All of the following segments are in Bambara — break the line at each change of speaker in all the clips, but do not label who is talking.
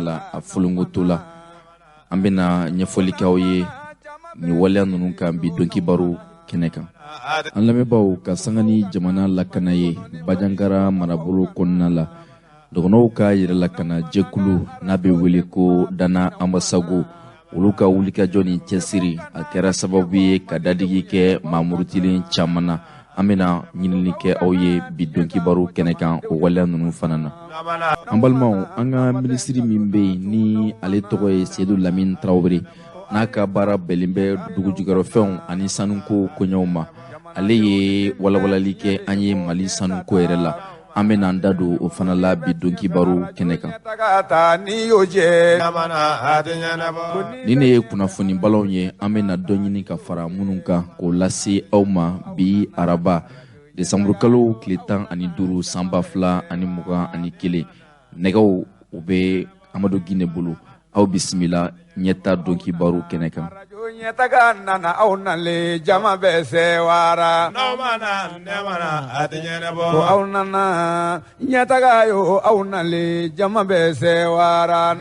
la, a folonkoto la. An bɛna ɲɛfɔli kɛ aw ye nin waleya ninnu kan bi donkibaru kɛnɛ kan. An lamɛnbaaw, ka sanga ni jamana lakana ye Banjagara marabolo kɔnɔna la, dɔgɔnɔw ka yɛrɛ lakana jɛkulu n'a bɛ wele ko Dana Ambasagu, olu ka wulikajɔ ni cɛsiri, a kɛra sababu ye ka dadigi kɛ maamurutilen caman na. An bɛna ɲinini kɛ aw ye bi donkibaru kɛnɛ kan o waleya ninnu fana na. An balimaw, an ka minisiri min bɛ yen ni ale tɔgɔ ye Seyidu Lamini Tarawele, n'a ka baara bɛnnen bɛ dugujukɔrɔfɛnw ani sanuko koɲɛw ma, ale ye walawalali kɛ an ye Mali sanuko yɛrɛ la. An bɛna an da don o fana la bi donkibaru kɛnɛ kan. Nin de ye kunnafoni balanw ye, an bɛna dɔ ɲini ka fara minnu kan k'o lase aw ma bi araba, desanburukalo tile 15, san 2021. Nɛgɛw, u bɛ Amadu Gine bolo. Aw bisimila ɲɛta donkibaru kɛnɛ kan.
Ɲɛtaga nana, aw nalen, jama bɛ sewara. Ko aw nana ɲɛtaga yo, aw nalen, jama bɛ sewara.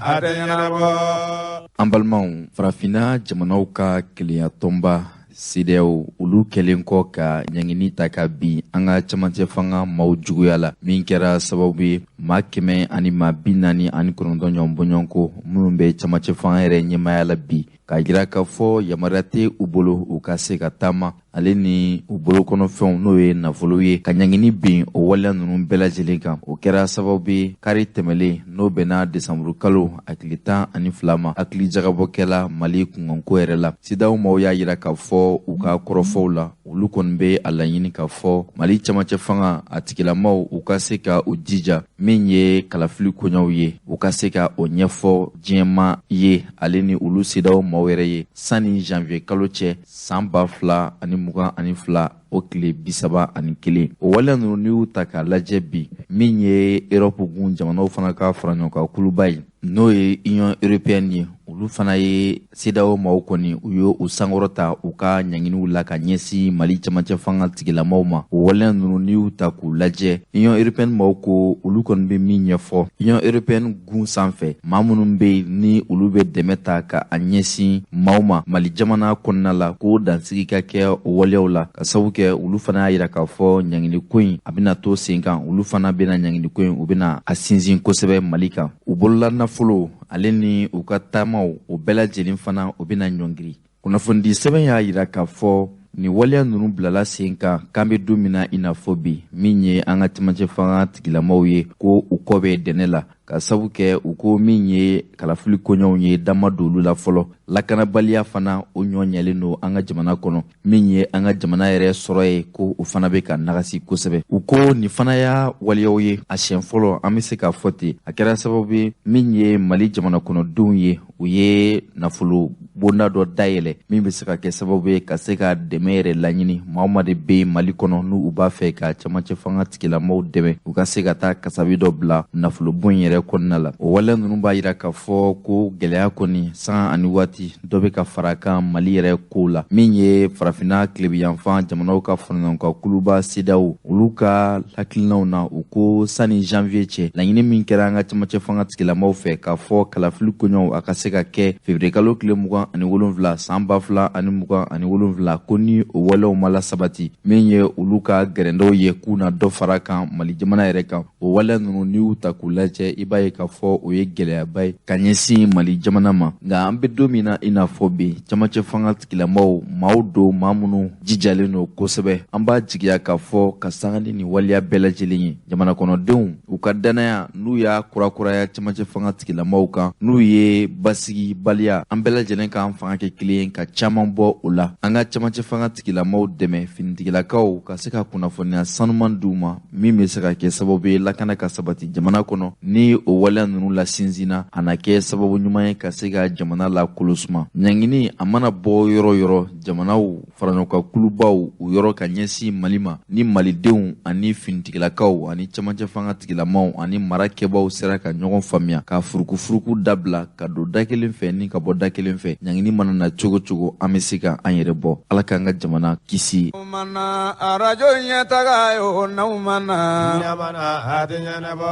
A tɛ ɲɛnabɔ.
An balimaw, Farafinna jamanaw ka kelenya tɔnba CEDEAO, olu kɛlen kɔ ka ɲangini ta ka bin an ka camancɛ fanga maaw juguya la, min kɛra sababu ye maa 149 ɲɔgɔn bɔɲɔgɔnko minnu bɛ camancɛ fanga yɛrɛ ɲɛmaaya la bi, k'a jira k'a fɔ yamaruya tɛ u bolo u ka se ka taama ale ni u bolokɔnɔfɛnw, n'o ye nafolo ye, ka ɲangini bin o waleya ninnu bɛɛ lajɛlen kan. O kɛra sababu ye kari tɛmɛlen, n'o bɛnna desanburu kalo a tile 12 ma, hakili jagabɔkɛla Mali kunkanko yɛrɛ la. CEDEAO maaw y'a jira k'a fɔ u ka kɔrɔfɔw la, olu kɔni bɛ a laɲini k'a fɔ Mali camancɛ fanga a tigilamaw, u ka se ka u jija min ye kalafili koɲɛw ye, u ka se ka o ɲɛfɔ diɲɛma ye, ale ni olu CEDEAO maaw yɛrɛ ye, sanni janvier kalo cɛ, san 2022, o tile 31. O waleya ninnu, n'i y'u ta k'a lajɛ bi, min ye Erɔpu gun jamanaw fana ka faraɲɔgɔnkan kuluba ye, n'o ye Union européenne ye, olu fana ye CEDEAO maaw kɔni, u ye u sankɔrɔta u ka ɲanginiw la ka ɲɛsin Mali camancɛ fanga tigilamaw ma. O waleya ninnu, n'i y'u ta k'u lajɛ, Union européenne maaw ko olu kɔni bɛ min ɲɛfɔ Union européenne gun sanfɛ, maa minnu bɛ yen ni olu bɛ dɛmɛ ta ka a ɲɛsin maaw ma Mali jamana kɔnɔna la, k'o dansigi ka kɛ o waleyaw la, ka sababu kɛ olu fana y'a yira k'a fɔ ɲangini ko in, a bɛna to sen kan. Olu fana bɛna ɲangini ko in, u bɛna a sinsin kosɛbɛ Mali kan. U bolola nafolo ale ni u ka taamaw, o bɛɛ lajɛlen fana, o bɛna ɲɔngiri. Kunnafonidi sɛbɛn y'a yira k'a fɔ nin waleya ninnu bilala sen kan k'an bɛ don min na i n'a fɔ bi, min ye an ka camancɛ fanga tigilamaw ye, ko u kɔ bɛ dɛnɛ la, ka sabu kɛ u ko min ye kalafili koɲɛw ye, dama don olu la fɔlɔ. Lakanabaliya fana, o ɲɔ ɲɛlen don an ka jamana kɔnɔ. Min ye an ka jamana yɛrɛ sɔrɔ ye, ko o fana bɛ ka nagasi kosɛbɛ. U ko nin fana y'a waleyaw ye a siɲɛ fɔlɔ, an bɛ se k'a fɔ ten. A kɛra sababu ye min ye Mali jamana kɔnɔdenw ye, u ye nafolo bonda dɔ dayɛlɛ min bɛ se ka kɛ sababu ye ka se ka dɛmɛ yɛrɛ laɲini. Maa o maa de bɛ yen Mali kɔnɔ n'u b'a fɛ ka camancɛ fanga tigilamaw dɛmɛ, u ka se ka taa kasabi dɔ bila nafolo bon yɛrɛ kɔnɔna la. O waleya ninnu b'a jira k'a fɔ ko gɛlɛya kɔni, san ani waati dɔ bɛ ka fara kan Mali yɛrɛ kow la. Min ye Farafinna tilebiyanfan jamanaw ka faraɲɔgɔnkan kuluba CEDEAO, olu ka hakilinaw na, u ko sanni janvier cɛ, laɲini min kɛra an ka camancɛ fanga tigilamaw fɛ k'a fɔ kalafili koɲɛw, a ka se ka kɛ février kalo tile 27, san 2027, ko ni o walew ma lasabati, min ye olu ka gɛrɛndɛw ye, k'u na dɔ fara kan Mali jamana yɛrɛ kan. O waleya ninnu, n'i y'u ta k'u lajɛ, i b'a ye k'a fɔ o ye gɛlɛyaba ye ka ɲɛsin Mali jamana ma. Nka an bɛ don min na i n'a fɔ bi, camancɛ fanga tigilamaw, maaw don, maa minnu jijalen don kosɛbɛ. An b'a jigiya k'a fɔ ka sanga ni nin waleya bɛɛ lajɛlen ye, jamana kɔnɔdenw u ka danaya, n'u y'a kurakuraya camancɛ fanga tigilamaw kan, n'u ye basigibaliya, an bɛɛ lajɛlen k'an fanga kɛ kelen ka caman bɔ o la, an ka camancɛ fanga tigilamaw dɛmɛ, finitigilakaw ka se ka kunnafoniya sanuman d'u ma, min bɛ se ka kɛ sababu ye lakana ka sabati jamana kɔnɔ. Ni o waleya ninnu la sinsinna, a na kɛ sababu ɲuman ye ka se ka jamana lakolosuma. Ɲangini a mana bɔ yɔrɔ yɔrɔ, jamanaw faraɲɔgɔnkan kulubaw u yɔrɔ ka ɲɛsin Mali ma, ni malidenw ani finitigilakaw ani camancɛ fanga tigilamaw ani mara kɛbaw sera ka ɲɔgɔn faamuya, ka furukufuruku dabila, ka don da kelen fɛ ni ka bɔ da kelen fɛ. Ɲangini mana na cogo cogo, an bɛ se ka an yɛrɛ bɔ. Ala k'an ka jamana kisi.
Mana arajo ɲɛtaga yo, n'aw mana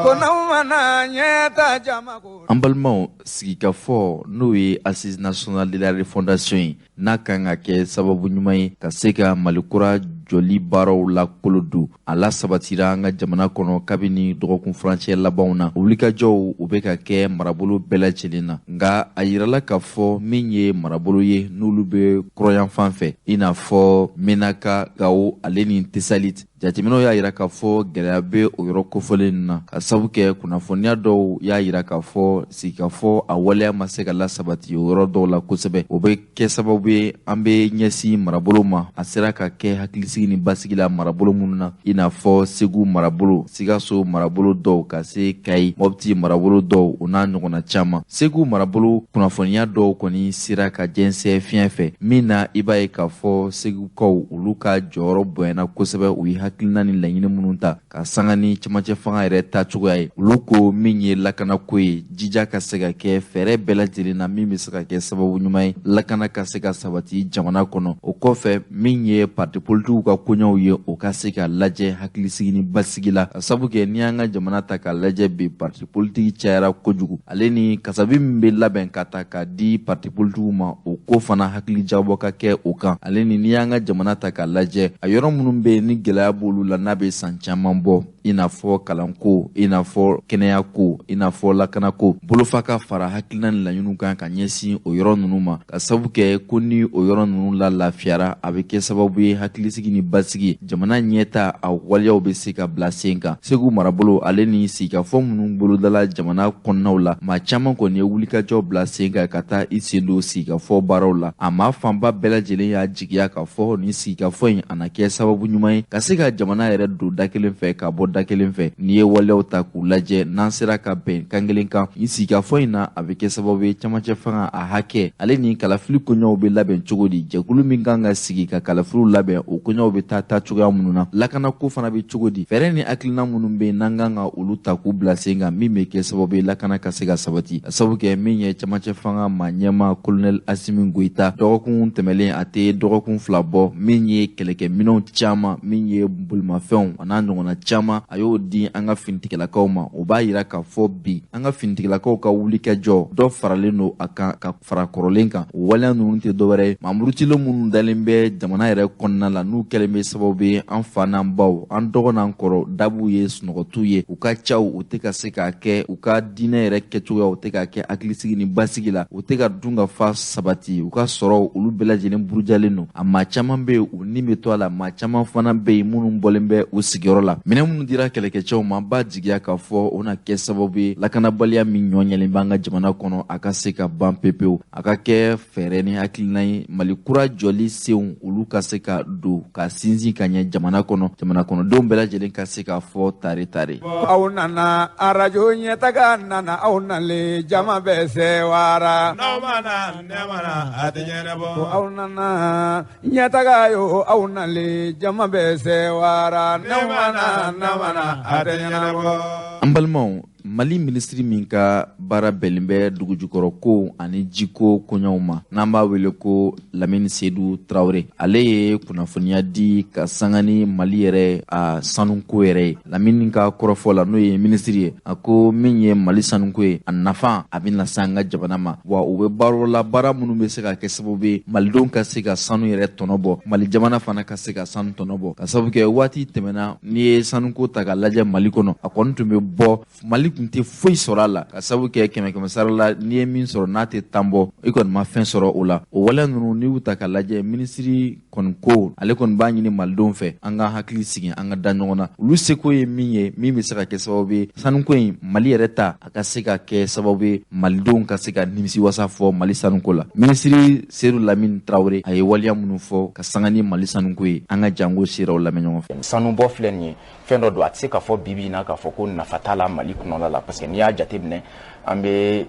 ko n'aw mana ɲɛta jama ko.
An balimaw, sigikafɔ, n'o ye Assise nationale de la refondation ye, n'a kan ka kɛ sababu ɲuman ye ka se ka Mali kura jɔli baaraw lakolo don, a la sabatira an ka jamana kɔnɔ kabini dɔgɔkun furancɛ labanw na. Wulikajɔw, u bɛ ka kɛ marabolo bɛɛ lajɛlen na, nka a yirala k'a fɔ min ye marabolo ye n'olu bɛ kɔrɔyanfan fɛ, i n'a fɔ Menaka, Gawo ale ni Tesalit, jateminɛw y'a yira k'a fɔ gɛlɛya bɛ o yɔrɔ kofɔlen na, ka sabu kɛ kunnafoniya dɔw y'a yira k'a fɔ sigikafɔ a waleya ma se ka lasabati o yɔrɔ dɔw la kosɛbɛ. O bɛ kɛ sababu ye an bɛ ɲɛsin marabolo ma a sera ka kɛ hakilisigi ni basigi la marabolo minnu na, i n'a fɔ Segu marabolo, Sikaso marabolo dɔw, ka se Kayi, Mɔpti marabolo dɔw, o n'a ɲɔgɔnna caman. Segu marabolo kunnafoniya dɔw kɔni sera ka jɛnsɛn fiɲɛ fɛ min na, i b'a ye k'a fɔ Segukaw, olu ka jɔyɔrɔ bonyana kosɛbɛ. U ye hakilina ni laɲini minnu ta ka sanga ni cɛmancɛ fanga yɛrɛ ta cogoya ye, olu ko min ye lakanako ye, jija ka se ka kɛ fɛɛrɛ bɛɛ lajɛlen na min bɛ se ka kɛ sababu ɲuman ye lakana ka se ka sabati jamana kɔnɔ. O kɔfɛ, min ye parti politikiw ka koɲɛw ye, o ka se ka lajɛ hakilisigi ni basigi la, ka sabu kɛ n'i y'an ka jamana ta k'a lajɛ bi, parti politiki cayara kojugu, ale ni kasabi min bɛ labɛn ka ta k'a di parti politikiw ma, o ko fana hakili jagabɔ ka kɛ o kan. Ale ni n'i y'an ka jamana ta k'a lajɛ, a yɔrɔ minnu bɛ yen ni gɛlɛya b'olu la n'a bɛ san caman bɔ, i n'a fɔ kalanko, i n'a fɔ kɛnɛyako, i n'a fɔ lakanako, bolofa ka fara hakilina ni laɲiniw kan ka ɲɛsin o yɔrɔ ninnu ma, ka sabu kɛ ko ni o yɔrɔ ninnu la lafiyara, a bɛ kɛ sababu ye hakilisigi ni basigi, jamana ɲɛta a waleyaw bɛ se ka bila sen kan. Segu marabolo ale ni sigikafɔ minnu bolodala jamana kɔnɔnaw la, maa caman kɔni ye wulikajɔ bila sen kan ka taa i sen don sigikafɔ baaraw la. A maa fanba bɛɛ lajɛlen y'a jigiya k'a fɔ nin sigikafɔ in, a na kɛ sababu ɲuman ye ka se ka jamana yɛrɛ don da kelen fɛ ka bɔ da kelen fɛ. N'i ye waleyaw ta k'u lajɛ, n'an sera ka bɛn kan kelen kan nin sigikafɔ in na, a bɛ kɛ sababu ye camancɛ fanga a hakɛ ale ni kalafili koɲɛw bɛ labɛn cogo di, jɛkulu min kan ka sigi ka kalafiliw labɛn, o koɲɛw bɛ taa taa cogoya minnu na, lakanako fana bɛ cogo di, fɛɛrɛ ni hakilina minnu bɛ yen n'an kan ka olu ta k'u bila sen kan min bɛ kɛ sababu ye lakana ka se ka sabati. A sababu kɛ min ye camancɛ fanga maa ɲɛma Kolonɛli Asimi Goyita, dɔgɔkun tɛmɛlen, a tɛ dɔgɔkun 2 bɔ, min ye kɛlɛkɛminɛnw caman, min ye bolimafɛnw a n'a ɲɔgɔnna caman, a y'o di an ka finitigilakaw ma. O b'a yira k'a fɔ bi an ka finitigilakaw ka wulikajɔ dɔ faralen don a kan ka fara kɔrɔlen kan. O waleya ninnu tɛ dɔwɛrɛ ye mamurutilen minnu dalen bɛ jamana yɛrɛ kɔnɔna la, n'u kɛlen bɛ sababu ye an fa n'an baw, an dɔgɔ n'an kɔrɔ dabuw ye sunɔgɔtu ye, u ka caw u tɛ ka se k'a kɛ, u ka diinɛ yɛrɛ kɛcogoya u tɛ k'a kɛ hakilisigi ni basigi la, u tɛ ka dun ka fa sabati, u ka sɔrɔ olu bɛɛ lajɛlen burujalen don. A maa caman bɛ yen, u ni bɛ to a la, maa caman fana bɛ yen minnu bɔlen bɛ u sigiyɔrɔ la. Minɛn minnu dira kɛlɛkɛcɛw ma, b'a jigiya k'a fɔ o na kɛ sababu ye lakanabaliya min ɲɔ ɲɛlen b'an ka jamana kɔnɔ, a ka se ka ban pepewu, a ka kɛ fɛɛrɛ ni hakilina ye Mali kura jɔli senw olu ka se ka don ka sinsin ka ɲɛ jamana kɔnɔ, jamana kɔnɔdenw bɛɛ lajɛlen ka se k'a fɔ tare tare.
Aw nana arajo ɲɛtaga nana, aw nalen jama bɛ sewara.
N'aw ma na, ne ma na, a tɛ ɲɛnabɔ.
Ko aw nana ɲɛtaga yo, aw nalen jama bɛ sewara.
Ne ma na, ne ma na, a tɛ ɲɛnabɔ.
An balimaw, Mali minisiri min ka baara bɛnnen bɛ dugujukɔrɔko ani jiko koɲɛw ma, n'an b'a wele ko Lamini Sedu Tarawele, ale ye kunnafoniya di ka sanga ni Mali yɛrɛ a sanuko yɛrɛ ye. Lamini ka kɔrɔfɔ la, n'o ye minisiri ye, a ko min ye Mali sanuko ye, a nafa a bɛ na se an ka jamana ma, wa u bɛ baara la, baara minnu bɛ se ka kɛ sababu ye malidenw ka se ka sanu yɛrɛ tɔnɔ bɔ, Mali jamana fana ka se ka sanu tɔnɔ bɔ, ka sababu kɛ waati tɛmɛna, n'i ye sanuko ta k'a lajɛ Mali kɔnɔ, a kɔni tun bɛ bɔ, Mali tun tɛ foyi sɔrɔ a la, ka sababu kɛ kɛmɛ kɛmɛ sara la, n'i ye min sɔrɔ n'a tɛ 10 bɔ, i kɔni ma fɛn sɔrɔ o la. O waleya ninnu, n'i y'u ta k'a lajɛ, minisiri kɔni ko ale kɔni b'a ɲini malidenw fɛ an ka hakili sigi, an ka da ɲɔgɔn na. Olu seko ye min ye min bɛ se ka kɛ sababu ye sanuko in, Mali yɛrɛ ta, a ka se ka kɛ sababu ye malidenw ka se ka nimisiwasa fɔ Mali sanuko la. Minisiri Sedu Lamini Tarawele, a ye waleya minnu fɔ ka sanga ni Mali sanuko ye, an ka jango seraw lamɛn ɲɔgɔn fɛ.
Sanubɔ filɛ nin ye, fɛn dɔ don, a tɛ se k'a fɔ bi bi in na k'a fɔ ko nafa t'a la Mali kɔnɔna la, parce que n'i y'a jateminɛ, an bɛ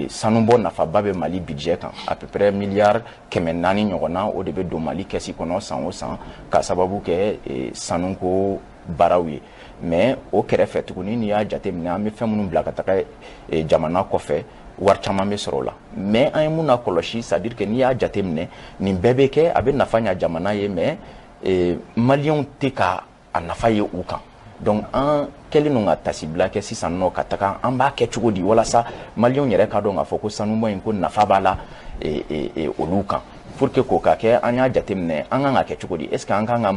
sanubɔ nafaba bɛ Mali budget kan, à peu près miliyari 400 ɲɔgɔnna, o de bɛ don Mali kɛsi kɔnɔ san o san ka sababu kɛ sanuko baaraw ye. Mais o kɛrɛfɛ tuguni, n'i y'a jateminɛ, an bɛ fɛn minnu bila ka taga jamana kɔfɛ. Wari caman bɛ sɔrɔ o la. Mais an ye mun na kɔlɔsi, c'est à dire que n'i y'a jateminɛ, nin bɛɛ bɛ kɛ, a bɛ nafa ɲa jamana ye, mais maliyɛnw tɛ ka a nafa ye u kan. Donc an kɛlen don ka tasibila kɛ sisan nɔ ka taga, an b'a kɛ cogo di walasa maliyɛnw yɛrɛ ka dɔn k'a fɔ ko sanubɔ in ko nafa b'a la olu kan? Pour que k'o ka kɛ, an y'a jateminɛ an kan ka kɛ cogo di? Est ce que an kan ka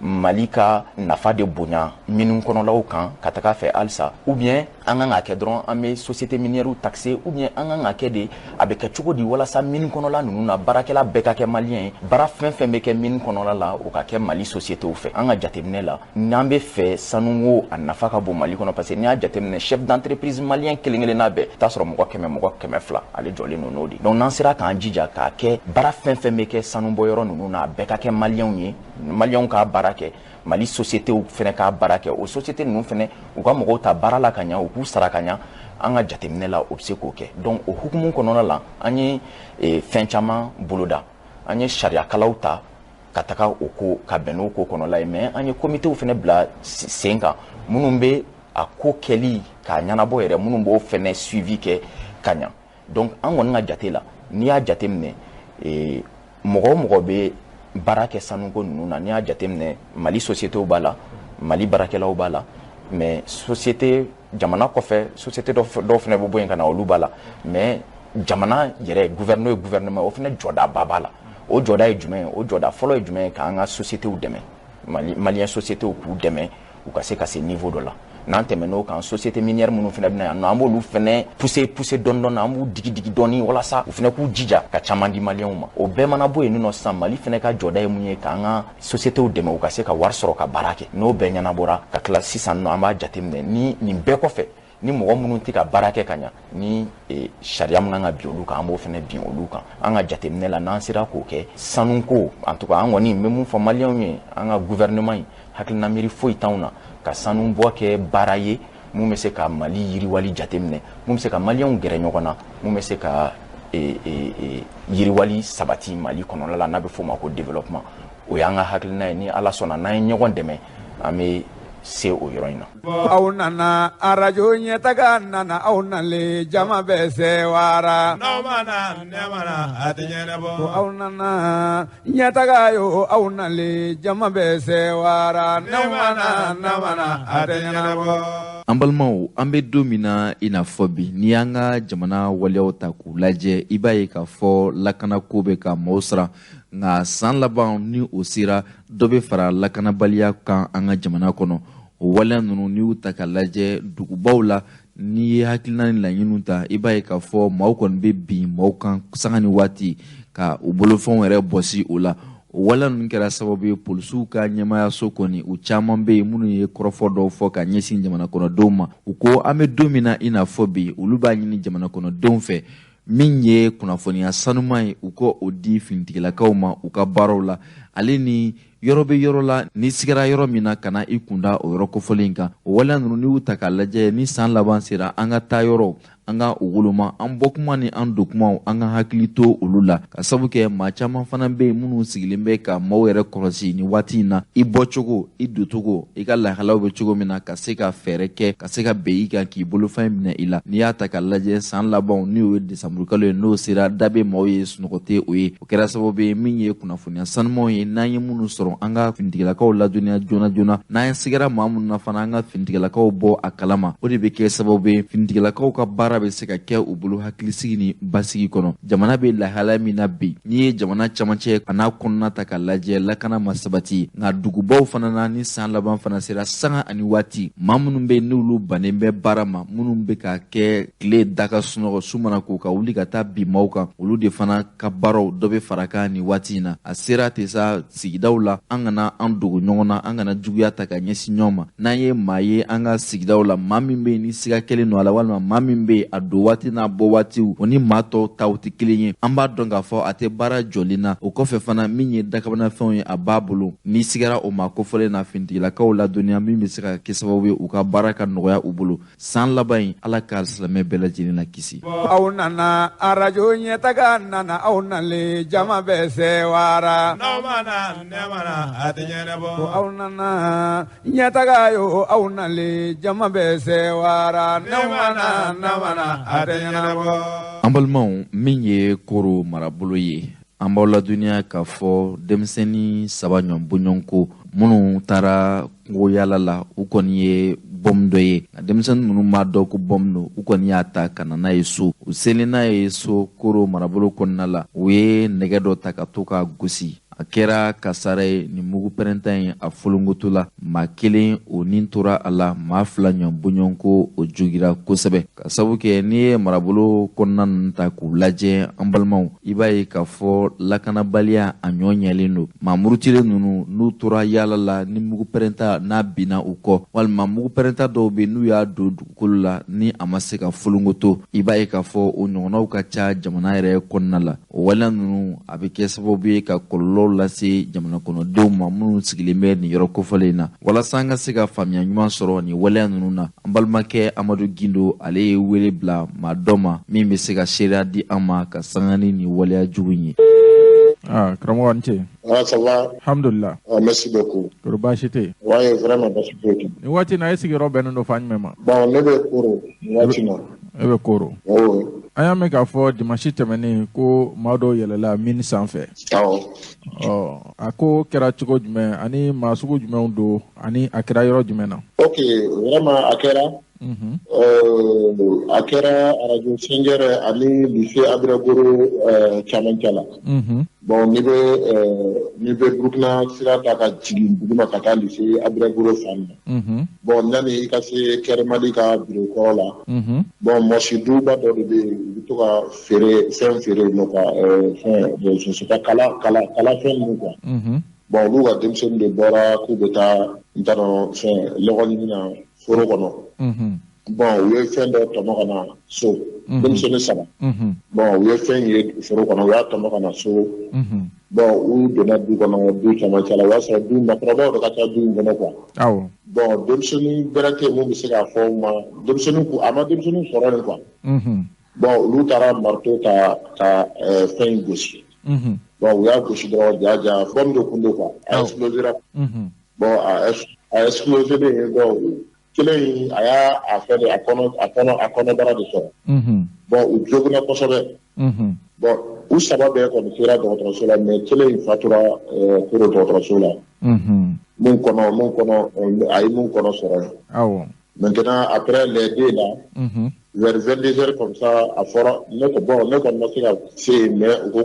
Mali ka nafa de bonya minnu kɔnɔlaw kan ka taga fɛ halisa, ou bien an kan ka kɛ dɔrɔn an bɛ société minière taxer, ou bien an kan ka kɛ de, a bɛ kɛ cogo di walasa mine kɔnɔla ninnu na, baarakɛla bɛɛ ka kɛ maliyɛn ye, baara fɛn fɛn bɛ kɛ mine kɔnɔla la, o ka kɛ Mali société fɛ? An ka jateminɛ la, n'an bɛ fɛ sanuko a nafa ka bon Mali kɔnɔ, parce que n'i y'a jateminɛ, chef d'entreprise malien kelen kelenna bɛɛ t'a sɔrɔ mɔgɔ 100, mɔgɔ 200, ale jɔlen don n'o de. Donc n'an sera k'an jija k'a kɛ baara fɛn fɛn bɛ kɛ sanubɔyɔrɔ ninnu na, a bɛɛ ka kɛ maliyɛnw ye, maliyɛnw k'a baara kɛ, Mali société fɛnɛ k'a baara kɛ, o société ninnu fɛnɛ u ka mɔgɔw ta baara la ka ɲa, u k'u sara ka ɲa, an ka jateminɛ la, o bɛ se k'o kɛ. Donc o hukumu kɔnɔna la, an ye fɛn caman boloda. An ye sariyakalaw ta ka taga o ko ka bɛn n'o ko kɔnɔla ye, mais an ye comitéw fɛnɛ bila sen kan minnu bɛ a ko kɛli k'a ɲɛnabɔ yɛrɛ, minnu b'o fɛnɛ suivi kɛ ka ɲa. Donc an kɔni ka jate la, n'i y'a jateminɛ, mɔgɔ o mɔgɔ bɛ baara kɛ sanuko ninnu na, n'i y'a jateminɛ, Mali sociétéw b'a la, Mali baarakɛlaw b'a la, mais société jamana kɔfɛ société dɔw fana bɛ bɔ yen ka na, olu b'a la, mais jamana yɛrɛ gouvernement ye gouvernement, o fana jɔdaba b'a la. O jɔda ye jumɛn ye? O jɔda fɔlɔ ye jumɛn ye? K'an ka sociétéw dɛmɛ, malien sociétéw k'u dɛmɛ u ka se ka se niveau dɔ la. N'an tɛmɛn'o kan, société minière minnu fana bɛna yan nɔ, an b'olu fana pousser pousser dɔɔni dɔɔni, an b'u digi digi dɔɔni walasa u fana k'u jija ka caman di maliyɛnw ma. O bɛɛ mana bɔ yen nɔ sisan, Mali fana ka jɔda ye mun ye? K'an ka sociétéw dɛmɛ u ka se ka wari sɔrɔ ka baara kɛ. N'o bɛɛ ɲɛnabɔra ka tila sisan nɔ, an b'a jateminɛ ni nin bɛɛ kɔfɛ, ni mɔgɔ minnu tɛ ka baara kɛ ka ɲa, ni sariya min kan ka bin olu kan, an b'o fana bin olu kan. An ka jateminɛ la, n'an sera k'o kɛ, sanuko en tout cas, an kɔni n bɛ mun fɔ maliyɛnw ye, an ka gouvernement in hakilina miiri foyi t'anw na ka sanu bɔ kɛ baara ye mun bɛ se ka Mali yiriwali jateminɛ, mun bɛ se ka maliyɛnw gɛrɛ ɲɔgɔn na, mun bɛ se ka yiriwali sabati Mali kɔnɔna la, n'a bɛ f'o ma ko développement. O y'an ka hakilina ye. Ni Ala sɔnna, n'an ye ɲɔgɔn dɛmɛ, an bɛ se o yɔrɔ in na.
Aw nana arajo ɲɛtaga nana, aw nalen jama bɛ sewara.
N'aw ma na, ne ma na, a tɛ ɲɛnabɔ.
Aw nana ɲɛtaga yo, aw nalen jama bɛ sewara. N'aw ma na, ne ma na, a tɛ ɲɛnabɔ.
An balimaw, an bɛ don min na i n'a fɔ bi, n'i y'an ka jamana waleyaw ta k'u lajɛ, i b'a ye k'a fɔ lakanako bɛ ka maaw siran. Nka san laban ni o sera, dɔ bɛ fara lakanabaliya kan an ka jamana kɔnɔ. O waleya ninnu, n'i y'u ta k'a lajɛ dugubaw la, n'i ye hakilina ni laɲiniw ta, i b'a ye k'a fɔ maaw kɔni bɛ bin maaw kan sanga ni waati ka u bolofɛnw yɛrɛ bɔsi o la. O waleya ninnu kɛra sababu ye, polisiw ka ɲɛmaayaso kɔni, u caman bɛ yen minnu ye kɔrɔfɔ dɔw fɔ ka ɲɛsin jamana kɔnɔdenw ma. U ko an bɛ don min na i n'a fɔ bi, olu b'a ɲini jamana kɔnɔdenw fɛ min ye kunnafoniya sanuman ye, u ko o di finitigilakaw ma u ka baaraw la, ale ni yɔrɔ bɛ yɔrɔ la, n'i sigara yɔrɔ min na, kana i kunda o yɔrɔ kofɔlen kan. O waleya ninnu, n'i y'u ta k'a lajɛ, ni san laban sera, an ka taa yɔrɔ, an ka o woloma, an bɔ kuma ni an don kumaw, an ka hakili to olu la, ka sabu kɛ maa caman fana bɛ yen minnu sigilen bɛ ka maaw yɛrɛ kɔlɔsi nin waati in na, i bɔcogo, i doncogo, i ka lahalaw bɛ cogo min na, ka se ka fɛɛrɛ kɛ ka se ka bɛn i kan k'i bolofɛn minɛ i la. N'i y'a ta k'a lajɛ, san labanw, n'o ye desanburukalo ye, n'o sera, da bɛ maaw ye, sunɔgɔ tɛ o ye. O kɛra sababu ye min ye kunnafoniya sanumanw ye, n'an ye minnu sɔrɔ, an ka finitigilakaw ladɔnniya joona joona. N'an sigara maa minnu na fana, an ka finitigilakaw bɔ a kalama. O de bɛ kɛ sababu ye finitigilakaw ka baara bɛ se ka kɛ u bolo hakilisigi ni basigi kɔnɔ. Jamana bɛ lahalaya min na bi, n'i ye jamana camancɛ a n'a kɔnɔna ta k'a lajɛ, lakana ma sabati. Nka dugubaw fana na, ni san laban fana sera, sanga ani waati, maa minnu bɛ yen n'olu bannen bɛ baara ma, minnu bɛ ka kɛ tile da ka sunɔgɔ, su mana ko ka wuli ka taa bin maaw kan, olu de fana ka baaraw dɔ bɛ fara kan nin waati in na. A sera ten sa sigidaw la, an kana an dogo ɲɔgɔn na, an kana juguya ta ka ɲɛsin ɲɔgɔn ma. N'an ye maa ye an ka sigidaw la, maa min bɛ yen ni siga kelen don a la, walima maa min bɛ yen a don waati n'a bɔ waatiw o ni maa tɔw taw tɛ kelen ye, an b'a dɔn k'a fɔ a tɛ baara jɔlen na. O kɔfɛ fana, min ye dakabanafɛnw ye, a b'a bolo, n'i sigara o maa kofɔlen na, finitigilakaw ladɔnniya min bɛ se ka kɛ sababu ye u ka baara ka nɔgɔya u bolo. San laban in, Ala ka silamɛ bɛɛ lajɛlen la kisi.
Aw nana arajo ɲɛtaga nana, aw nalen jama bɛ sewara.
N'aw ma na, ne ma na, a tɛ ɲɛnabɔ.
Aw nana ɲɛtaga yo, aw nalen jama bɛ sewara. N'aw ma na, ne ma na, a tɛ ɲɛnabɔ.
An balimaw, min ye Koro marabolo ye, an b'aw ladɔnniya k'a fɔ denmisɛnnin 3 ɲɔgɔn bɔɲɔgɔnko minnu taara kungo yaala la, u kɔni ye bɔm dɔ ye. Nka denmisɛnnin ninnu m'a dɔn ko bɔm don, u kɔni y'a ta ka na n'a ye so. U selen n'a ye so Koro marabolo kɔnɔna la, u ye nɛgɛ dɔ ta ka to k'a gosi. A kɛra kasara ye nin mugu pɛrɛnta in a folonkoto la. Maa 1 o nin tora a la, maa 2 ɲɔgɔn bɔɲɔgɔnko o jogira kosɛbɛ. Ka sabu kɛ n'i ye marabolo kɔnɔna ninnu ta k'u lajɛ, an balimaw, i b'a ye k'a fɔ lakanabaliya a ɲɔ ɲɛlen don. Maa murutilen ninnu n'u tora yaala la ni mugu pɛrɛnta n'a binna u kɔ, walima mugu pɛrɛnta dɔw bɛ n'u y'a don dugukolo la ni a ma se ka folonkoto, i b'a ye k'a fɔ o ɲɔgɔnnaw ka ca jamana yɛrɛ kɔnɔna la. O waleya ninnu a bɛ kɛ sababu ye ka kɔlɔlɔw lase jamana kɔnɔdenw ma minnu sigilen bɛ nin yɔrɔ kofɔlen in na. Walasa an ka se ka faamuya ɲuman sɔrɔ nin waleya ninnu na, an balimakɛ Amadu Gindo ale ye wele bila maa dɔ ma min bɛ se ka seereya di an ma ka sanga ni nin waleya jugu in ye.
Ah, karamɔgɔ ni ce.
Ah, ça va?
Alhamdulillah.
Ah, merci beaucoup.
Kɔri baasi tɛ yen?
Ouais, vraiment baasi foyi tɛ.
Nin waati in na e sigiyɔrɔ bɛnnen don fan jumɛn ma?
Bon, ne bɛ Koro nin waati in na.
E bɛ Koro.
Oui.
An y'a mɛn k'a fɔ dimanche tɛmɛnen ko maa dɔw yɛlɛla mine sanfɛ.
Awɔ.
Ɔ, a ko kɛra cogo jumɛn ani maa sugu jumɛnw don ani a kɛra yɔrɔ jumɛn na?
Ok, vraiment a kɛra. A kɛra arajo Sɛngɛrɛ ani lycée Abiragoro camancɛ la. Bon, n'i bɛ Burukina sira ta ka jigin duguma ka taa lycée Abiragoro fan na. Bon, yanni i ka se Kɛrɛmali ka bureau kɔrɔ la. Bon, mɔsi duba dɔ de bɛ yen, u bɛ to ka feere fɛn feere yen nɔ quoi, fɛn je sais pas kala fɛn ninnu quoi. Bon, olu ka denmisɛnnin de bɔra k'u bɛ taa n t'a dɔn fɛn lɔgɔ ɲini na foro kɔnɔ. Bon, u ye fɛn dɔ tɔmɔ ka na so. Denmisɛnnin 3. Bon, u ye fɛn ye foro kɔnɔ, u y'a tɔmɔ ka na so. Bon, u donna du kɔnɔ, du camancɛ la, o y'a sɔrɔ du maakɔrɔbaw de ka ca du in kɔnɔ quoi.
Awɔ.
Bon, denmisɛnnin bɛrɛ tɛ yen mun bɛ se k'a fɔ u ma, denmisɛnnin a ma denmisɛnnin sɔrɔ yen quoi. Bon, olu taara marteau ta ka fɛn in gosi. Bon, u y'a gosi dɔrɔn ja bombe de kun don quoi. A explosera. Bon, a explosé bon, kelen in a y'a a fɛn de a kɔnɔbara de sɔrɔ. Bon, u joginna kosɛbɛ. Bon, u 3 bɛɛ kɔni sera dɔgɔtɔrɔso la, mais kelen in fatura Koro dɔgɔtɔrɔso la. Mun kɔnɔ a ye mun kɔnɔ sɔrɔ yen.
Awɔ.
Maintenant après les deux là, vers 22 heures comme ça, a fɔra ne ko bon, ne kɔni ma se ka se yen, mais u ko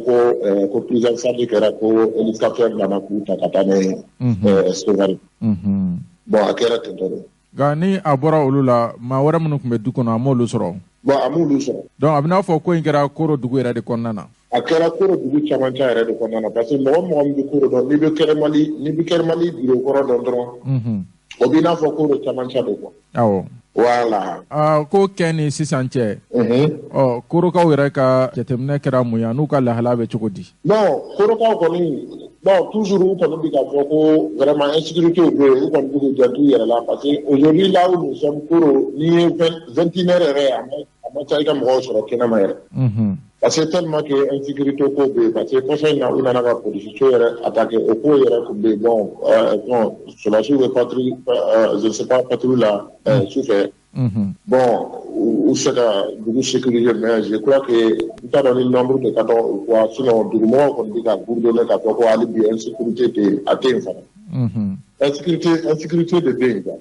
ko prise en charge kɛra, ko hélicoptère nana k'u ta ka taa n'a ye Sevare. Bon, a kɛra ten tɔ de.
Nka ni a bɔra olu la, maa wɛrɛ minnu tun bɛ du kɔnɔ, a m'olu sɔrɔ.
Bon, a m'olu sɔrɔ.
Donc a bɛ n'a fɔ ko in kɛra Koro dugu yɛrɛ de kɔnɔna na.
A kɛra Koro dugu camancɛ yɛrɛ de kɔnɔna na, parce que mɔgɔ min bɛ Koro dɔn, n'i bɛ Kɛrɛmali bureau kɔrɔ dɔn dɔrɔn, o b'i n'a fɔ Koro camancɛ de quoi.
Awɔ.
Voilà.
Ko kɛ ni sisan cɛ. Ɔ, Korokaw yɛrɛ ka jateminɛ kɛra mun ye, n'u ka lahala bɛ cogo di?
Non, Korokaw kɔni, bon, toujours u kɔni bɛ k'a fɔ ko vraiment insécurité bɛ yen, u kɔni bɛ k'u janto u yɛrɛ la, parce que aujourd'hui là où nous sommes Koro, n'i ye 21 heures yɛrɛ, a ma ca i ka mɔgɔw sɔrɔ kɛnɛma yɛrɛ. Parce que tellement que insécurité ko bɛ yen, parce que kɔsɔ in na u nana ka polisiso yɛrɛ attaquer, o ko yɛrɛ tun bɛ yen. Bon, sɔrɔdasiw bɛ patrouille, je ne sais pas, patrouille la sufɛ. Bon, u se ka dugu sécuriser, mais je crois que n t'a dɔn ni nombre de ka dɔgɔ ou quoi, sinon dugumɔgɔw kɔni bɛ ka bourdonner k'a fɔ ko hali bi insécurité tɛ yen, a tɛ yen fana. Insécurité de bɛ yen quoi,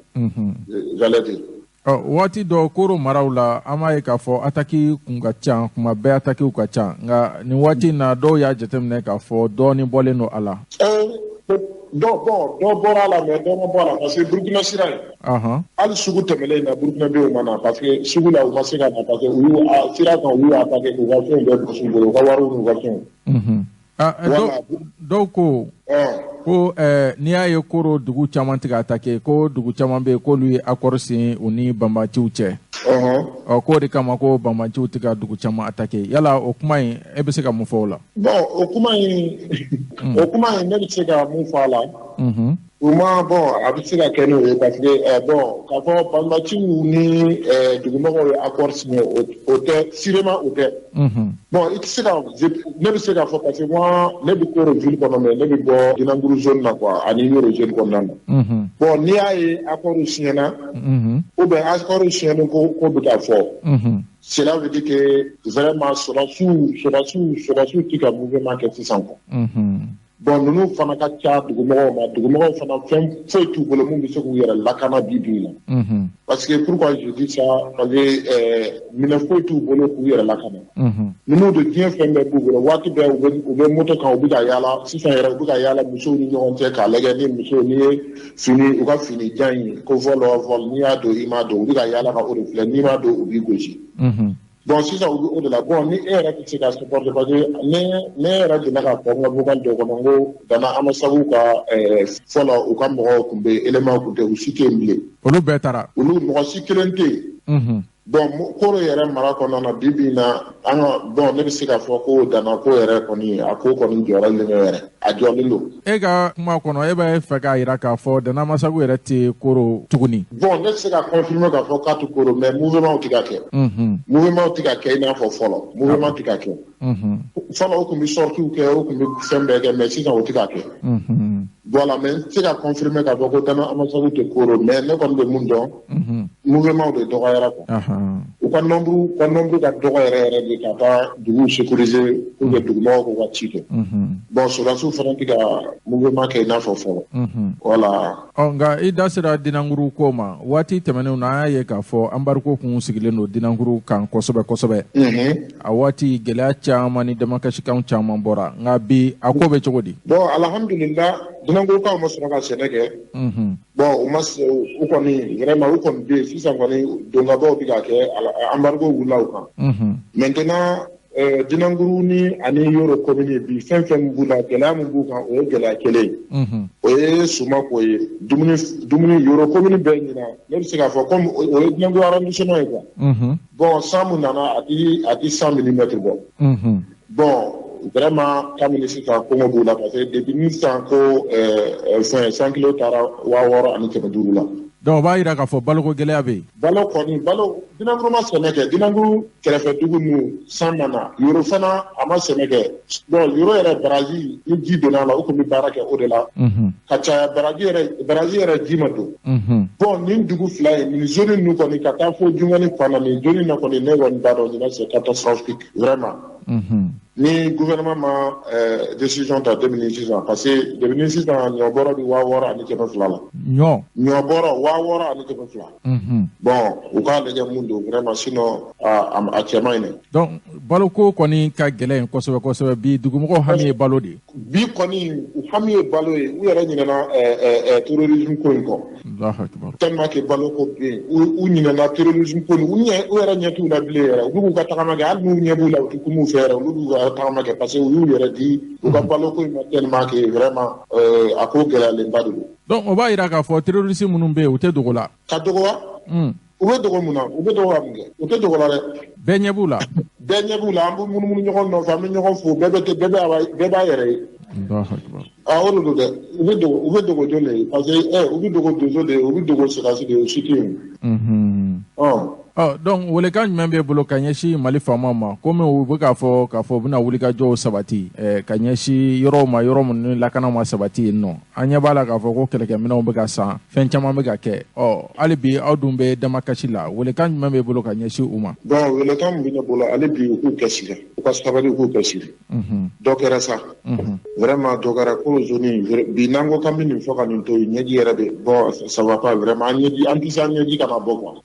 j'allais dire.
Ɔ, waati dɔ Koro maraw la, an b'a ye k'a fɔ ataki kun ka ca, kuma bɛɛ atakiw ka ca, nka nin waati in na dɔw y'a jateminɛ k'a fɔ dɔɔnin bɔlen don a la.
Dɔ bɔra a la, mais dɔ ma bɔ a la, parce que Burukina sira in. Hali sugu tɛmɛnen in na, Burukinadenw ma na, parce que sugu la u ma se ka na, parce que u y'u sira kan, u y'u attaquer k'u ka fɛnw bɛɛ bɔsi u bolo, u ka wariw n'u ka fɛnw.
Dɔw ko ko n'i y'a ye Koro dugu caman tɛ ka attaquer, ko dugu caman bɛ yen k'olu ye accord signé u ni banbaanciw cɛ. Ɔ, k'o de kama ko banbaanciw tɛ ka dugu caman attaquer. Yala o kuma in, e bɛ se ka mun fɔ o la?
Bon, o kuma in ne bɛ se ka mun fɔ a la. Vraiment, bon, a bɛ se ka kɛ n'o ye, parce que bon, k'a fɔ banbaanciw ni dugumɔgɔw ye accord signé, o tɛ, sûrement o tɛ. Bon, i tɛ se ka, ne bɛ se k'a fɔ, parce que moi ne bɛ Koro ville kɔnɔ, mais ne bɛ bɔ Dinanguru zone na quoi, ani Yoro zone kɔnɔna na. Bon, n'i y'a ye accord signé na, ou bien accord signé ko bɛ ka fɔ. Cela veut dire que vraiment sɔrɔdasiw tɛ ka mouvement kɛ sisan quoi. Bon, ninnu fana ka ca dugumɔgɔw ma, dugumɔgɔw fana fɛn foyi t'u bolo mun bɛ se k'u yɛrɛ lakana bi bi in na. Parce que pourquoi je dis ça? Parce que minɛn foyi t'u bolo k'u yɛrɛ lakana. Ninnu de diɲɛ fɛn bɛɛ b'u bolo, waati bɛɛ u bɛ moto kan, u bɛ ka yaala sisan yɛrɛ, u bɛ ka yaala musow ni ɲɔgɔn cɛ k'a lajɛ ni muso n'i ye fini, u ka fini jan in ko vol vol, n'i y'a don i m'a don, u bɛ ka yaala ka o de filɛ, n'i m'a don u b'i gosi. Bon, sisan u bɛ o de la. Bon, ni e yɛrɛ tɛ se ka supporter, parce que ne yɛrɛ delila k'a fɔ n ka vocal dɔ kɔnɔ, n ko Dana Amasagu ka fɔlɔ u ka mɔgɔw tun bɛ yen, élément tun tɛ, u si tɛ yen bilen.
Olu bɛɛ taara.
Olu mɔgɔ si kelen tɛ yen. Bon, Koro yɛrɛ mara kɔnɔna na bi bi in na, an ka bon, ne bɛ se k'a fɔ ko Dana ko yɛrɛ kɔni, a ko kɔni jɔyɔrɔlen don yɛrɛ, a jɔlen don.
E ka kuma kɔnɔ, e b'a fɛ k'a jira k'a fɔ Dana Amasagu yɛrɛ tɛ Koro tuguni.
Bon, ne tɛ se ka confirmer k'a fɔ k'a tɛ Koro, mais mouvement tɛ ka kɛ. Mouvement tɛ ka kɛ i n'a fɔ fɔlɔ, mouvement tɛ ka kɛ. Fɔlɔ o tun bɛ sorties kɛ, o tun bɛ fɛn bɛɛ kɛ, mais sisan o tɛ ka kɛ. Voilà, mais n tɛ se ka confirmer k'a fɔ ko Dana Amasagu tɛ Koro, mais ne kɔni bɛ mun dɔn, mouvement de dɔgɔyara quoi. U ka nombre ka dɔgɔ yɛrɛ yɛrɛ de ka taa duguw sécuriser pour que dugumɔgɔw k'u ka ci kɛ. Bon, sɔrɔdasiw fana tɛ ka mouvement kɛ i n'a fɔ fɔlɔ. Voilà.
Ɔ, nka i da sera Dinankuru ko ma. Waati tɛmɛnenw na, an y'a ye k'a fɔ embargo kun sigilen don Dinankuru kan kosɛbɛ kosɛbɛ. A waati gɛlɛya caman ni damakasikanw caman bɔra, nka bi a ko bɛ cogo di?
Bon, alhamdulillah, Dinankurukaw ma sɔrɔ ka sɛnɛ kɛ. Bon, u ma, u kɔni vraiment u kɔni bɛ yen sisan kɔni, donkabaw bɛ ka kɛ, embargo wulila u kan. Maintenant, Dinankuru ni ani Yoro commune bi, fɛn fɛn b'u la, gɛlɛya min b'u kan, o ye gɛlɛya kelen ye. O ye sumako ye, dumuni Yoro commune bɛɛ ɲina, ne bɛ se k'a fɔ comme o ye Dinankuru arrondissement ye quoi. Bon, san mun nana, a ti 100 millimètres bɔ. Bon, vraiment, kabini sisan kɔngɔ b'u la, parce que depuis ni sisan ko fɛn 100 kilo taara 6500 la.
Donc o b'a jira k'a fɔ baloko gɛlɛya bɛ yen.
Balo kɔni, balo, Dinankuru ma sɛnɛ kɛ, Dinankuru kɛrɛfɛ dugu ninnu san nana, Yoro fana a ma sɛnɛ kɛ. Bon, Yoro yɛrɛ baraji ni ji donna a la, u tun bɛ baara kɛ o de la ka caya, baraji yɛrɛ ji ma don. Bon, nin dugu fila in, nin zone ninnu kɔni, ka taa fo Jungani fan na, nin zone na kɔni, ne kɔni b'a dɔn ɲinan c'est catastrophique vraiment. Ni gouvernement ma décision ta depuis sisan, parce que depuis sisan ɲɔ bɔrɔ bɛ 6200 la.
Ɲɔ.
Ɲɔ bɔrɔ 6200. Bon, u k'a lajɛ mun don vraiment, sinon a cɛ man ɲi dɛ.
Donc baloko kɔni ka gɛlɛn kosɛbɛ kosɛbɛ bi, dugumɔgɔw hami ye balo de ye.
Bi kɔni u hami ye balo ye, u yɛrɛ ɲinɛna terrorisme ko in kɔ.
Allahu akbar.
Tellement que balo ko bɛ yen, u ɲinɛna terrorisme ko nin, u ɲɛ u yɛrɛ ɲɛ t'u la bilen yɛrɛ, u b'u k'u ka tagama kɛ, hali n'u ɲɛ b'u la, u tɛ kuma u fɛ yɛrɛ, olu b'u ka tagama kɛ parce que u y'u yɛrɛ di u ka balo ko in ma tellement que vraiment a ko gɛlɛyalenba de don.
Donc o b'a jira k'a fɔ terroriste minnu bɛ yen, u tɛ dogo la.
Ka dogo wa? U bɛ dogo mun na? U bɛ dogo ka mun kɛ? U tɛ dogo la dɛ.
Bɛɛ ɲɛ b'u la.
Bɛɛ ɲɛ b'u la, an bɛ munumunu ɲɔgɔn nɔfɛ, an bɛ ɲɔgɔn fo, bɛɛ bɛ bɛɛ b'a yɛrɛ ye.
Allahu akbar.
Ah, o de don dɛ, u bɛ dogo, u bɛ dogo jɔn de ye? Parce que u bɛ dogo donso de ye, u bɛ dogo sɔrɔdasi de ye, o si tɛ yen. Ɔ.
Ɔ, donc welekan jumɛn b'e bolo ka ɲɛsin Mali faamaw ma, komi u bɛ k'a fɔ u bɛna wulikajɔw sabati ka ɲɛsin yɔrɔw ma, yɔrɔ minnu ni lakana ma sabati yen nɔ? An ɲɛ b'a la k'a fɔ ko kɛlɛkɛminɛnw bɛ ka san, fɛn caman bɛ ka kɛ. Ɔ, hali bi aw dun bɛ damakasi la, welekan jumɛn b'e bolo ka ɲɛsin u ma?
Bon, welekan min bɛ ne bolo, hali bi u k'u cɛsiri, u ka sabali, u k'u cɛsiri. Dɔ kɛra sa, vraiment dɔ kɛra ko zone bi, n'an ko k'an bɛ nin fɔ ka nin to yen, ɲɛji yɛrɛ bɛ bon, ça va pas vraiment, an ɲɛji, an tɛ se an ɲɛji kana bɔ quoi.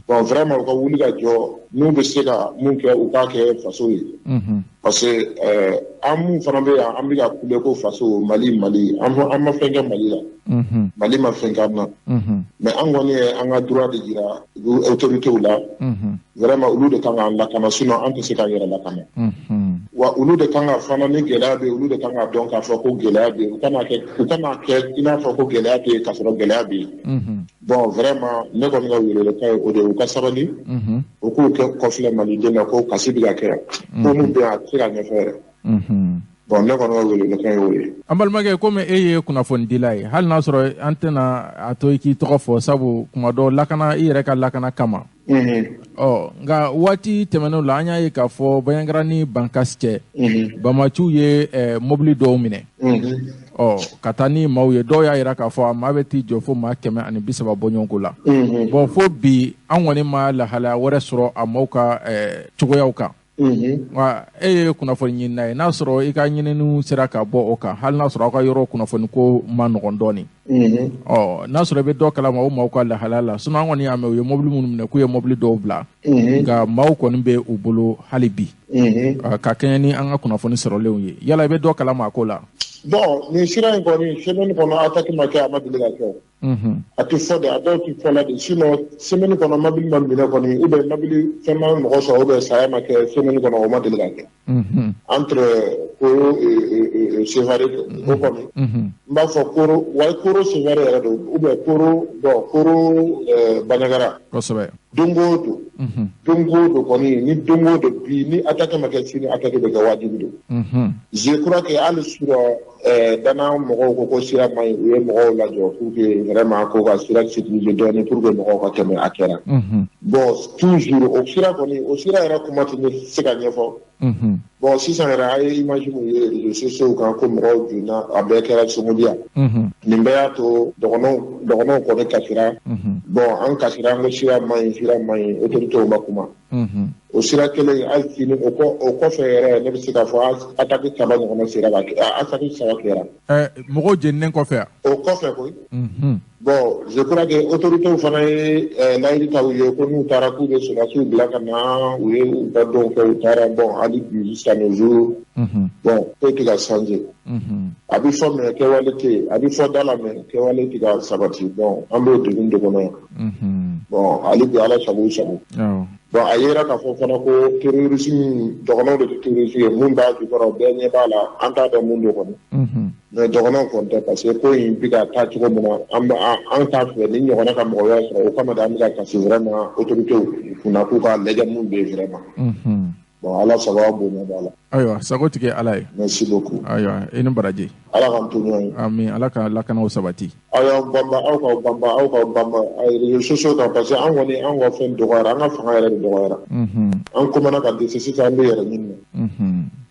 Bon, vraiment u ka wuli ka jɔ, n'u bɛ se ka mun kɛ, u k'a kɛ faso ye. Parce que an mun fana bɛ yan, an bɛ ka kule ko faso Mali Mali, an ma fɛn kɛ Mali la. Mali ma fɛn k'an na. Mais an kɔni ye an ka droit de jira autorités la. Vraiment olu de kan k'an lakana, sinon an tɛ se k'an yɛrɛ lakana. Wa olu de kan ka fana, ni gɛlɛya bɛ yen, olu de kan ka dɔn k'a fɔ ko gɛlɛya bɛ yen. U kana kɛ i n'a fɔ ko gɛlɛya tɛ yen k'a sɔrɔ gɛlɛya bɛ yen. Bon, vraiment ne kɔni ka welewelekan ye o de ye, u ka sabali, u k'u kɛ kɔfilɛ maliden na ko kasi bɛ ka kɛ, ko mun bɛ yen a tɛ se ka ɲɛfɔ yɛrɛ. Bon, ne kɔni ka welewelekan ye o ye.
An balimakɛ, komi e ye kunnafonidila ye, hali n'a sɔrɔ an tɛna a to i k'i tɔgɔ fɔ, sabu kuma dɔ lakana, i yɛrɛ ka lakana kama. Ɔ, nka waati tɛmɛnenw la, an y'a ye k'a fɔ Bandiagara ni Bankass cɛ, bamaciw ye mobili dɔw minɛ. Ɔ ka taa ni maaw ye, dɔw y'a jira k'a fɔ a maa bɛ t'i jɔ fo maa 130 bɔɲɔgɔnko la. Bon, fo bi an kɔni ma lahalaya wɛrɛ sɔrɔ a maaw ka cogoyaw kan. Nka e ye kunnafoni ɲinina ye, n'a sɔrɔ i ka ɲininiw sera ka bɔ o kan, hali n'a sɔrɔ aw ka yɔrɔ kunnafoni ko ma nɔgɔn dɔɔnin. Ɔ n'a sɔrɔ i bɛ dɔ kalama o maaw ka lahalaya la, sinon an kɔni y'a mɛn u ye mobili minnu minɛ k'u ye mobili dɔw bila, nka maaw kɔni bɛ u bolo hali bi ka kɛɲɛ ni an ka kunnafoni sɔrɔlenw ye. Yala i bɛ dɔ kalama a ko la?
Bon, nin sira in kɔni, semaine kɔnɔ attaque ma kɛ, a ma deli ka kɛ. A tɛ fɔ de, a dɔw tɛ fɔ la de. Sinon semaine kɔnɔ mobili ma minɛ kɔni, ou bien mobili fɛn ma mɔgɔ sɔrɔ, ou bien saya ma kɛ semaine kɔnɔ, o ma deli ka kɛ. Entre Koro et Sévaré, o kɔni, n b'a fɔ Koro, wa Koro Sévaré yɛrɛ don, ou bien Koro, bon, Koro Bandiagara.
Kosɛbɛ.
Don o don. Don o don kɔni, ni don o don bi ni attaque ma kɛ sini, attaque bɛ kɛ, wajibi don. Je crois que hali surɔ Dana mɔgɔw ko ko sira man ɲi, u ye mɔgɔw lajɔ pour que vraiment ko ka sira sécuriser dɔɔnin pour que mɔgɔw ka tɛmɛ, a kɛra. Bon, toujours o sira kɔni, o sira yɛrɛ kuma tɛ se ka ɲɛfɔ. Bon, sisan yɛrɛ a ye image mun ye réseaux sociaux kan ko mɔgɔw binna, a bɛɛ kɛra Sogodia. Nin bɛɛ y'a to dɔgɔnɔw kɔni kasira. Bon, an kasira, an ko sira man ɲi, sira man ɲi, autorités ma kuma. O sira kelen, hali sini o kɔfɛ yɛrɛ, ne bɛ se k'a fɔ attaque 3 ɲɔgɔnna sera ka kɛ, attaque 3 kɛra.
Mɔgɔw jeninen kɔfɛ yan?
O kɔfɛ koyi. Bon, je crois que autorités fana ye layidu ta u ye ko n'u taara k'u bɛ sɔrɔdasiw bila ka na, u ye u ka dɔw kɛ, u taara. Bon, hali bi jusqu'à nos jours, bon, foyi tɛ ka changer. A bɛ fɔ mais kɛwale tɛ yen, a bɛ fɔ da la mais kɛwale tɛ ka sabati. Bon, an b'o degun de kɔnɔ yan. Bon, hali bi Ala sago i sago. Bon, a yera k'a fɔ fana ko terrorisme, dɔgɔnɔw de tɛ terrorisme ye, mun b'a jukɔrɔ bɛɛ ɲɛ b'a la, an t'a dɔn mun don kɔni. Mais dɔgɔnɔw kɔni tɛ, parce que ko in bɛ ka taa cogo min na, an t'a fɛ ni ɲɔgɔnna ka mɔgɔ wɛrɛ sɔrɔ, o kama de an bɛ ka kasi vraiment autorités kunna k'u k'a lajɛ mun bɛ yen vraiment. Bon, Ala sago aw bonya b'a la.
Ayiwa, sago tigi Ala ye.
Merci beaucoup.
Ayiwa, i ni baraji.
Ala k'an to ɲɔgɔn ye.
Ami, Ala ka lakanaw sabati.
Aw y'aw banba, aw k'aw banba, aw k'aw banba réseaux sociaux kan, parce que an kɔni, an ka fɛn dɔgɔyara, an ka fanga yɛrɛ de dɔgɔyara. An komana ka dɛsɛ, sisan an bɛ yɛrɛ ɲini na.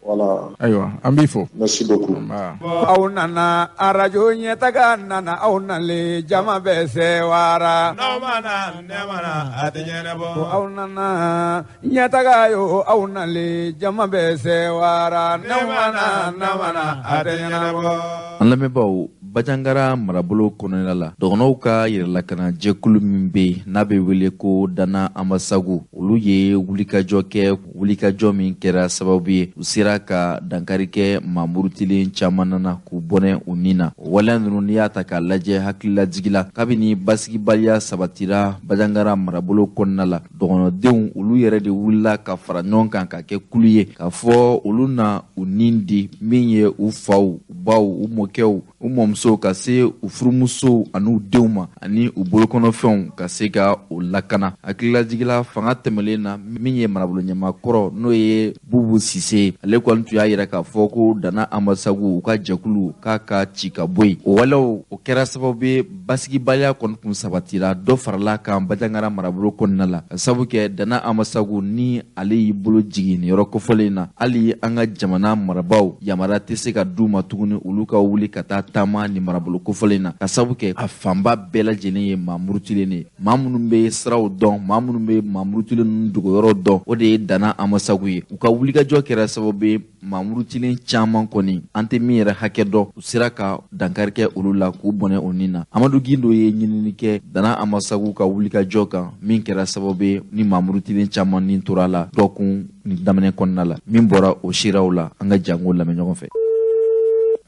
Voilà.
Ayiwa, an b'i fo.
Merci beaucoup.
Aw nana arajo ɲɛtaga nana, aw nalen jama bɛ sewara.
N'aw ma na nɛɛma na, a tɛ ɲɛnabɔ.
Aw nana ɲɛtaga yo, aw nalen jama bɛ sewara. N'aw ma na nɛɛma na, a tɛ ɲɛnabɔ.
An lamɛnbaaw, Bandiagara marabolo kɔnɔna la, dɔgɔnɔw ka yɛrɛlakana jɛkulu min bɛ yen n'a bɛ wele ko Dana Amasagu, olu ye wulikajɔ kɛ, wulikajɔ min kɛra sababu ye u sera ka dankari kɛ maa murutilen caman na k'u bɔnɛ u ni na. O waleya ninnu, n'i y'a ta k'a lajɛ, hakililajigi la, kabini basigibaliya sabatira Bandiagara marabolo kɔnɔna la, dɔgɔnɔdenw olu yɛrɛ de wulila ka fara ɲɔgɔn kan ka kɛ kulu ye k'a fɔ olu na u ni di min ye u faw, u baw, u mɔkɛw, u mɔmusow, ka se u furumusow an'u denw ma, ani u bolokɔnɔfɛnw, ka se ka u lakana. Hakililajigila, fanga tɛmɛlen na, min ye marabolo ɲɛmaakɔrɔ, n'o ye Bubu Sise, ale kɔni tun y'a yira k'a fɔ ko Dana Amasagu u ka jɛkulu k'a ka ci ka bɔ yen. O walew o kɛra sababu ye basigibaliya kɔni kun sabatira, dɔ farala kan Bandiagara marabolo kɔnɔna la, ka sabu kɛ Dana Amasagu ni ale y'i bolo jigin nin yɔrɔ kofɔlen in na, hali an ka jamana marabaaw yamaruya tɛ se ka d'u ma tuguni olu ka wuli ka taa taama nin marabolo kofɔlen in na, ka sabu kɛ a fanba bɛɛ lajɛlen ye maa murutilen ye, maa minnu bɛ siraw dɔn, maa minnu bɛ maa murutilen ninnu dogoyɔrɔ dɔn, o de ye Dana Amasagu ye. U ka wulikajɔ kɛra sababu ye maa murutilen caman kɔni, an tɛ min yɛrɛ hakɛ dɔn, u sera ka dankari kɛ olu la k'u bɔnɛ o ni na. Amadu Gindo ye ɲinini kɛ Dana Amasagu ka wulikajɔ kan min kɛra sababu ye ni maa murutilen caman ni tora la dɔgɔkun nin daminɛ kɔnɔna la, min bɔra o siraw la, an ka jango lamɛn ɲɔgɔn fɛ.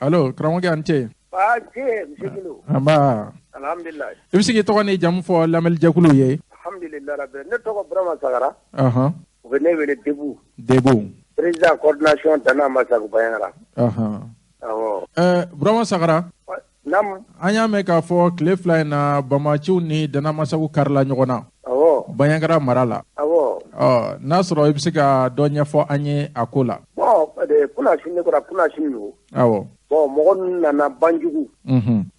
Allo, karamɔgɔkɛ, an ce.
Ba ce, monsieur Gindo.
Nba.
Alhamdulilayi.
I bɛ se k'i tɔgɔ n'i jamu fɔ lamɛnlijɛkulu ye?
Alhamdulilayi rabbi, ne tɔgɔ Burama Sagara. U bɛ ne wele Debu.
Debu.
Président coordination Dana Amasagu Bandiagara. Awɔ.
Burama Sagara.
Naamu.
An y'a mɛn k'a fɔ tile 2 in na, bamaciw ni Dana Amasagu karila ɲɔgɔn na.
Awɔ.
Bandiagara mara la.
Awɔ.
Ɔ n'a sɔrɔ i bɛ se ka dɔ ɲɛfɔ an ye a ko la.
Bon, kunasini ne kɔra kunasini don.
Awɔ.
Bon, mɔgɔ ninnu nana Banjugu.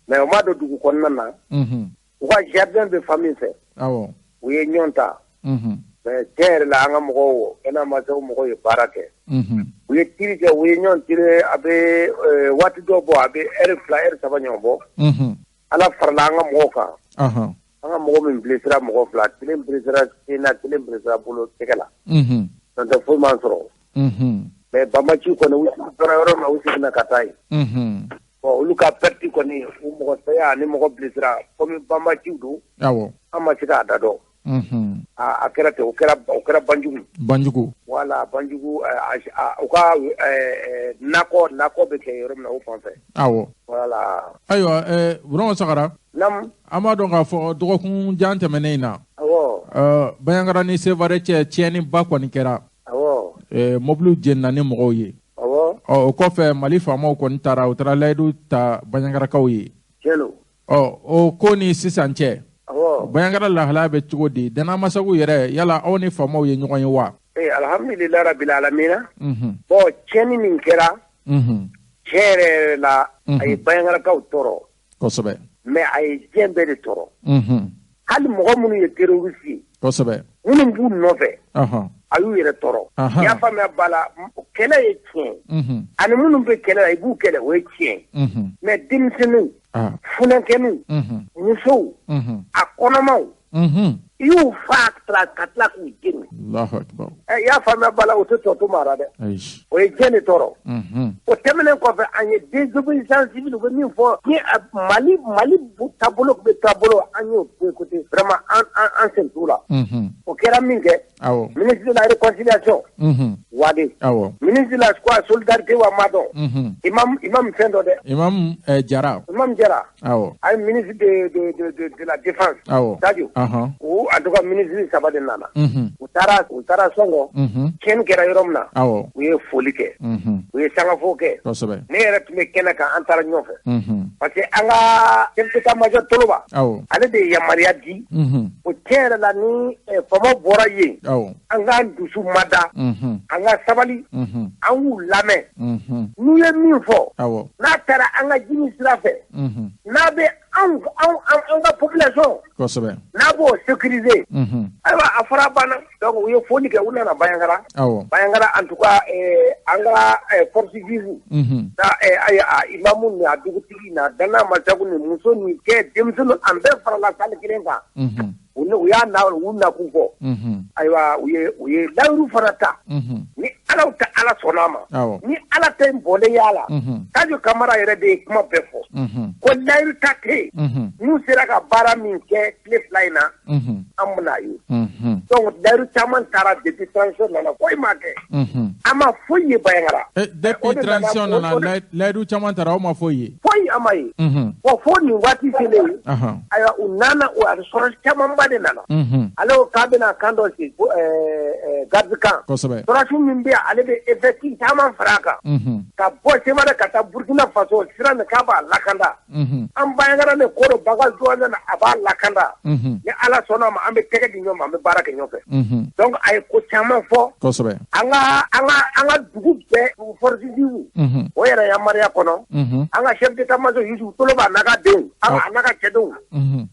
Mais u ma don dugu kɔnɔna na. U ka jardin bɛ fan min fɛ.
Awɔ.
U ye ɲɔgɔn ta. Mais tiɲɛ yɛrɛ la, an ka mɔgɔw, Dana Amasagu mɔgɔw ye baara kɛ. U ye tir kɛ, u ye ɲɔgɔn tiré, a bɛ waati dɔ bɔ, a bɛ heure 2 heure 3 ɲɔgɔn bɔ. Ala farala an ka mɔgɔw kan. An ka mɔgɔ min blessera mɔgɔ 2, kelen blessera sen na, kelen blessera bolo tɛgɛ la. N'o tɛ foyi m'an sɔrɔ. Mais banbaciw kɔni, u bɔra yɔrɔ min na, u seginna ka taa yen. Bon, olu ka perte kɔni, u mɔgɔ saya ani mɔgɔ blessera, comme banbaciw don.
Awɔ.
An ma se k'a da dɔn. A kɛra ten, o kɛra Banjugu.
Banjugu.
Voilà, Banjugu, u ka nakɔ bɛ kɛ yɔrɔ min na, o fan fɛ.
Awɔ.
Voilà.
Ayiwa, Burama Sagara.
Naamu.
An b'a dɔn k'a fɔ dɔgɔkun jan tɛmɛnen in na.
Awɔ.
Bandiagara ni Sevare cɛ, tiɲɛniba kɔni kɛra.
Awɔ.
Mɔbiliw jenina ni mɔgɔw ye.
Awɔ.
Ɔ, o kɔfɛ, Mali faamaw kɔni taara, u taara layidu ta Bandiagarakaw ye.
Tiɲɛ don.
Ɔ, o ko ni sisan cɛ.
Awɔ.
Bandiagara lahalaya bɛ cogo di? Danamasagu yɛrɛ, yala aw ni faamaw ye ɲɔgɔn ye wa?
Ee, alhamdulilayi rabil alamina. Bon, tiɲɛni min kɛra. Tiɲɛ yɛrɛ yɛrɛ la, a ye Bandiagarakaw tɔɔrɔ.
Kosɛbɛ.
Mais a ye diɲɛ bɛɛ de tɔɔrɔ. Hali mɔgɔ minnu ye terroriste ye.
Kosɛbɛ.
Minnu b'u nɔfɛ. A y'u yɛrɛ tɔɔrɔ. I y'a faamuya ba la, kɛlɛ ye tiɲɛ. Ani minnu bɛ kɛlɛ la, i b'u kɛlɛ, o ye tiɲɛ. Mais denmisɛnninw, funankɛninw, musow, a kɔnɔmaw, i y'u fa ka tila k'u jeni.
Allahu akbar.
I y'a faamuya ba la, o tɛ tɔ to mara dɛ. O ye diɲɛ de tɔɔrɔ. O tɛmɛnen kɔfɛ, an ye désobéissance civile, u bɛ min fɔ ni Mali taabolo bɛ taabolo, an y'o boycotté vraiment, an sen t'u la. O kɛra min kɛ. Ministre de la réconciliation. Wade. Ministre de la quoi, solidarité wa ma dɔn. Imam fɛn dɔ dɛ.
Imam Jara.
Imam Jara.
Awɔ.
A ye ministre de la défense.
Awɔ.
Sadio. O en tout cas ministre 3 de nana. U taara Sɔngɔ. Tiɲɛni kɛra yɔrɔ min na.
Awɔ.
U ye foli kɛ. U ye sangafo kɛ.
Kosɛbɛ.
Ne yɛrɛ tun bɛ kɛnɛ kan, an taara ɲɔgɔn fɛ. Parce que an ka chef d'état-major Toloba.
Awɔ.
Ale de ye yamaruya di. O tiɲɛ yɛrɛ la, ni faamaw bɔra yen.
Awɔ.
An k'an dusu mada. An ka sabali. An k'u lamɛn. N'u ye min fɔ.
Awɔ.
N'a taara an ka jimi sira fɛ. N'a bɛ anw ka population.
Kosɛbɛ.
N'a b'o sécuriser. Ayiwa, a fɔra banna. Donc u ye foli kɛ, u nana Bandiagara.
Awɔ.
Bandiagara, en tout cas, an ka force vive. Na ayi, imamu ni a dugutigi na Dana Masagu ni muso ni cɛ denmisɛnninw, an bɛɛ farala salle kelen kan. U y'a na, u nakun fɔ. Ayiwa, u ye layiru fana ta. Ni Ala tɛ, Ala sɔnna a ma. Ni Ala tɛ n bɔlen y'a la. Sadio Kamara yɛrɛ de ye kuma bɛɛ fɔ. Ko layiru ta tɛ yen. N'u sera ka baara min kɛ tile 2 in na, an bɛna ye. Donc layiru caman taara depuis transition nana, foyi ma kɛ. An ma foyi ye Bandiagara.
Depuis transition nana, layiru caman taara, aw ma foyi ye.
Foyi an ma ye. Bon, fo nin waati selen. Ayiwa, u nana, o a sɔrɔ camanba de nana. Ale ko k'a bɛna kan dɔ sigi, garde camp.
Kosɛbɛ.
Sɔrɔdasi min bɛ yen, ale bɛ effectif caman fara a kan. Ka bɔ Sevare ka taa Burkina Faso sira nin, k'a b'a lakanda. An Bandiagara ni Koro Baga jɔlen na, a b'a lakanda. Ni Ala sɔnna a ma, an bɛ tɛgɛ di ɲɔgɔn ma, an bɛ baara kɛ ɲɔgɔn fɛ. Donc a ye ko caman fɔ.
Kosɛbɛ.
An ka dugu bɛɛ, dugu force vive. O yɛrɛ yamaruya kɔnɔ. An ka chef d'état-major Youssouf Toloba n'a ka denw, a n'a ka cɛdenw.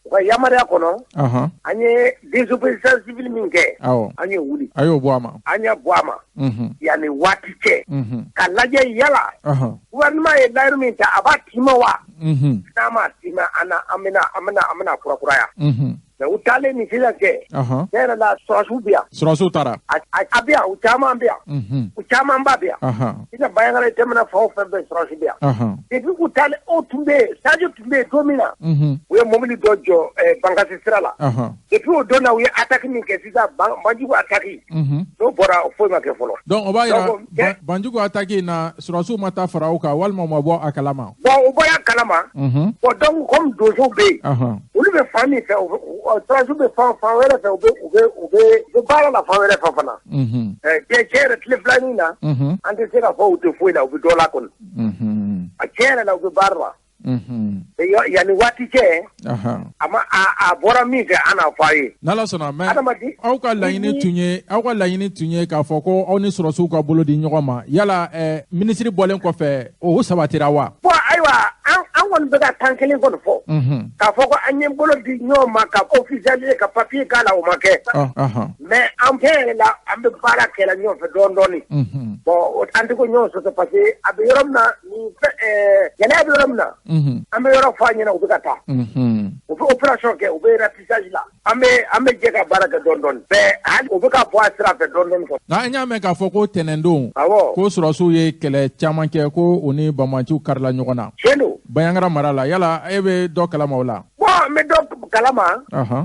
U ka yamaruya kɔnɔ. An ye désobéissance civile min kɛ. An ye wuli.
A y'o bɔ a ma.
An y'a bɔ a ma. Yanni waati cɛ. Ka lajɛ yala. Gouvernement ye layiru min ta, a b'a tima wa? N'a ma tima, an bɛna kurakuraya. Mais u taalen ni sisan cɛ. Tiɲɛ yɛrɛ la, sɔrɔdasiw bɛ yan.
Sɔrɔdasiw taara.
A bɛ yan, u caman bɛ yan. U camanba bɛ yan. Sisan Bandiagara tɛmɛna fan o fɛn bɛɛ, sɔrɔdasi bɛ yan. Depuis u taalen, o tun bɛ yen, Sadio tun bɛ yen don min na. U ye mobili dɔ jɔ Bankasi sira la. Depuis o don na, u ye attaque min kɛ sisan, Banjugu attaque. N'o bɔra, foyi ma kɛ fɔlɔ.
Donc o b'a yira Banjugu attaque in na, sɔrɔdasiw ma taa fara aw kan walima u ma bɔ a kalama.
Bon, u bɔra a kalama. Bon, donc comme donsow bɛ yen. Olu bɛ fan min fɛ, sɔrɔdasiw bɛ fan wɛrɛ fɛ, u bɛ baara la fan wɛrɛ fɛ fana. Tiɲɛ yɛrɛ, tile filanin na, an tɛ se k'a fɔ u tɛ foyi la, u bɛ dɔ la kɔni. A tiɲɛ yɛrɛ la, u bɛ baara la. Yanni waati cɛ, a ma a bɔra min fɛ, an n'a fɔ a ye.
N'Ala sɔnna, mais aw ka laɲini tun ye k'a fɔ ko aw ni sɔrɔdasiw ka bolo di ɲɔgɔn ma, yala minisiri bɔlen kɔfɛ, o sabatira wa?
Bon, ayiwa, an kɔni bɛ ka kan kelen kɔni fɔ. K'a fɔ ko an ye bolo di ɲɔgɔn ma ka officialiser, ka papier k'a la, o ma kɛ. Mais an tiɲɛ yɛrɛ la, an bɛ baara kɛla ɲɔgɔn fɛ dɔɔni dɔɔni. Bon an tɛ ko ɲɔgɔn sɔsɔ parce que a bɛ yɔrɔ min na ni gɛlɛya bɛ yɔrɔ min na an bɛ yɔrɔ fɔ a ɲɛna u bɛ ka taa. U bɛ opération kɛ u bɛ ratissage la an bɛ jɛ ka baara kɛ dɔɔni dɔɔni bɛɛ hali u bɛ ka bɔ a sira fɛ dɔɔni dɔɔni.
Nka an y'a mɛn k'a fɔ ko tɛnɛndon.
Awɔ.
Ko sɔrɔdasiw ye kɛlɛ caman kɛ ko u ni banbaanciw karila ɲɔgɔn na.
Tiɲɛ don.
Bandiagara mara la yala e bɛ dɔ kalama o la.
Bon n bɛ dɔ kalama.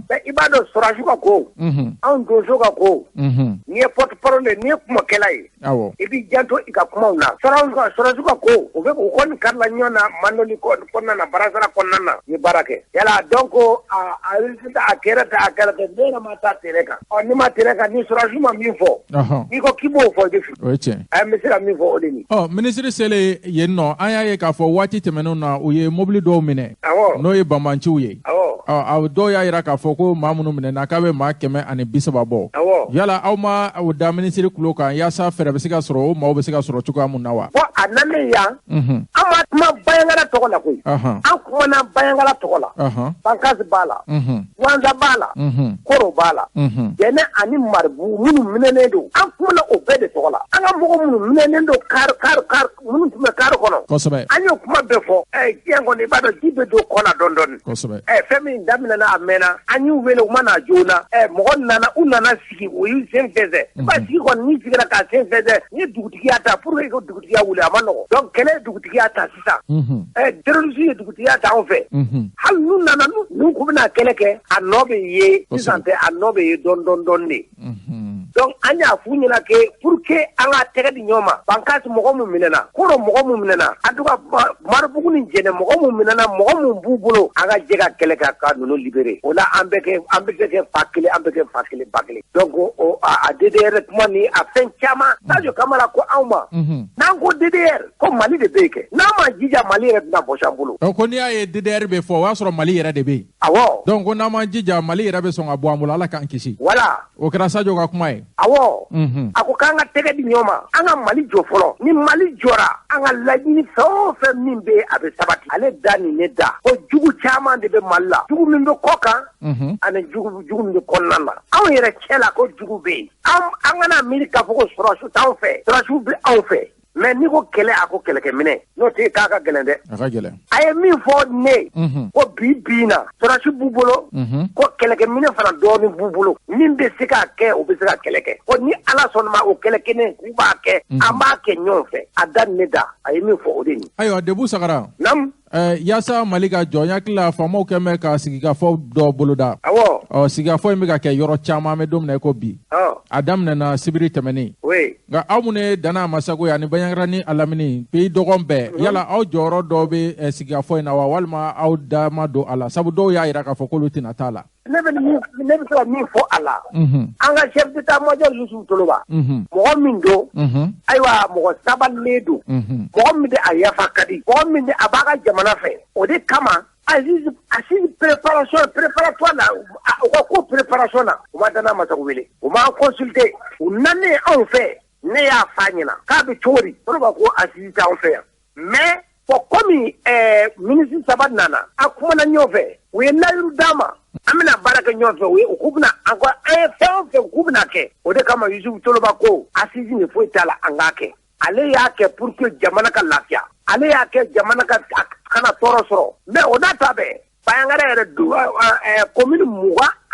Mais i b'a dɔn sɔrɔdasiw ka ko. Anw donso ka ko. N'i ye porte parole ye n'i ye kumakɛla ye.
Awɔ.
I b'i janto i ka kumaw na. Sɔrɔdasiw ka ko u bɛ u kɔni karila ɲɔgɔn na Mandoli kɔnɔna na Barasara kɔnɔna na u ye baara kɛ. Yala donc a résultat a kɛra tan a kɛra tan ne yɛrɛ ma taa terrain kan. Ɔ n'i ma terrain kan ni sɔrɔdasiw ma min fɔ. N'i ko k'i b'o fɔ i bɛ fili.
O ye tiɲɛ.
N bɛ se ka min fɔ o de ye.
Ɔ minisiri selen yen nɔ an y'a ye k'a fɔ waati tɛmɛnenw na u ye mobili dɔw minɛ.
Awɔ.
N'o ye banbaanciw ye.
Awɔ.
Ɔ dɔw y'a jira k'a fɔ ko maa minnu minɛna k'a bɛ maa 130 bɔ.
Awɔ.
Yala aw ma o da minisiri tulo kan yaasa fɛɛrɛ bɛ se ka sɔrɔ o maaw bɛ se ka sɔrɔ cogoya mun na wa.
Bon a nalen yan. An ma kuma Bandiagara tɔgɔ la koyi. An kumana Bandiagara tɔgɔ la. Bankass b'a la. Wanza b'a la. Koro b'a la. Jɛnɛ ani Maribugu minnu minɛnen don an kumana o bɛɛ de tɔgɔ la. An ka mɔgɔ minnu minɛnen don kari minnu tun bɛ kari kɔnɔ.
Kosɛbɛ.
An y'o kuma bɛɛ fɔ. Diɲɛ kɔni i b'a dɔn ji bɛ don kɔ la dɔɔni dɔɔni.
Kosɛbɛ.
Fɛn min daminɛna a mɛnna an y'u wele u ma na joona. Mɔgɔ nana u nana sigi u y'u sen fɛnsɛn. I b'a sigi kɔni n'i sigira k'a sen fɛnsɛn n'i ye dugutigiya ta pour que i ka dugutigiya wuli a ma nɔgɔn. Donc kɛlɛ ye dugutigiya ta sisan. Terroriste ye dugutigiya ta anw fɛ. Hali n'u nana n'u k'u bɛna kɛlɛ kɛ a nɔ bɛ ye sisan tɛ a nɔ bɛ ye dɔɔni dɔɔni dɔɔni de. Donc an y'a f'u ɲɛna que pour que an ka tɛgɛ di ɲɔgɔn ma Bankass mɔgɔ mun minɛna Koro mɔgɔ mun minɛna en tout cas Maribugu ni Jɛnɛ mɔgɔ mun minɛna mɔgɔ mun b'u bolo an ka jɛ ka kɛlɛ kɛ ka ninnu libérer o la an bɛ se kɛ fa kelen an bɛ kɛ fa kelen ba kelen donc o a DDR kuma ni a fɛn caman Sadio Kamara ko anw ma n'an ko DDR ko Mali de bɛ yen kɛ n'an ma jija Mali yɛrɛ tɛna bɔsi an bolo.
Donc ko n'i y'a ye DDR bɛ fɔ o y'a sɔrɔ Mali yɛrɛ de bɛ yen.
Awɔ.
Donc ko n'an ma jija Mali yɛrɛ bɛ sɔn ka bɔ an bolo Ala k'an kisi.
Voilà.
O kɛra Sadio ka kuma ye.
Awɔ. A ko k'an ka tɛgɛ di ɲɔgɔn ma an ka Mali jɔ fɔlɔ ni Mali jɔra an ka laɲini fɛn o fɛn min bɛ yen a bɛ sabati ale da ni ne da ko jugu caman de bɛ Mali la jugu min bɛ kɔ kan ani jugu min bɛ kɔnɔna na anw yɛrɛ cɛ la ko jugu bɛ yen an kana miiri k'a fɔ ko sɔrɔdasiw t'anw fɛ sɔrɔdasiw bɛ anw fɛ mais n'i ko kɛlɛ a ko kɛlɛkɛminɛ n'o tɛ k'a ka gɛlɛn dɛ.
A ka gɛlɛn.
A ye min fɔ ne. Ko bi bi in na sɔrɔdasiw b'u bolo. Ko kɛlɛkɛminɛ fana dɔɔnin b'u bolo min bɛ se k'a kɛ u bɛ se ka kɛlɛ kɛ ko ni Ala sɔnna ma o kɛlɛkɛminɛ k'u b'a kɛ an b'a kɛ ɲɔgɔn fɛ a da ni ne da a ye min fɔ o de ye.
Ayiwa Debou Sagara.
Naamu.
Yaasa Mali ka jɔ n hakili la faamaw kɛn bɛ ka sigikafɔ dɔ boloda.
Awɔ.
Ɔ sigikafɔ in bɛ ka kɛ yɔrɔ caman an bɛ don min na i ko bi. A daminɛna sibiri tɛmɛnen.
Oui.
Nka aw minnu ye Dana Masago ye ani Bandiagara ni a lamini pays dɔgɔn bɛɛ yala aw jɔyɔrɔ dɔ bɛ sigikafɔ in na wa walima aw da ma don a la sabu dɔw y'a jira k'a fɔ k'olu tɛna taa la.
Ne bɛ se ka min fɔ a la. An ka chef d'état-major Youssouf Toloba. Mɔgɔ min don. Ayiwa mɔgɔ sabalilen don. Mɔgɔ min de a yafa ka di. Mɔgɔ min de a b'a ka jamana fɛ. O de kama assise préparation préparatoire la u ka ko préparation na u ma Dana Masago wele u ma consulter u nanen anw fɛ ne y'a f'a ɲɛna k'a bɛ cogo di Toloba ko assise t'anw fɛ yan mais bon komi ministre saba nana a kumana ɲɔgɔn fɛ u ye layiru d'a ma an bɛna baara kɛ ɲɔgɔn fɛ u k'u bɛna an ko an ye fɛn o fɛn k'u bɛna kɛ o de kama Youssouf Toloba ko assise nin foyi t'a la an k'a kɛ ale y'a kɛ pour que jamana ka lafiya ale y'a kɛ jamana ka kana tɔɔrɔ sɔrɔ mais o n'a ta bɛɛ Bandiagara yɛrɛ du commune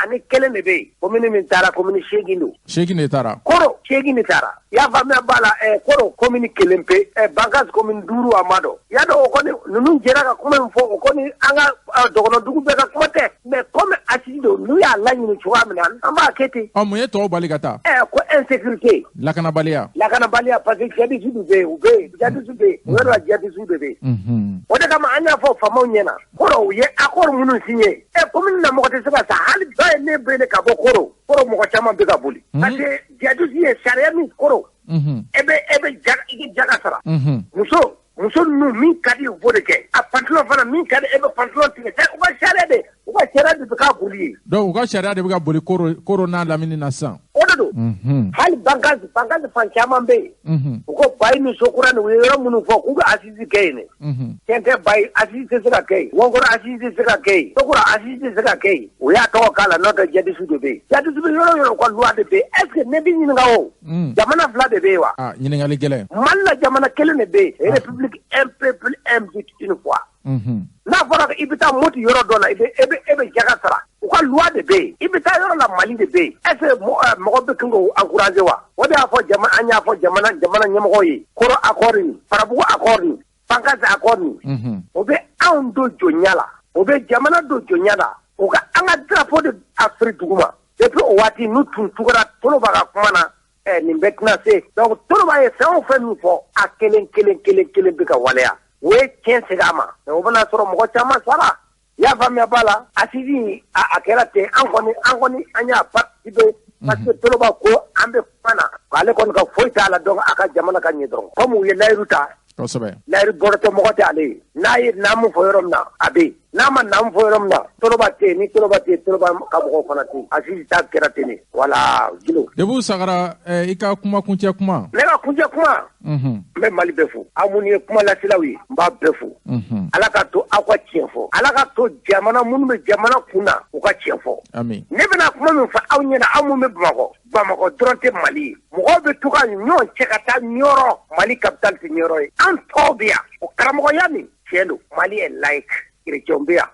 21 de bɛ yen commune min taara commune 8 don.
8 de taara.
Koro 8 de taara i y'a faamuya b'a la Koro commune 1 pe Bankass commune 5 a ma dɔn i y'a dɔn o kɔni ninnu jɛra ka kuma min fɔ o kɔni an ka dɔgɔnɔdugu bɛɛ ka kuma tɛ mais comme assise don n'u y'a laɲini cogoya min na an b'a kɛ ten.
Ɔ mun ye tɔw bali ka taa.
Ko insécurité.
Lakanabaliya.
Lakanabaliya parce que djihadistes bɛ yen u bɛ yen djihadistes bɛ yen o yɔrɔ la djihadistes de bɛ yen. O de kama an y'a fɔ faamaw ɲɛna Koro u ye accord minnu signé commune na mɔgɔ tɛ se ka sa hali dɔ ye ne wele ka bɔ Koro Koro mɔgɔ caman bɛ ka boli. Parce que djihadistes ye sariya min Koro. E bɛ i jaga sara. Muso ninnu min ka di u b'o de kɛ a pantalon fana min ka di e bɛ pantalon tigɛ u ka sariya de u ka sariya de bɛ k'a boli ye.
Donc u ka sariya de bɛ ka boli Koro n'a lamini na sisan.
O O de don. Hali Bankass fan caman bɛ yen. U ko Bayi ni Sokura ni u ye yɔrɔ minnu fɔ k'u bɛ assise kɛ yen dɛ. Tiɲɛ tɛ, Bayi assise tɛ se ka kɛ yen, Wɔnkɔrɔ assise tɛ se ka kɛ yen, Sokura assise tɛ se ka kɛ yen. U y'a tɔgɔ k'a la, n'o tɛ djihadiste de bɛ yen. Djihadiste bɛ yɔrɔ o yɔrɔ, u ka loi de bɛ yen. Est ce que ne b'i ɲininka o? Jamana fila de bɛ yen wa?
Ɲininkali gɛlɛn.
Mali la, jamana kelen de bɛ yen. République, un peuple, un but, une foi. N'a fɔra i bɛ taa Moti yɔrɔ dɔ la, i bɛ e bɛ e bɛ jaga sara. U ka loi de bɛ yen. I bɛ taa yɔrɔ la, Mali de bɛ yen. Est ce que mɔgɔ bɛ kan k'o encourager wa? O de y'a fɔ jama, an y'a fɔ jamana ɲɛmɔgɔw ye. Koro accord nin, Farabugu accord nin, Bankass accord nin, o bɛ anw don jɔnya la, o bɛ jamana don jɔnya la. U ka an ka drapeau de afiri duguma. Depuis o waati n'u tun tugura Toloba ka kuma na, nin bɛɛ tɛna se. Donc Toloba ye fɛn o fɛn min fɔ, a kelen kelen kelen kelen bɛ ka waleya. O ye tiɲɛ segin a ma, mais o bɛna sɔrɔ mɔgɔ caman sara. I y'a faamuya ba la, assise a kɛra ten. An kɔni an y'a participer parce que Toloba ko an bɛ kuma na, k'ale kɔni ka foyi t'a la. Donc a ka jamana ka ɲɛ dɔrɔn, comme u ye layiru ta. Layiru bɔrɔtɔ mɔgɔ tɛ ale ye. N'a ye naamu fɔ yɔrɔ min na, a bɛ yen. N'a ma naamu fɔ yɔrɔ min na, Toloba tɛ yen. Ni Toloba tɛ yen, Toloba ka mɔgɔw fana tɛ yen. Assise ta kɛra ten de. Voilà, Gindo.
Debu Sagara, i ka kuma kuncɛ kuma.
Ne ka kuncɛ kuma, n bɛ Mali bɛɛ fo. Aw minnu ye kuma laselaw ye, n b'a bɛɛ fo. Ala ka to aw ka tiɲɛ fɔ. Ala ka to jamana minnu bɛ jamana kun na, u ka tiɲɛ fɔ.
Ami.
Ne bɛna kuma min fɔ aw ɲɛna, aw minnu bɛ Bamakɔ, Bamakɔ dɔrɔn tɛ Mali ye. Mɔgɔw bɛ to ka ɲɔgɔn cɛ ka taa Ɲɔrɔ. Mali capitale tɛ Ɲɔrɔ ye. An tɔw bɛ yan. O karamɔgɔya nin, tiɲɛ don, Mali est laïque. Chrétien bɛ yan,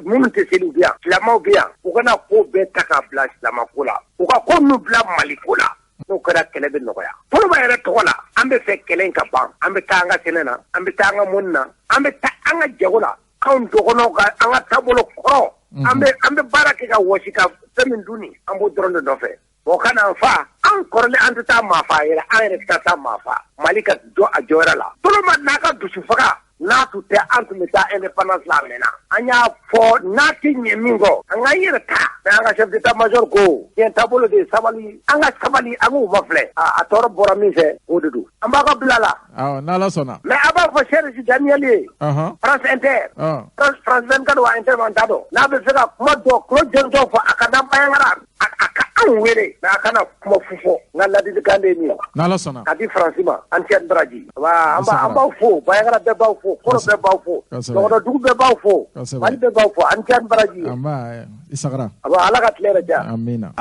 minnu tɛ seli bɛ yan, silamɛw bɛ yan. U kana ko bɛɛ ta k'a bila silamɛko la, u ka ko ninnu bila Maliko la. N'o kɛra, kɛlɛ bɛ nɔgɔya. Toloba yɛrɛ tɔgɔ la, an bɛ fɛ kɛlɛ in ka ban. An bɛ taa an ka sɛnɛ na, an bɛ taa an ka mɔni na, an bɛ taa an ka jago la. Anw dɔgɔnɔw ka an ka taabolo kɔrɔ, an bɛ baara kɛ ka wɔsi ka fɛn min dun nin, an b'o dɔrɔn de nɔfɛ. O kana an fa, an kɔrɔlen, an tɛ taa maa fa yɛrɛ, an yɛrɛ tɛ taa maa fa. Mali ka jɔ a jɔyɔrɔ la. Toloba n'a ka dusu faga n'a tun tɛ, an tun bɛ taa indépendance la a mɛnna. An y'a fɔ n'a tɛ ɲɛ min kɔ, an k'an yɛrɛ ta. Mais an ka chef d'état major ko diɲɛ taabolo de ye sabali, an ka sabali, an k'u mafilɛ. A tɔɔrɔ bɔra min fɛ, o de don. An b'a ka bila la.
Awɔ, n'Ala sɔnna.
Mais a b'a fɔ Serge Daniel ye, France Inter, France 24 wa Inter, an t'a dɔn n'a bɛ se ka kuma dɔ kulo jɔntɔ fɔ, a ka na Bandiagara, a ka anw wele, mais a kana kuma fu fɔ. N ka ladilikan de ye nin ye.
N'Ala sɔnna.
Ka di Faransi ma, an cɛ baraji. An b'aw fo, Bandiagara bɛɛ b'aw fo, Kɔrɔ bɛɛ b'aw fo, dɔgɔnɔdugu bɛɛ b'aw fo, Mali bɛɛ b'aw fo. An cɛ baraji.
Anba, i Sagara.
A Ala ka tile yɛrɛ diya.
Amina.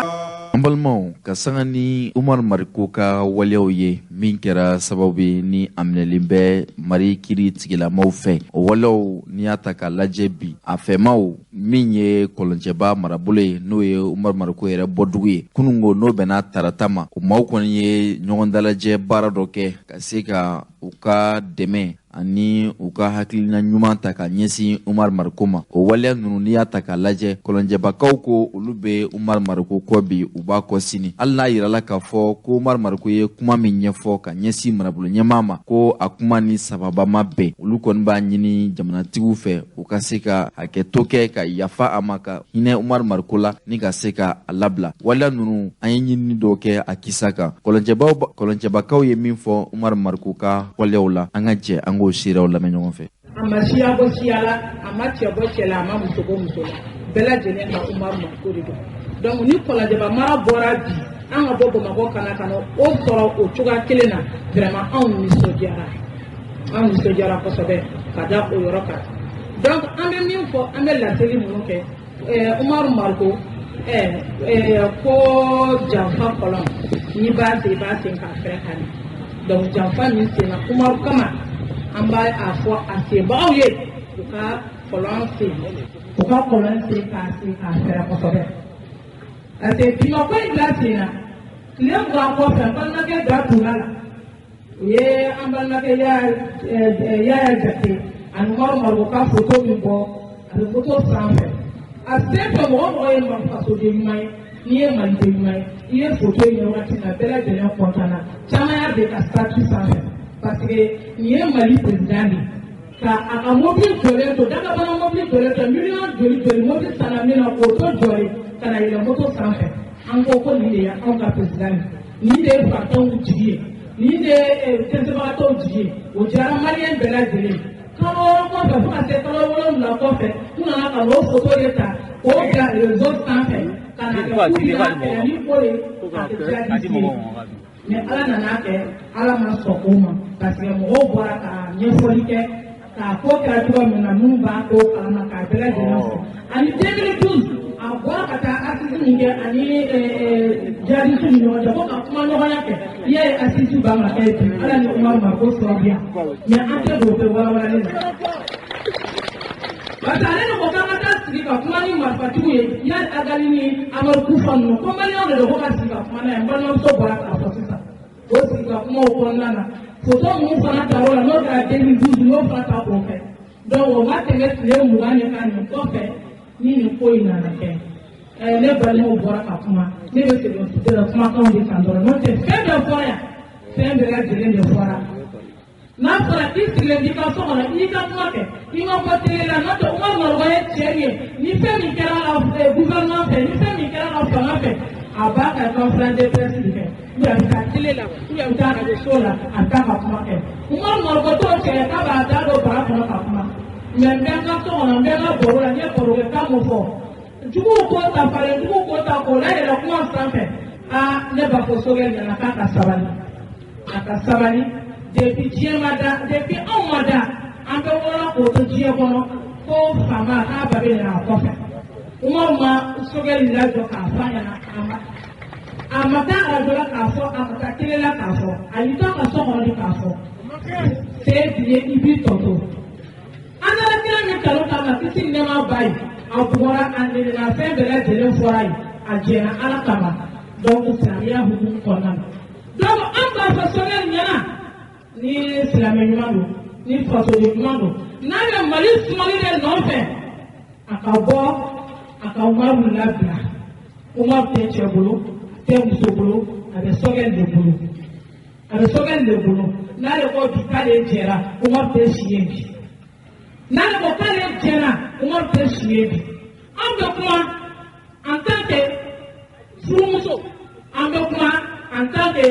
An balimaw, ka sanga ni Umaru Mariko ka waleyaw ye min kɛra sababu ye ni a minɛlen bɛ Mali kiri tigilamaw fɛ, o waleyaw, n'i y'a ta k'a lajɛ bi, a fɛmaw min ye Kɔlɔncɛba marabolo ye, n'o ye Umaru Mariko yɛrɛ bɔdugu ye, kunungo n'o bɛnna tarata ma, o maaw kɔni ye ɲɔgɔn dalajɛ baara dɔ kɛ ka se ka u ka dɛmɛ ani u ka hakilina ɲuman ta ka ɲɛsin Umaru Mariko ma. O waleya ninnu, n'i y'a ta k'a lajɛ, Kɔlɔnjɛbakaw ko olu bɛ Umaru Mariko kɔ bi, u b'a kɔ sini, hali n'a yirala k'a fɔ ko Umaru Mariko ye kuma min ɲɛfɔ ka ɲɛsin marabolo ɲɛmaa ma, ko a kuma ni sababa ma bɛn. Olu kɔni b'a ɲini jamanatigiw fɛ, u ka se ka hakɛto kɛ ka yafa a ma, ka hinɛ Umaru Mariko la, ni ka se ka a labila. Waleya ninnu, an ye ɲinini dɔw kɛ a kisa kan. Kɔlɔnjɛbaw, Kɔlɔnjɛbakaw ye min fɔ Umaru Mariko ka waleyaw la, an ka jɛ an k'o seerew lamɛn ɲɔgɔn fɛ.
A ma siya bɔ siya la, a ma cɛ bɔ cɛ la, a ma muso bɔ muso la, bɛɛ lajɛlen ka Umaru Mariko de don. Donc ni Kɔlɔnjɛba mara bɔra bi, an ka bɔ Bamakɔ ka na o sɔrɔ o cogoya kelen na, vraiment anw nisɔndiyara, anw nisɔndiyara kosɛbɛ ka da o yɔrɔ kan. Donc an bɛ min fɔ, an bɛ laseli minnu kɛ, Umaru Mariko, ko janfa kɔlɔn, n'i b'a sen, i b'a sen k'a fɛrɛ ka ɲɛ. Donc janfa min senna Umaru kama, an b'a a fɔ a senbagaw ye, u ka kɔlɔn sen, u ka kɔlɔn sen k'a sen k'a fɛrɛ kosɛbɛ, parce que bimako in bila sen na, tile 20 kɔfɛ, n balimakɛ da donna la, u ye an balimakɛ Yaya Jate ani Umaru Mariko ka foto min bɔ, a bɛ foto sanfɛ. A sen fɛ, mɔgɔ mɔgɔ ye fasoden ɲuman ye, n'i ye maliden ɲuman ye, i ye foto in ye wagati min na, bɛɛ lajɛlen kɔntan na. Caman y'a bila ka statut sanfɛ, parce que nin ye Mali président de ye, ka a ka mobili jɔlen to, dakabana mobili jɔlen to, miliyɔn joli joli mobili sanna min na, k'o to jɔlen ka na yɛlɛ moto sanfɛ. An ko ko nin de ye anw ka président ye, nin de ye fatanw jigi ye, nin de ye dɛsɛbagatɔw jigi ye. O diyara maliyɛn bɛɛ lajɛlen ye. Kalo 6 kɔfɛ, fo ka se kalo 7 kɔfɛ, u nana ka n'o foto de ta k'o bila réseau sanfɛ. Ka na kɛ k'u bɛna kɛlɛ ni o ye k'a kɛ jihadiste ye. Mais Ala nana kɛ, Ala ma sɔn o ma, parce que mɔgɔw bɔra ka ɲɛfɔli kɛ k'a ko kɛra cogo min na, minnu b'a ko kalama k'a bɛɛ lajɛlen fɔ. Ani 2012, a bɔra ka taa assise min kɛ ani jihadiste ni ɲɔgɔn cɛ ko ka kuma ɲɔgɔnya kɛ, i y'a ye assise b'an ka kɛ bi, Ala ni Umaru Mariko sababuya. Mais an tɛ don o bɛɛ walawalali la. Parce que ale de ko k'an ka taa sigi ka kuma ni marifatigiw ye, Iyad Ag Ghali ni Amadu Kufa ninnu, ko maliyɛnw de don ko ka sigi ka kuma n'a ye. N balimamuso bɔra k'a fɔ sisan. O sigi ka kumaw kɔnɔna na, foto ninnu fana tar'o la, n'o kɛra 2012, n'o fana ta k'o kɛ. Donc o ma tɛmɛ tile 20 de kan nin kɔfɛ ni nin ko in nana kɛ. Ne balimaw bɔra ka kuma, ne bɛ segin kumakanw de kan dɔrɔn, n'o tɛ fɛn bɛɛ fɔra yan, fɛn bɛɛ lajɛlen de fɔra. N'a fɔra k'i sigilen b'i ka so kɔnɔ, i y'i ka kuma kɛ, i ma bɔ télé la, n'o tɛ Umaru Mariko ye cɛ ye, ni fɛn min kɛra la gouvernement fɛ, ni fɛn min kɛra la fanga fɛ, a b'a ka conférence de presse de kɛ, ou bien a bɛ taa télé la, ou bien a bɛ taa radio so la, a bɛ taa ka kuma kɛ. Umaru Mariko t'o cɛ ye k'a b'a da don bara kɔnɔ ka kuma. Mais n bɛ n ka so kɔnɔ, n bɛ n ka baro la, n ye barokɛ kan mun fɔ, juguw k'o ta, falen juguw k'o ta k'o layɛlɛ kuma sanfɛ. Aa, ne b'a fɔ Sogɛli ɲɛna k'a ka sabali, a ka sabali. Depuis diɲɛ ma da, depuis anw ma da, an bɛ wolola k'o to diɲɛ kɔnɔ ko faama k'a ba bɛ na a kɔfɛ. Umaru ma Sogɛli lajɔ k'a fɔ a ɲɛna, a ma taa arajo la k'a fɔ, a ma taa télé la k'a fɔ, a y'i to a ka so kɔnɔ de k'a fɔ. Se b'i ye, i b'i tɔ to. An nana kira min kanu kama, kisi ni nɛɛma b'a ye, a bugɔra, a nɛnina, fɛn bɛɛ lajɛlen fɔra ye, a jɛnna Ala kama. Donc silamɛya hukumu kɔnɔna na. Donc an b'a fɔ Sogɛli ɲɛna, ni silamɛ ɲuman don, ni fasoden ɲuman don, n'a bɛ Mali sumali de nɔfɛ, a ka bɔ a ka Umaru labila. Umaru tɛ cɛ bolo, tɛ muso bolo, a bɛ Sogɛli de bolo, a bɛ Sogɛli de bolo. N'ale ko bi k'ale jɛra, Umaru tɛ si yen bi. N'ale ko k'ale jɛra, Umaru tɛ si yen bi. An bɛ kuma en tant que furumuso, an bɛ kuma en tant que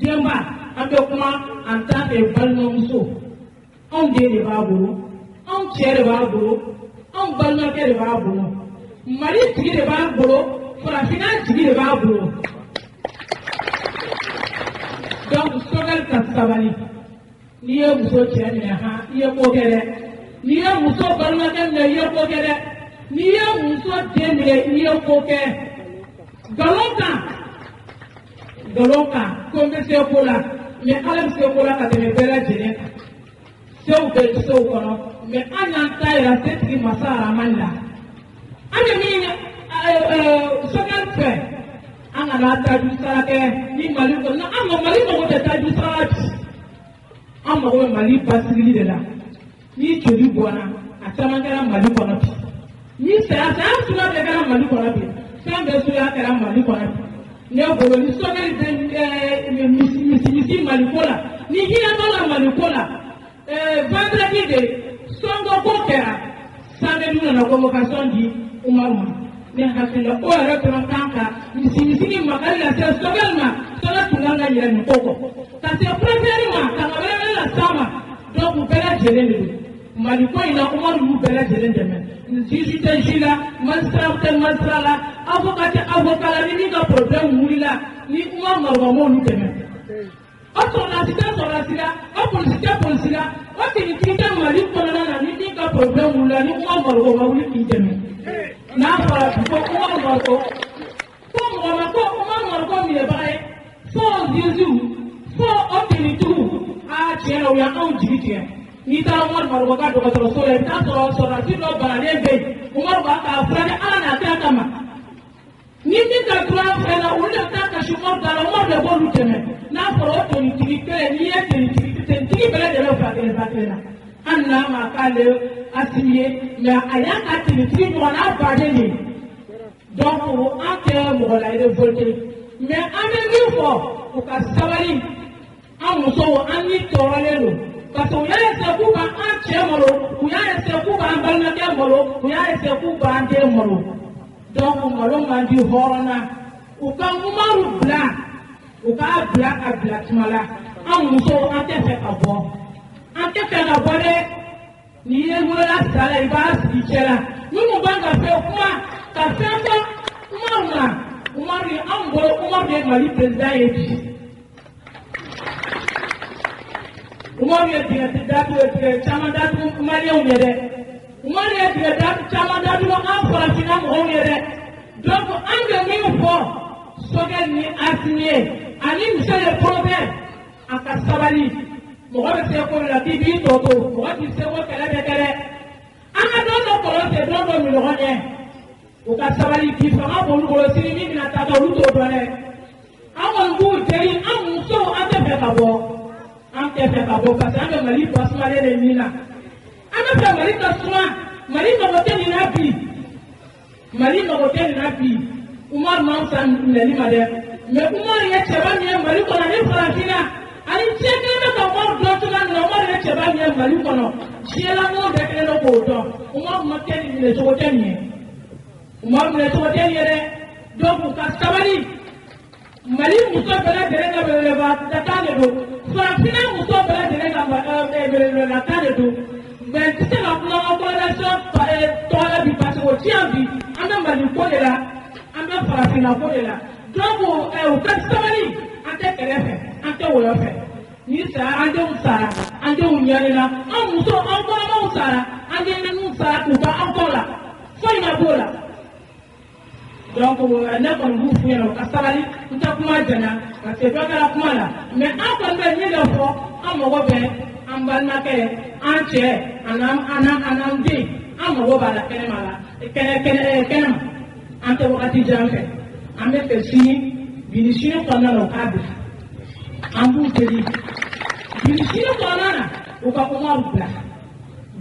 denba, an bɛ kuma en tant que balimamuso. Anw den de b'a bolo, anw cɛ de b'a bolo, anw balimakɛ de b'a bolo, Mali tigi de b'a bolo, farafinna tigi de b'a bolo. Donc Sogɛli ka sabali. N'i ye muso cɛ minɛ, han, i ye ko kɛ dɛ. N'i ye muso balimakɛ minɛ, i ye ko kɛ dɛ. N'i ye muso den minɛ, i ye ko kɛ. Nkalon kan, nkalon kan, ko n bɛ se ko la, mais Ala bɛ se ko la ka tɛmɛ bɛɛ lajɛlen kan. Sew bɛ sew kɔnɔ, mais an y'an ta yira setigi masa Aramani la. An bɛ min Sogɛli fɛ, an kana taju sara kɛ ni Mali kɔnɔ. An ma Mali mago tɛ taju sara la bi. An mago bɛ Mali basigili de la. Ni joli bɔnna, a caman kɛra Mali kɔnɔ bi. Ni saya suguya bɛɛ kɛra Mali kɔnɔ bi. Fɛn bɛɛ suguya kɛra Mali kɔnɔ bi. Ne bolo ni Sogɛli bɛ misi Mali ko la, ni hinɛ b'a la Mali ko la. Vendredi de Sonko ko kɛra, samedi nana convocation di Umaru ma. Ne hakili la o yɛrɛ dɔrɔn kan ka misi ni makari lase Sogɛli ma. Sogɛli tun kan ka yɛlɛ nin ko kɔ ka se préfet ma, ka na wele las'a ma. Donc u bɛɛ lajɛlen de don Mali ko in na. Umaru y'u bɛɛ lajɛlen dɛmɛ. Juge tɛ juge la, magistrat tɛ magistrat la, avocat tɛ avocat la. Ni min ka problème wulila, ni Umaru Mariko m'olu dɛmɛ, o sɔrɔdasi tɛ sɔrɔdasi la, o polisi tɛ polisi la, o tenitigi tɛ Mali kɔnɔna na, ni min ka problème wulila, ni Umaru Mariko ma wuli k'i dɛmɛ. N'a fɔra bi ko Umaru Mariko, ko mɔgɔ ma ko Umaru Mariko minɛbaga ye, fo jugew, fo o tenitigiw, aa tiɲɛ na, u y'anw jigi tigɛ. N'i taara Umaru Mariko ka dɔgɔtɔrɔso la, i bɛ taa sɔrɔ sɔrɔdasi dɔ bananen bɛ yen, Umaru b'a k'a furakɛ Ala n'a kira kama. Ni min ka droit fɛn na, olu de bɛ taa kasi Umaru da la, Umaru de b'olu dɛmɛ. N'a fɔra o tenitigi kelen, n'i ye tenitigi bɛɛ lajɛlen fa kelen ba kelen na, hali n'a ma k'ale Asimi ye, mais a y'a ka tenitigi ɲɔgɔnna baden de ye. Donc an tɛ mɔgɔ la révolté, mais an bɛ min fɔ, u ka sabali. An musow, an ni tɔɔrɔlen don, parce que u y'a essayé k'u b'an cɛ malo, u y'a essayé k'u b'an balimakɛ malo, u y'a essayé k'u b'an den malo. Donc malo man di hɔrɔn na. U ka Umaru bila, u k'a bila a bila tuma la. An musow, an tɛ fɛ ka bɔ, an tɛ fɛ ka bɔ dɛ. N'i ye wolola sa la, i b'a sigi cɛ la. Minnu b'an ka fɛn kuma ka fɛn fɔ, Umaru Umaru ma, Umaru ye anw bolo, Umaru de ye Mali président ye bi. Umaru ye dingɛ datugu tigɛ caman datugu Maliyɛnw ye dɛ. Umaru ye dingɛ caman datugu an farafinna mɔgɔw ye dɛ. Donc an bɛ min fɔ Sogɛli ni Asimi ye ani monsieur le président, a ka sabali. Mɔgɔ bɛ se ko la k'i b'i tɔ to, mɔgɔ t'i se ko kɛlɛ bɛ kɛ dɛ. An ka don dɔ kɔlɔn sen, don dɔ minɔgɔ ɲɛ. U ka sabali k'i fanga b'olu bolo, sini min bɛna taa olu t'o dɔn dɛ. An kɔni b'u deli, an musow an tɛ fɛ ka bɔ. An tɛ fɛ ka bɔ parce que an bɛ Mali basumalen de ɲini na. An bɛ fɛ Mali ka suma, Mali mago tɛ nin na bi. Mali mago tɛ nin na bi. Umaru m'an fisa minɛli ma dɛ. Mais Umaru ye cɛba min ye Mali kɔnɔ ani farafinna, ani diɲɛ kelen bɛ ka Umaru dɔn cogoya min na, Umaru ye cɛba min ye Mali kɔnɔ, diɲɛlamɔgɔ bɛɛ kelen don k'o dɔn. Umaru ma kɛ nin minɛcogo tɛ nin ye. Umaru minɛcogo tɛ nin ye dɛ. Donc u ka sabali. Mali muso bɛɛ lajɛlen ka weleweledakan de don. Farafinna muso bɛɛ lajɛlen ka weleweledakan de don. Mais n tɛ se ka kuma n ka coalition tɔgɔ la bi parce que o ti yan bi. An bɛ Mali ko de la, an bɛ farafinna ko de la. Donc u ka sabali, an tɛ kɛlɛ fɛ, an tɛ wɔyɔ fɛ. Ni sara, an denw sara, an denw ɲanina, an musow, an kɔnɔmaw sara, an denɲɛrɛninw sara k'u ban an kɔ la. Foyi ma b'o la. Donc ne kɔni b'u f'u ɲɛna u ka sabali, n tɛ kuma janya parce que dɔ kɛra kuma la. Mais an kɔni bɛ min de fɔ, an mago bɛ an balimakɛ, an cɛ, an'an den, an mago b'a la kɛnɛma la, kɛnɛ kɛnɛ kɛnɛma. An tɛ wagati jan fɛ, an bɛ fɛ sini, bi ni sini kɔnɔna la u k'a bila. An b'u deli bi ni sini kɔnɔna na u ka Umaru bila.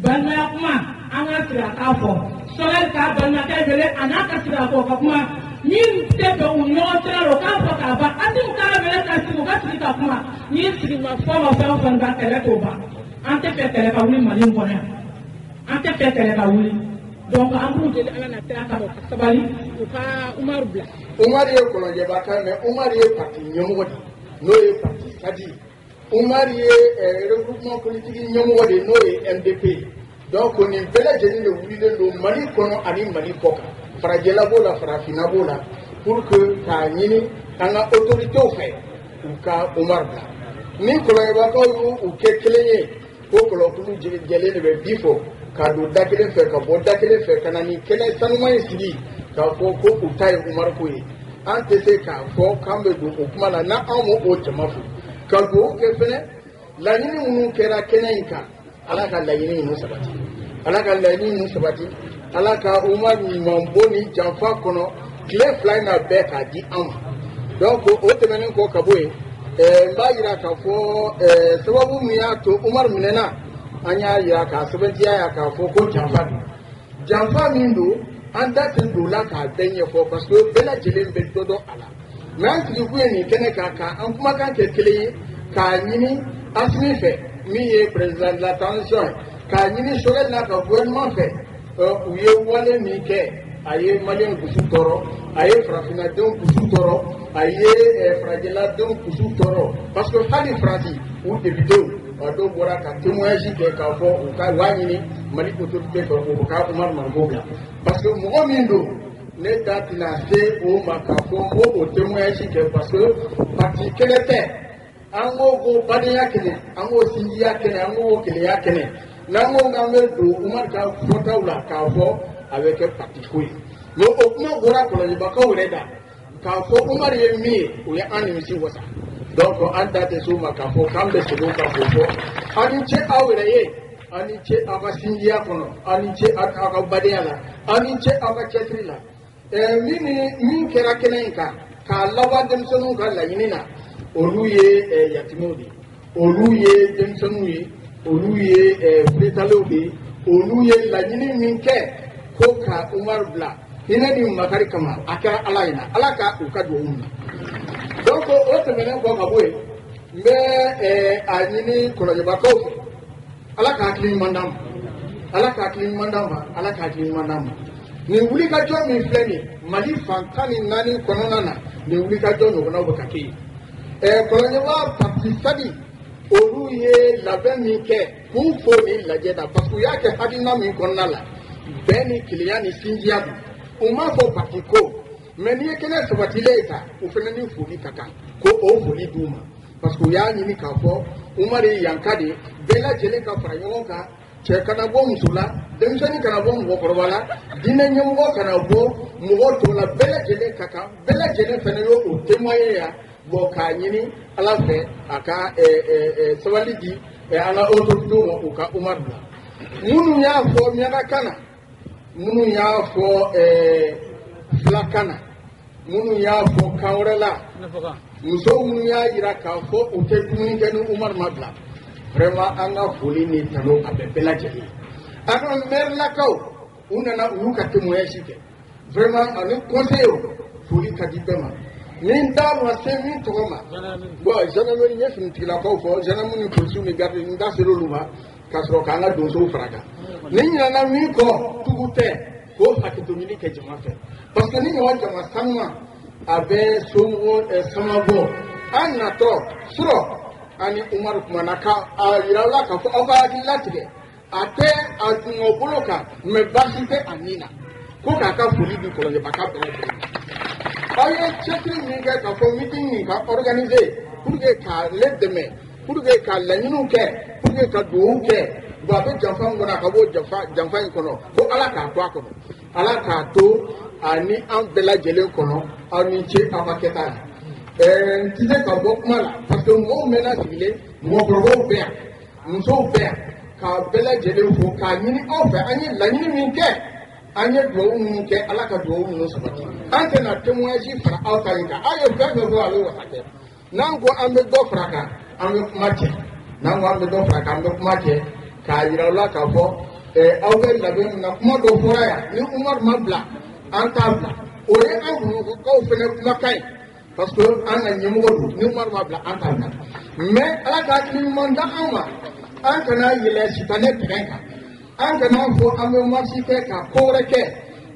Balimaya kuma, an ka sigi a k'a fɔ. Sogɛli k'a balimakɛ wele a n'a ka sigi a kɔ ka kuma. Min tɛ bɛn u ni ɲɔgɔn cɛla la, u k'a fɔ k'a ban. Asimi k'a wele ka sigi, u ka sigi ka kuma. N'i sigi ma fɔ ma fɛn o fɛn ban, kɛlɛ t'o ban. An tɛ fɛ kɛlɛ ka wuli Mali in kɔnɔ yan. An tɛ fɛ kɛlɛ ka wuli. Donc an b'u deli Ala na kira kama, u ka sabali, u ka Umaru bila.
Umaru ye kɔlɔnjɛba mais Umaru ye parti ɲɛmɔgɔ de ye, n'o ye parti SADI ye. Umaru ye regroupement politique ɲɛmɔgɔ de ye, n'o ye MDP ye. Donc nin bɛɛ lajɛlen de wulilen don Mali kɔnɔ ani Mali kɔ kan, farajɛla b'o la, farafinna b'o la, pour que k'a ɲini an ka autorités fɛ u ka Umaru bila. Ni kɔlɔnjɛbakaw y'u kɛ kelen ye, ko kɔlɔnkulu jɛlen de bɛ bi fɔ ka don da kelen fɛ ka bɔ da kelen fɛ ka na nin kɛnɛ sanuman in sigi k'a fɔ ko u ta ye Umaru ko ye. An tɛ se k'a fɔ k'an bɛ don o kuma la n'an m'o o jama fo ka dugawu kɛ fɛnɛ. Laɲini minnu kɛra kɛnɛ in kan, Ala ka laɲini ninnu sabati, Ala ka laɲini ninnu sabati, Ala ka Umaru ɲuman bɔ nin janfa kɔnɔ tile 2 in na bɛɛ k'a di an ma. Donc o tɛmɛnen kɔ ka bɔ yen, n b'a yira k'a fɔ sababu min y'a to Umaru minɛna, an y'a yira k'a sɛbɛntiya ya k'a fɔ ko janfa don. Janfa min don, an da tɛ don la k'a bɛɛ ɲɛfɔ parce que bɛɛ lajɛlen bɛ dɔ dɔn a la. Mais an sigikun ye nin kɛnɛ kan k'an kumakan kɛ kelen ye, k'a ɲini Asimi fɛ min ye président de la transition ye, k'a ɲini Sogɛli n'a ka gouvernement fɛ, u ye wale min kɛ, a ye Maliyɛn dusu tɔɔrɔ, a ye farafinnadenw dusu tɔɔrɔ, a ye farajɛladenw dusu tɔɔrɔ. Parce que hali Faransi u députéw a dɔw bɔra ka témoignage kɛ k'a fɔ u ka waa ɲini Mali autorité fɛ u ka Umaru Mariko bila. Parce que mɔgɔ min don, ne da tɛna se o ma k'a fɔ n b'o o témoignage kɛ parce que parti kɛlɛ tɛ. An ko ko badenya kɛnɛ, an ko sinjiya kɛnɛ, an ko kelenya kɛnɛ. N'an ko k'an bɛ don Umaru ka fɔtaw la k'a fɔ a bɛ kɛ parti ko ye. Mais o kuma bɔra kɔlɔnjɛbakaw yɛrɛ da k'a fɔ Umaru ye min ye, o ye an nimisi wasa. Donc an da tɛ s'o ma k'a fɔ k'an bɛ segin o kan k'o fɔ. Aw ni ce aw yɛrɛ ye, aw ni ce aw ka sinjiya kɔnɔ, aw ni ce aw ka badenya la, aw ni ce aw ka cɛsiri la. Min kɛra kɛnɛ in kan k'a laban denmisɛnninw ka laɲini na, olu ye yatimɛw de ye, olu ye denmisɛnninw ye, olu ye furetalew de ye, olu ye laɲini min kɛ ko ka Umaru bila hinɛ ni makari kama, a kɛra Ala ɲɛna, Ala ka u ka duwawu minɛ. Donc o tɛmɛnen kɔ ka bɔ yen, n bɛ a ɲini kɔlɔnjɛbakaw fɛ, Ala ka hakili ɲuman d'an ma, Ala ka hakili ɲuman d'an ma, Ala ka hakili ɲuman d'an ma. Nin wulikajɔ min filɛ nin ye Mali fan 14 kɔnɔna na, nin wulikajɔ ɲɔgɔnnaw bɛ ka kɛ yen. Kɔlɔnjɛba parti SADI olu ye labɛn min kɛ k'u fo nin lajɛ la, parce que u y'a kɛ hakilina min kɔnɔna la, bɛn ni kelenya ni sinjiya don. U m'a fɔ parti ko, Mais n'i ye kɛnɛ sabatilen ye ta, o fana ni foli ka kan, ko o foli d'u ma, parce que u y'a ɲini k'a fɔ Umaru ye yanka de ye, bɛɛ lajɛlen ka fara ɲɔgɔn kan, cɛ kana bɔ muso la, denmisɛnnin kana bɔ mɔgɔkɔrɔba la, diinɛ ɲɛmɔgɔ kana bɔ mɔgɔ tɔw la, bɛɛ lajɛlen ka kan, bɛɛ lajɛlen fana y'o o témoigner yan. Bon, k'a ɲini Ala fɛ a ka sabali di an ka autorités ma, u ka Umaru bila. Minnu y'a fɔ miyankakan na, minnu y'a fɔ filakan na, minnu y'a fɔ kan wɛrɛ la, muso minnu y'a jira k'a fɔ u tɛ dumuni kɛ ni Umaru ma bila, vraiment an ka foli ni tanu a bɛ bɛɛ lajɛlen ye. An ka maire-lakaw, u nana u y'u ka témoignage kɛ, vraiment ani conseillers, foli ka di bɛɛ ma. Ni n da ma se min tɔgɔ ma, bon, gendarmerie, n ye finitigilakaw fɔ, gendarme ni polisiw ni garde, n da sera olu ma ka sɔrɔ k'an ka donsow fara kan. Ni ɲinɛna min kɔ, tugu tɛ, k'o hakɛto ɲini kɛ jama fɛ, parce que ni ɲɔgɔn jama sanuman a bɛ somɔgɔ sama bɔ. An natɔ surɔ ani Umaru kumana ka a yira la k'a fɔ aw ka hakili latigɛ, a tɛ a dungɔ bolo kan, mais baasi tɛ a nin na, ko k'a ka foli di Kɔlɔnjɛbaka bɛɛ lajɛlen ma. Aw ye cɛsiri min kɛ k'a fɔ meeting nin ka organiser pour que k'ale dɛmɛ, pour que ka laɲiniw kɛ, pour que ka dugawu kɛ. Bon, a bɛ janfa min kɔnɔ, a ka bɔ janfa in kɔnɔ, ko Ala k'a to a kɔnɔ, Ala k'a to ani an bɛɛ lajɛlen kɔnɔ. Aw ni ce aw ka kɛta la. N tɛ se ka bɔ kuma la, parce que mɔgɔw mɛnna sigilen, mɔgɔkɔrɔbaw bɛ yan, musow bɛ yan, k'a bɛɛ lajɛlen fo, k'a ɲini aw fɛ, an ye laɲini min kɛ, an ye dugawu minnu kɛ, Ala ka dugawu ninnu sabati. An tɛna témoignage fara aw ta in kan. Aw ye fɛn fɛn fɔ, a bɛ wasa kɛ. N'an ko an bɛ dɔ fara kan, an bɛ kuma cɛ. N'an ko an bɛ dɔ fara kan, an bɛ kuma cɛ, k'a yira aw la k'a fɔ aw bɛ labɛn min na. Kuma dɔ fɔra yan, ni Umaru ma bila, an t'a bila. O ye an Bamakɔkaw fana kumakan ye, parce que an ka ɲɛmɔgɔ don. Ni Umaru ma bila, an t'a bila. Mais Ala ka hakili ɲuman da an ma, an kana yɛlɛ sitanɛ tɛgɛ kan, an kana fɔ an bɛ marche kɛ ka ko wɛrɛ kɛ,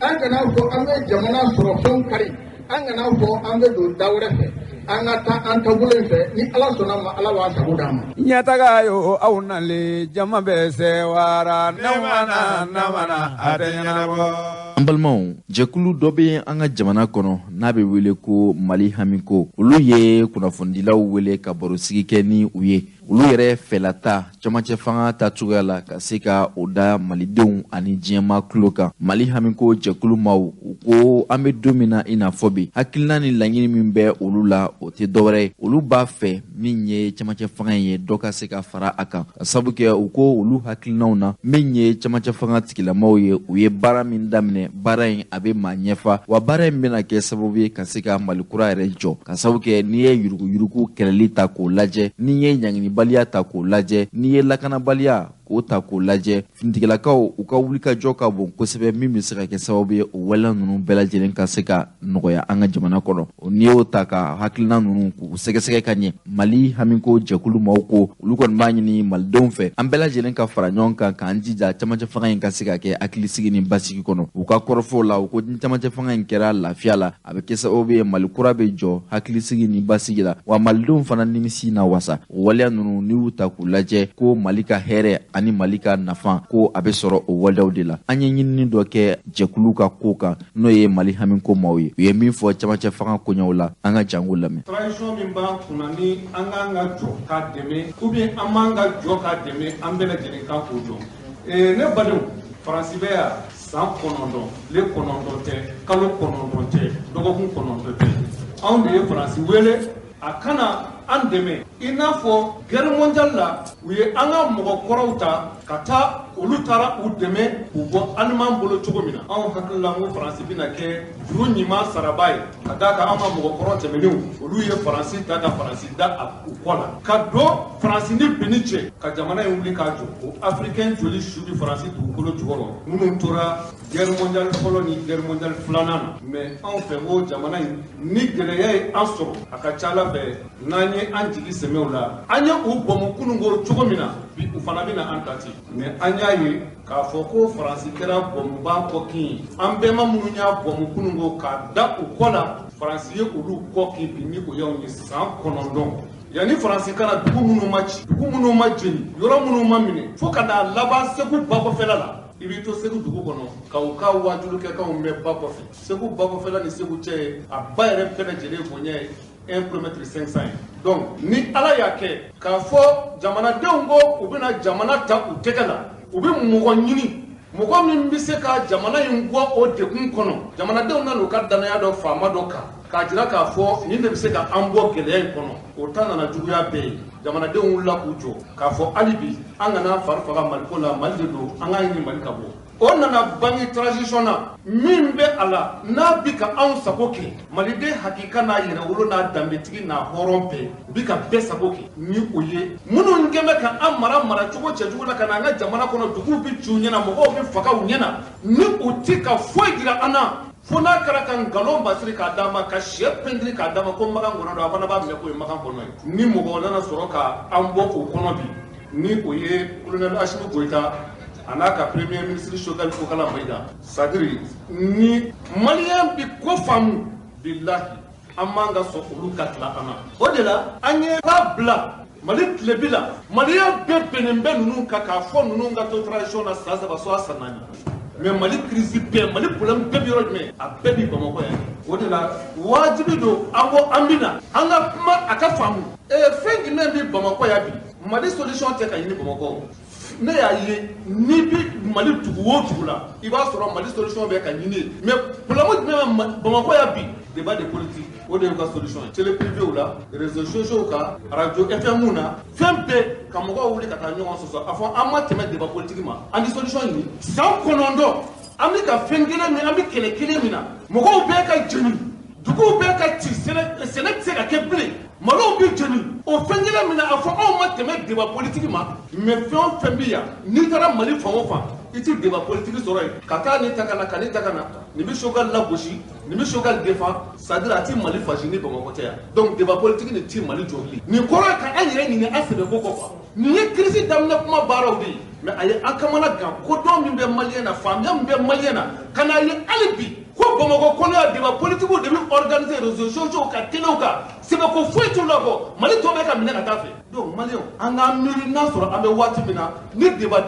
an kana fɔ an bɛ jamana sɔrɔ fɛnw kari, an kana fɔ an bɛ don da wɛrɛ fɛ. An ka taa an taabolo in fɛ, ni Ala sɔnna ma, Ala b'a sago d'an ma.
Ɲɛtaga yo, aw nalen, jama bɛ sewara, namana namana a tɛ ɲɛnabɔ.
An balimaw, jɛkulu dɔ bɛ an ka jamana kɔnɔ n'a bɛ wele ko Mali Hamiko. Olu ye kunnafonidilaw wele ka barosigi kɛ ni u ye, olu yɛrɛ fɛlata camancɛ fanga ta cogoya la, ka se ka o da malidenw ani diɲɛma tulo kan. Mali Hamiko jɛkulu maaw, u ko an bɛ don min na i n'a fɔ bi, hakilina ni laɲini min bɛ olu la, o tɛ dɔwɛrɛ ye, olu b'a fɛ min ye camancɛ fanga ye, dɔ ka se ka fara a kan, ka sabu kɛ u ko olu hakilinaw na, min ye camancɛ fanga tigilamaw ye, u ye baara min daminɛ, baara in a bɛ maa ɲɛfa wa, baara in bɛna kɛ sababu ye ka se ka Mali kura yɛrɛ jɔ, ka sabu kɛ n'i ye yuruguyurugu kɛlɛli ta k'o lajɛ, n'i ye ɲanginibaliya ta k'o lajɛ, n'i ye lakanabaliya k'o ta k'o lajɛ, finitigilakaw u ka wulikajɔ ka bon kosɛbɛ, min bɛ se ka kɛ sababu ye o waleya ninnu bɛɛ lajɛlen ka se ka nɔgɔya an ka jamana kɔnɔ. N'i y'o ta ka hakilina ninnu k'u sɛgɛsɛgɛ ka ɲɛ, Mali Hamiko jɛkulu maaw ko olu kɔni b'a ɲini malidenw fɛ, an bɛɛ lajɛlen ka fara ɲɔgɔn kan k'an jija camancɛ fanga in ka se ka kɛ hakilisigi ni basigi kɔnɔ. U ka kɔrɔfɔw la, u ko ni camancɛ fanga in kɛra lafiya la, a bɛ kɛ sababu ye Mali kura bɛ jɔ hakilisigi ni basigi la, wa malidenw fana nimisi na wasa. O waleya ninnu, n'i y'u ta k'u lajɛ, ko Mali ka hɛrɛ ani Mali ka nafa, ko a bɛ sɔrɔ o waleyaw de la. An ye ɲinini dɔ kɛ jɛkulu ka ko kan, n'o ye Mali Hamiko maaw ye, u ye min fɔ camancɛ fanga koɲɛw la, an ka jango lamɛn.
Transition min b'an kunna, ni an k'an ka jɔ k'a dɛmɛ ou bien an m'an ka jɔ k'a dɛmɛ, an bɛɛ lajɛlen kan k'o dɔn. Ne badenw, Faransi bɛ yan san 9, tile 9 tɛ, kalo 9 tɛ, dɔgɔkun 9 tɛ. Anw de ye Faransi wele a kana an dɛmɛ, i n'a fɔ guerre mondiale la, u ye an ka mɔgɔkɔrɔw ta ka taa, olu taara u dɛmɛ k'u bɔ Aliman bolo cogo min na. Anw hakili la ko Faransi bɛna kɛ juru ɲuman saraba ye, ka d'a kan an ka mɔgɔkɔrɔ tɛmɛnenw, olu ye Faransi ta ka Faransi da a u kɔ la, ka don Faransi ni Benin cɛ, ka jamana in wuli k'a jɔ. O Africain joli su bi Faransi dugukolo jukɔrɔ, minnu tora guerre mondiale fɔlɔ ni guerre mondiale filanan na. Mais anw fɛ ko jamana in ni gɛlɛya ye an sɔrɔ, a ka ca Ala fɛ, n'an ye an jigi sɛmɛ o la, an ye u bɔnbɔn kununko cogo min na, bi u fana bɛna an ta ten. Mais an y'a ye k'a fɔ ko Faransi kɛra bɔnbɔnba kɔkin ye. An bɛnba minnu y'a bɔnbɔn kununko k'a da u kɔ la, Faransi ye olu kɔ kin bi, ni o y'anw ye san 9 yanni Faransi kana dugu minnu ma ci, dugu minnu ma jeni, yɔrɔ minnu ma minɛ, fo ka n'a laban Segu bakɔfɛla la. I b'i to Segu dugu kɔnɔ ka u ka wajulikɛkanw mɛn ba kɔfɛ. Segu ba kɔfɛla ni Segu cɛ ye, a ba yɛrɛ bɛɛ lajɛlen bonya ye 1 kilomètre 500 ye. Donc ni Ala y'a kɛ k'a fɔ jamanadenw ko u bɛna jamana ta u tɛgɛ la, u bɛ mɔgɔ ɲini, mɔgɔ min bɛ se ka jamana in bɔ o degun kɔnɔ. Jamanadenw nana u ka danaya dɔ faama dɔ kan k'a jira k'a fɔ nin de bɛ se ka an bɔ gɛlɛya in kɔnɔ. O ta nana juguya bɛɛ ye. Jamanadenw wulila k'u jɔ k'a fɔ hali bi an kana fari faga Maliko la, Mali de don, an k'a ɲini Mali ka bɔ. O nana bange transition na min bɛ a la n'a bi ka anw sago kɛ, maliden hakika n'a yɛrɛwolo n'a danbetigi n'a hɔrɔn bɛɛ bi ka bɛɛ sago kɛ. Ni o ye minnu kɛn bɛ ka an mara maracogo cɛjugu la ka na an ka jamana kɔnɔ, duguw bɛ ci u ɲɛna, mɔgɔw bɛ faga u ɲɛna, ni u ti ka foyi jira an na fo n'a kɛra ka nkalon basiri k'a d'a ma, ka sɛ pɛntiri k'a d'a ma ko makan kɔnɔ don, a fana b'a minɛ k'o ye makan kɔnɔ ye. Ni mɔgɔ nana sɔrɔ ka an bɔ o kɔnɔ bi, ni o ye colonel Assimi Goïta a n'a ka premier ministre Choguel Kokalla Maïga, c'est-à-dire ni malien bi ko faamu, bilahi an man ka sɔn olu ka tila an na. O de la an ye ba bila Mali tilebi la, malien bɛɛ bɛnnen bɛ ninnu kan k'a fɔ ninnu ka to transition na san 3 soit san 4. Mais Mali crise bɛɛ, Mali problème bɛɛ bɛ yɔrɔ jumɛn? A bɛɛ bi Bamakɔ yan. O de la wajibi don an ko an bɛ na an ka kuma a ka faamu. Fɛn jumɛn bɛ Bamakɔ yan bi? Mali solution tɛ ka ɲini Bamakɔ. Ne y'a ye n'i bɛ Mali dugu o dugu la, i b'a sɔrɔ Mali solution bɛ ka ɲini. Mais problème jumɛn bɛ Bamakɔ yan bi? Débat de politique, o de y'u ka solution ye. Télé privée la, réseaux sociaux kan, radio FM na, fɛn bɛɛ ka mɔgɔw wuli ka taa ɲɔgɔn sɔsɔ. A fɔ an ma tɛmɛ débat politique ma, an tɛ solution ɲini. San 9 an bɛ ka fɛn kelen min, an bɛ kɛlɛ kelen min na, mɔgɔw bɛɛ ka jeni, duguw bɛɛ ka ci, sɛnɛ tɛ se ka kɛ bilen, malow bɛ jeni. O fɛn kelen min na, a fɔ anw ma tɛmɛ débat politique ma. Mais fɛn o fɛn bɛ yan, n'i taara Mali fan o fan, i ti débat politique sɔrɔ yen. Ka taa nin ta ka na, ka nin ta ka na, nin bɛ Choguel lagosi, nin bɛ Choguel défend, c'est-à-dire a ti Mali fasi ni Bamakɔ tɛ yan. Donc débat politique nin ti Mali jɔ bilen. Nin kɔrɔ ye ka an yɛrɛ ɲini an sɛbɛko kɔ quoi. Nin ye crise daminɛ kuma baaraw de ye. Mais a ye an kamana gan, kodɔn min bɛ malien na, faamuya min bɛ malien na, ka n'a ye hali bi ko Bamakɔ kɔnɔ yan débat politique de bɛ organiser réseaux sociaux kan, téléw kan, sɛbɛko foyi t'u la bɔ, Mali tɔ bɛ ka minɛ ka taa fɛ. Donc maliyɛnw, an k'an miiri n'a sɔrɔ an bɛ waati min na ni débat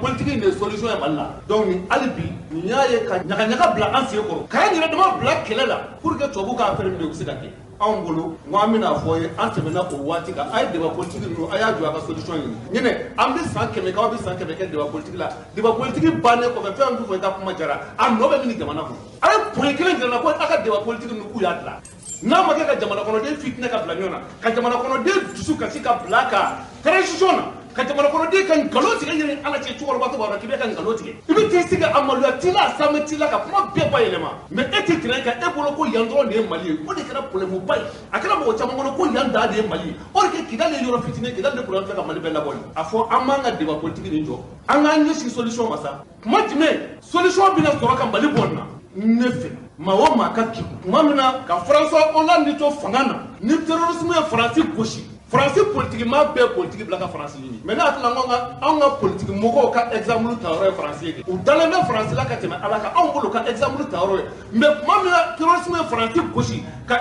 politique in de ye solution ye Mali la. Donc ni hali bi nin y'a ye ka ɲagaɲaga bila an sen kɔrɔ, k'an yɛrɛ dama bila kɛlɛ la pour que tubabuw k'a fɛn min u bɛ se ka kɛ. Anw bolo n ko an bɛna fɔ ye, an tɛmɛna o waati kan, a ye débat politique ninnu a y'a jɔ a ka solution ɲini. Ɲinɛ an bɛ san 100 kɛ, aw bɛ san 100 kɛ débat politique la. Débat politique bannen kɔfɛ, fɛn min bɛ fɔ i ka kuma jara, a nɔ bɛ min jamana kɔnɔ. A ye point kelen jira n na ko a ka débat politique ninnu k'u y'a dilan. N'a ma kɛ ka jamana kɔnɔden fitinɛ ka bila ɲɔgɔn na, ka jamana kɔnɔden dusu kasi ka bila ka transition na, ka jamana kɔnɔden ka nkalon tigɛ yɛrɛ Ala cɛ, cɛkɔrɔba b'a dɔn k'i bɛ ka nkalon tigɛ. I bɛ t'i sigi a maloya t'i la, a sanmɛ t'i la, ka kuma bɛɛ bayɛlɛma. Mais e tɛ terrain kan, e bolo ko yan dɔrɔn de ye Mali ye. O de kɛra problème ba ye. A kɛra mɔgɔ caman kɔnɔ ko yan dan de ye Mali ye. Or que Kidali ye yɔrɔ fitinin, Kidali de problème filɛ ka Mali bɛɛ labɔ. A fɔ an m'an ka débat politique nin jɔ, an k'an ɲɛsin solution ma sa. Kuma jumɛn solution bɛna sɔrɔ ka Mali bɔ nin na? Ne fɛ maa o maa ka k'i kuma min na ka François Hollande to fanga na, ni terrorisme ye Faransi gosi, Faransi politique maa bɛɛ politique bila ka Faransi ɲini. Mais ne hakili la anw ka politique mɔgɔw ka exemple ta yɔrɔ ye Faransi ye kɛ. U dalen bɛ Faransi la ka tɛmɛ Ala kan, anw bolo ka exemple ta yɔrɔ ye. Mais kuma min na terrorisme ye Faransi gosi ka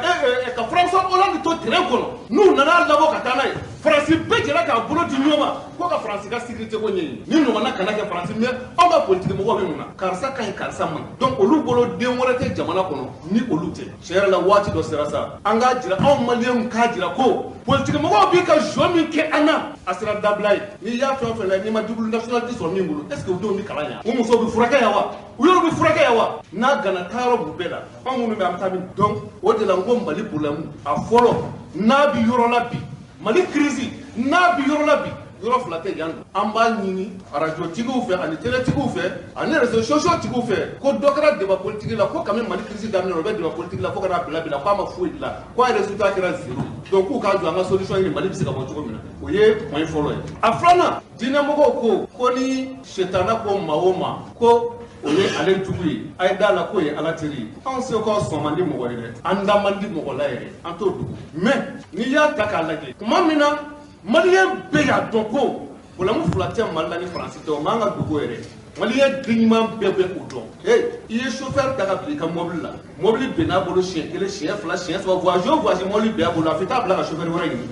François Hollande to terrain kɔnɔ, n'u nana labɔ ka taa n'a ye, Faransi bɛɛ jɛra k'a bolo di ɲɔgɔn ma ko ka Faransi ka sécurité ko ɲɛɲini. Ni ɲɔgɔnna kana kɛ Faransi, mais anw ka politique mɔgɔw bɛ mun na? Karisa ka ɲi, karisa man ɲi. Donc olu bolo den wɛrɛ tɛ jamana kɔnɔ ni olu tɛ. Tiɲɛ yɛrɛ la waati dɔ sera sa, an k'a jira, anw maliyɛnw k'a jira ko politique mɔgɔw b'i ka jɔ min kɛ an na, a sera dabila ye. N'i y'a fɛn o fɛn la, n'i ma double nationalité sɔrɔ min bolo, est ce que u denw bɛ kalan yan? U musow bɛ furakɛ yan wa? U yɛrɛw bɛ furakɛ yan wa? N'a gana taayɔrɔ b'u bɛɛ la. Anw minnu bɛ an bɛ taa min? Donc o de la n ko Mali problème a fɔlɔ n'a bi yɔrɔ la bi, Mali crise n'a bi yɔrɔ la bi, yɔrɔ fila tɛ yan. An b'a ɲini radio tigiw fɛ ani télé tigiw fɛ ani réseaux sociaux tigiw fɛ ko dɔ kɛra débat politique la, ko kami Mali crise daminɛ o bɛ débat politique la fo ka n'a bila bi la, k'a ma foyi dilan, k'a résultat kɛra zéro. Donc k'u k'a jɔ an ka solution ɲini Mali bɛ se ka bɔ cogo min na. O ye point fɔlɔ ye. A filanan, diinɛmɔgɔw ko ni sitana ko maa o maa ko o ye ale jugu ye, a ye da la k'o ye Ala teri ye. Anw seko sɔn man di mɔgɔ ye dɛ, an da man di mɔgɔ la yɛrɛ, an t'o dogo. Mais n'i y'a ta k'a lajɛ, kuma min na maliyɛn bɛɛ y'a dɔn ko problème fila tɛ Mali la ni Faransi tɛ, o man ka dogo yɛrɛ. Maliyɛn den ɲuman bɛɛ bɛ o dɔn. I ye chauffeur ta ka bila i ka mobili la, mobili bɛnn'a bolo siɲɛ 1, siɲɛ 2, siɲɛ 3, voyage o voyage mobili bɛn a bolo, a f'i t'a bila ka chauffeur wɛrɛ ɲini.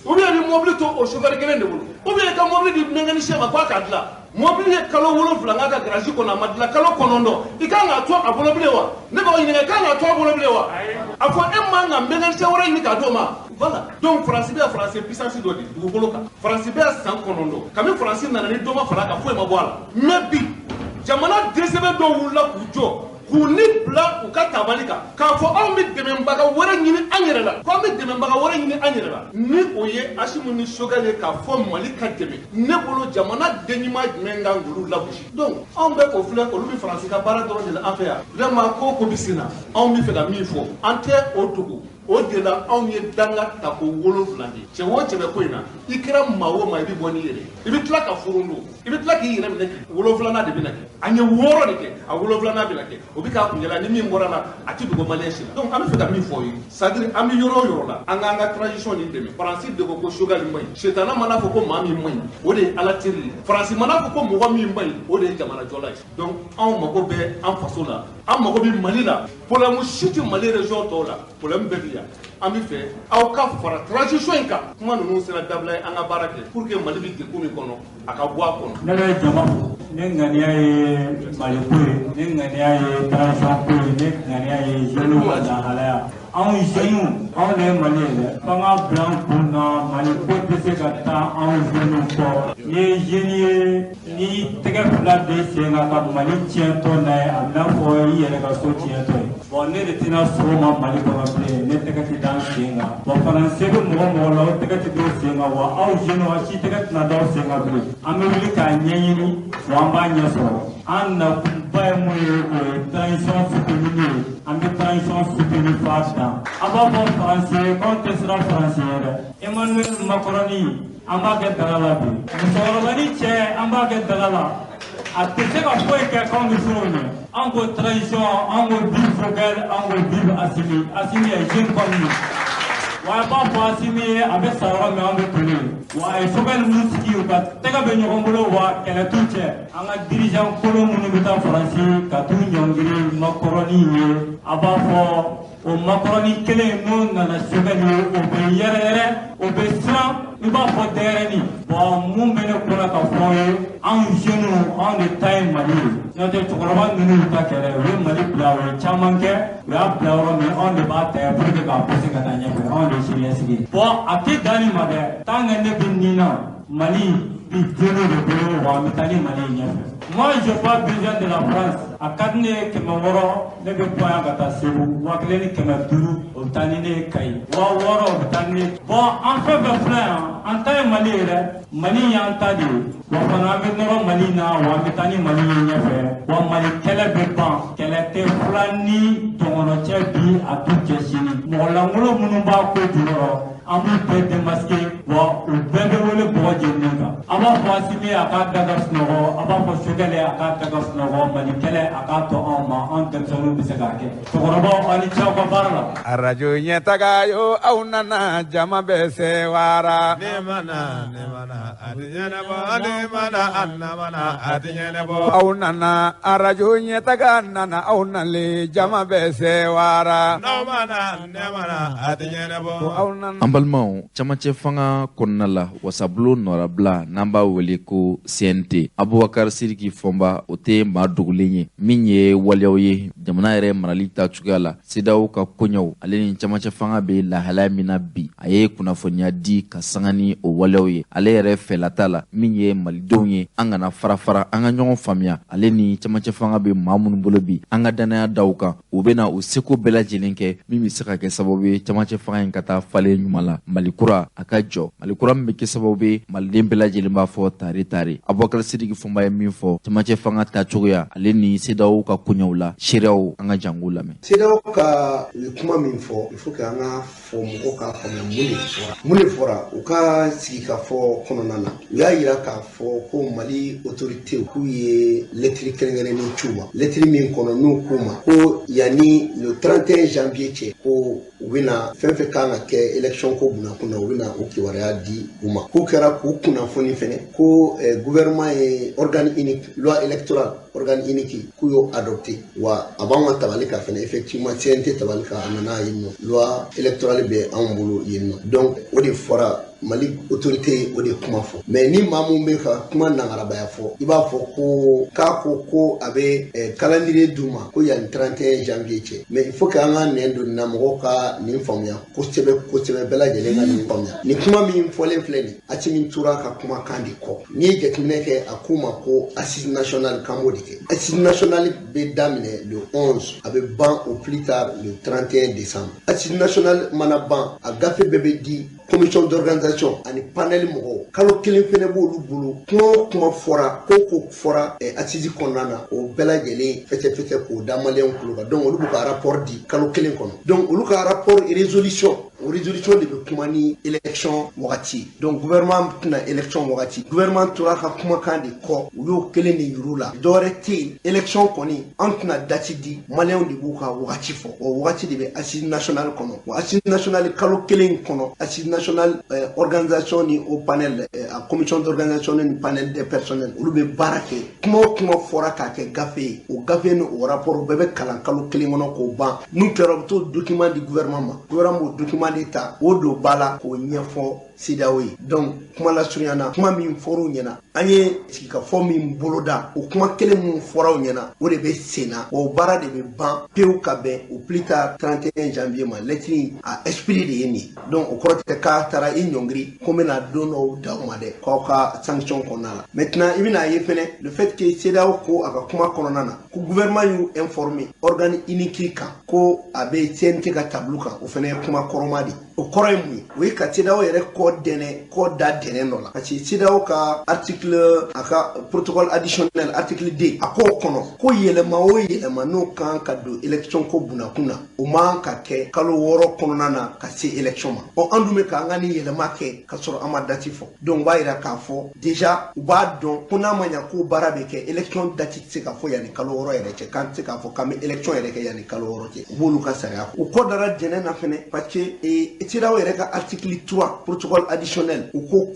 Ou bien i bɛ mobili to o chauffeur kelen de bolo, ou bien i ka mobili di mécanicien ma k'a k'a dilan. Mobili ye kalo 7 k'a ka garage kɔnɔ, a ma dilan kalo 9, i kan k'a to a bolo bilen wa? Ne b'aw ɲininka, i kan k'a to a bolo bilen wa? A fɔ e man ka mécanicien wɛrɛ ɲini k'a d'o ma. Voilà. Donc Faransi bɛ yan, Faransi ye puissance dɔ de dugukolo kan. Faransi bɛ yan san 9, kabini Faransi nana ni dɔ ma fara a kan, foyi ma bɔ a la. Mais bi jamana dɛsɛbɛ dɔw wulila k'u jɔ, k'u ni bila u ka tabali kan, k'a fɔ anw bɛ dɛmɛbaga wɛrɛ ɲini an yɛrɛ la, ko an bɛ dɛmɛbaga wɛrɛ ɲini an yɛrɛ la, ni o ye Assimi ni Choguel ye k'a fɔ Mali ka dɛmɛ. Ne bolo jamana den ɲuman jumɛn kan k'olu lagosi? Donc anw bɛ k'o filɛ, olu bɛ Faransi ka baara dɔrɔn de la an fɛ yan. Vraiment ko o ko bɛ sen na, anw bɛ fɛ ka min fɔ, an tɛ o dogo. O de la anw ye danga tako 7 de ye. Cɛ o cɛ bɛ ko in na, i kɛra maa o maa, i bɛ bɔ n'i yɛrɛ ye, i bɛ tila ka forondo, i bɛ tila k'i yɛrɛ minɛ k'i 7nan de bɛna kɛ. An ye 6 de kɛ, a 7nan bɛna kɛ. O bɛ k'a kunjɛ la, ni min bɔra la, a tɛ dogo maliyɛn si la. Donc an bɛ fɛ ka min fɔ aw ye, c'est à dire an bɛ yɔrɔ o yɔrɔ la, an k'an ka transition nin dɛmɛ. Faransi de ko ko Choguel man ɲi, Sitana mana fɔ ko maa min man ɲi, o de ye Ala teri ye. Faransi mana fɔ ko mɔgɔ min man ɲi, o de ye jamanajɔla ye. Donc anw mago bɛ an faso la, an mago bɛ Mali la. Problème si tɛ Mali région tɔw la, problème bɛɛ bɛ yan. An bɛ fɛ aw ka fara transition in kan. Kuma ninnu sera dabila ye, an ka baara kɛ pour que Mali bɛ degun min kɔnɔ, a ka bɔ a kɔnɔ.
Ne bɛ jama fo. Ne ŋaniya ye Maliko ye, ne ŋaniya ye transition ko ye, ne ŋaniya ye jeunes ka lahalaya. Anw jeunes, anw de ye Mali ye dɛ. F'an ka bila an kun na, Mali ko tɛ se ka taa anw jeunes kɔ. N'i ye jeune ye, n'i tɛgɛ 2 de sen kan ka Mali tiɲɛtɔ n'a ye, a bɛ n'a fɔ i yɛrɛ ka so tiɲɛtɔ ye. Bon ne de tɛna so ma Mali kɔnɔ bilen, ne tɛgɛ tɛ da n sen kan. Bon fana se bɛ mɔgɔ mɔgɔ la, o tɛgɛ tɛ d'o sen kan, wa aw jeunes, aw si tɛgɛ tɛna d'aw sen kan bilen. An bɛ wuli k'a ɲɛɲini, wa an b'a ɲɛ sɔrɔ. An nakunba ye mun ye, o ye transition soutenir ye. An bɛ transition soutenir f'a dan. An b'a fɔ Faransi ye k'anw tɛ siran Faransi ye dɛ. Emmanuel Macron, an b'a kɛ daga la bi. Musokɔrɔba ni cɛ, an b'a kɛ daga la. A tɛ se ka foyi kɛ k'anw bɛ siran o ɲɛ. An ko transition, an ko vive Choguel, an ko vive Assimi. Assimi est jeune comme nous. Wa a b'a fɔ Assimi ye, a bɛ sa yɔrɔ min, an bɛ toli yen. Wa a ye Choguel mun sigi, u ka tɛgɛ bɛ ɲɔgɔn bolo, wa kɛlɛ t'u cɛ. An ka dirigeant kolon minnu bɛ taa Faransi ka t'u ɲɔngiri Macron ye, a b'a fɔ o Macron kelen n'o nana Choguel ye, o bɛ yɛrɛ yɛrɛ, o bɛ siran, i b'a fɔ denyɛrɛnin. Bon mun bɛ ne kɔnɔ ka fɔ aw ye, anw jeunes, anw de ta ye Mali ye. N'o tɛ cɛkɔrɔba ninnu y'u ta kɛ dɛ, u ye Mali bila, u ye caman kɛ, u y'a bila yɔrɔ min, anw de b'a ta pour que k'a pousser ka taa ɲɛfɛ, anw de ye siniɲɛsigi ye. Bon a tɛ dan nin ma dɛ, tant que ne bɛ nin na, Mali bi jeunes de bolo, wa an bɛ taa ni Mali ye ɲɛfɛ. Moi, je n'ai pas besoin de la France. A ka di ne ye 600, ne bɛ bɔ yan ka taa Segu, 1500, o bɛ taa ni ne ye Kayi, 6000, o bɛ taa ni ne ye. Bon an fɛn fɛn filɛ yan, an ta ye Mali ye dɛ. Mali y'an ta de ye. Wa fana an bɛ nɔrɔ Mali na, wa an bɛ taa ni Mali ye ɲɛfɛ. Wa Mali kɛlɛ bɛ ban, kɛlɛ tɛ fila ni dɔgɔnɔ cɛ bi, a t'u cɛ sini. Mɔgɔ lankolon minnu b'a ko jukɔrɔ, an b'u bɛɛ démasquer, wa u bɛɛ bɛ wele bɔgɔ jeninen kan. An b'a fɔ Assimi a k'a da ka sunɔgɔ, an b'a fɔ Choguel a k'a da ka sunɔgɔ, Mali kɛlɛ a k'a to anw ma, anw denmisɛnninw bɛ se k'a kɛ. Cɛkɔrɔbaw, aw ni ce aw ka baara la.
Arajo ɲɛtaga yo, aw nana, jama bɛ sewara.
Ne mana, ne mana, a tɛ ɲɛnabɔ, ne mana, a mana, a tɛ ɲɛnabɔ.
Aw nana, arajo ɲɛtaga nana, aw nalen, jama bɛ sewara.
N'aw mana, ne mana, a tɛ ɲɛnabɔ.
Aw nana.
An balimaw, camancɛ fanga kɔnɔna la, wasabulon nɔrabila n'an b'a wele ko CNT, Abubakar Sidiki Fɔnba, o tɛ maa dogolen ye min ye waleyaw ye jamana yɛrɛ marali ta cogoya la, CEDEAO ka koɲɛw, ale ni camancɛ fanga bɛ lahalaya min na bi, a ye kunnafoniya di ka sanga ni o waleyaw ye. Ale yɛrɛ fɛlata la min ye malidenw ye, an kana fara fara, an ka ɲɔgɔn faamuya. Ale ni camancɛ fanga bɛ maa minnu bolo bi, an ka danaya da u kan, u bɛna u seko bɛɛ lajɛlen kɛ min bɛ se ka kɛ sababu ye camancɛ fanga in ka taa falen ɲuman la, Mali kura a ka jɔ, Mali kura min bɛ kɛ sababu ye maliden bɛɛ lajɛlen b'a fɔ tare tare. Abubakar Sidiki Fɔnba ye min fɔ camancɛ fanga tacogoya, ale ni CEDEAO ka koɲɛw la, seereyaw, an ka jango lamɛn.
CEDEAO ka u ye kuma min fɔ, il faut que an ka fɔ mɔgɔw k'a faamuya mun de fɔra. Mun de fɔra u ka sigikafɔ kɔnɔna na? U y'a yira k'a fɔ ko Mali autorité k'u ye lɛtiri kɛrɛnkɛrɛnnen ci u ma, lɛtiri min kɔnɔ n'u k'u ma ko yanni le 31 janvier cɛ, ko u bɛna fɛn fɛn kan ka kɛ élection ko bunakun na, u bɛna o kibaruya di u ma. K'u kɛra k'u kunnafoni fɛnɛ ko gouvernement ye organe unique, loi électorale organe unique, k'u y'o adopté, wa a b'anw ka tabali kan fɛnɛ. Effectivement, CNT tabali kan, a nana yen nɔ, loi électorale bɛ anw bolo yen nɔ. Donc o de fɔra. Mali autorité o de kuma fɔ. Mais ni maa mun bɛ ka kuma nangarabaya fɔ, i b'a fɔ ko k'a ko ko a bɛ calendrier d'u ma ko yanni 31 janvier cɛ. Mais il faut que an ka nɛn don nin na, mɔgɔw ka nin faamuya kosɛbɛ kosɛbɛ, bɛɛ lajɛlen ka nin faamuya. Nin kuma min fɔlen filɛ nin, Assimi tora ka kumakan de kɔ. N'i ye jateminɛ kɛ, a k'u ma ko assise nationale kan b'o de kɛ. Assise nationale bɛ daminɛ le 11, a bɛ ban au plus tard le 31 décembre. Assise nationale mana ban, a gafe bɛɛ bɛ di commission d'organisation ani panel mɔgɔw. Kalo kelen fɛnɛ b'olu bolo. Kuma o kuma fɔra, ko ko fɔra assise kɔnɔna na, o bɛɛ lajɛlen fɛsɛfɛsɛ k'o da maliyɛnw tulo kan. Donc olu b'u ka rapport di kalo kelen kɔnɔ. Donc olu ka rapport résolution, o résolution de bɛ kuma ni élection wagati. Donc gouvernement tɛna élection wagati, gouvernement tora ka kumakan de kɔ, u y'o kelen de yir'u la, dɔwɛrɛ tɛ yen. Élection kɔni, an tɛna date di, maliyɛnw de b'u ka wagati fɔ. O wagati de bɛ assise nationale kɔnɔ. O assise nationale kalo kelen kɔnɔ, assise nationale organisation ni o panel, a commission d'organisation ni panel des personnels, olu bɛ baara kɛ. Kuma o kuma fɔra k'a kɛ gafe ye, o gafe ni o rapport bɛɛ bɛ kalan kalo kelen kɔnɔ k'o ban. N'u kɛra, u bɛ t'o document di gouvernement ma. Gouvernement b'o document de ta o don ba la k'o ɲɛfɔ CEDEAO ye. Donc kuma lasurunya na, kuma min fɔr'u ɲɛna, an ye sigikafɔ min boloda, o kuma kelen min fɔra u ɲɛna, o de bɛ sen na. O baara de bɛ ban pewu ka bɛn au plus tard 31 janvier ma. Lettre a esprit de ye nin ye. Donc o kɔrɔ tɛ k'a taara i ɲɔngiri ko n bɛna don dɔw d'aw ma dɛ, k'aw ka sanction kɔnɔna la. Maintenant i bɛna ye fɛnɛ, le fait que CEDEAO ko a ka kuma kɔnɔna na ko gouvernement y'u informé organe unique kan, ko a bɛ CNT ka tableau kan, o fɛnɛ ye kuma kɔrɔma de. O kɔrɔ ye mun ye? O ye ka CEDEAO yɛrɛ kɔ dɛnɛ, kɔ da dɛnɛ dɔ la, parce que CEDEAO ka article, a ka protocole additionnel article D, a k'o kɔnɔ ko yɛlɛma o yɛlɛma n'o kan ka don élection ko bunakun na, o man ka kɛ kalo 6 kɔnɔna na ka se élection ma. Ɔ, an dun bɛ k'an ka nin yɛlɛma kɛ ka sɔrɔ an ma date fɔ. Donc o b'a yira k'a fɔ déjà u b'a dɔn ko n'a ma ɲa ko baara bɛ kɛ, élection date tɛ se ka fɔ yanni kalo 6 yɛrɛ cɛ, k'an tɛ se k'a fɔ k'an bɛ élection yɛrɛ kɛ yanni kalo 6 cɛ. U b'olu ka sariya u kɔ dara jɛnɛ na fɛnɛ, parce que CEDEAO yɛrɛ ka article 3 protocole additionnel, u ko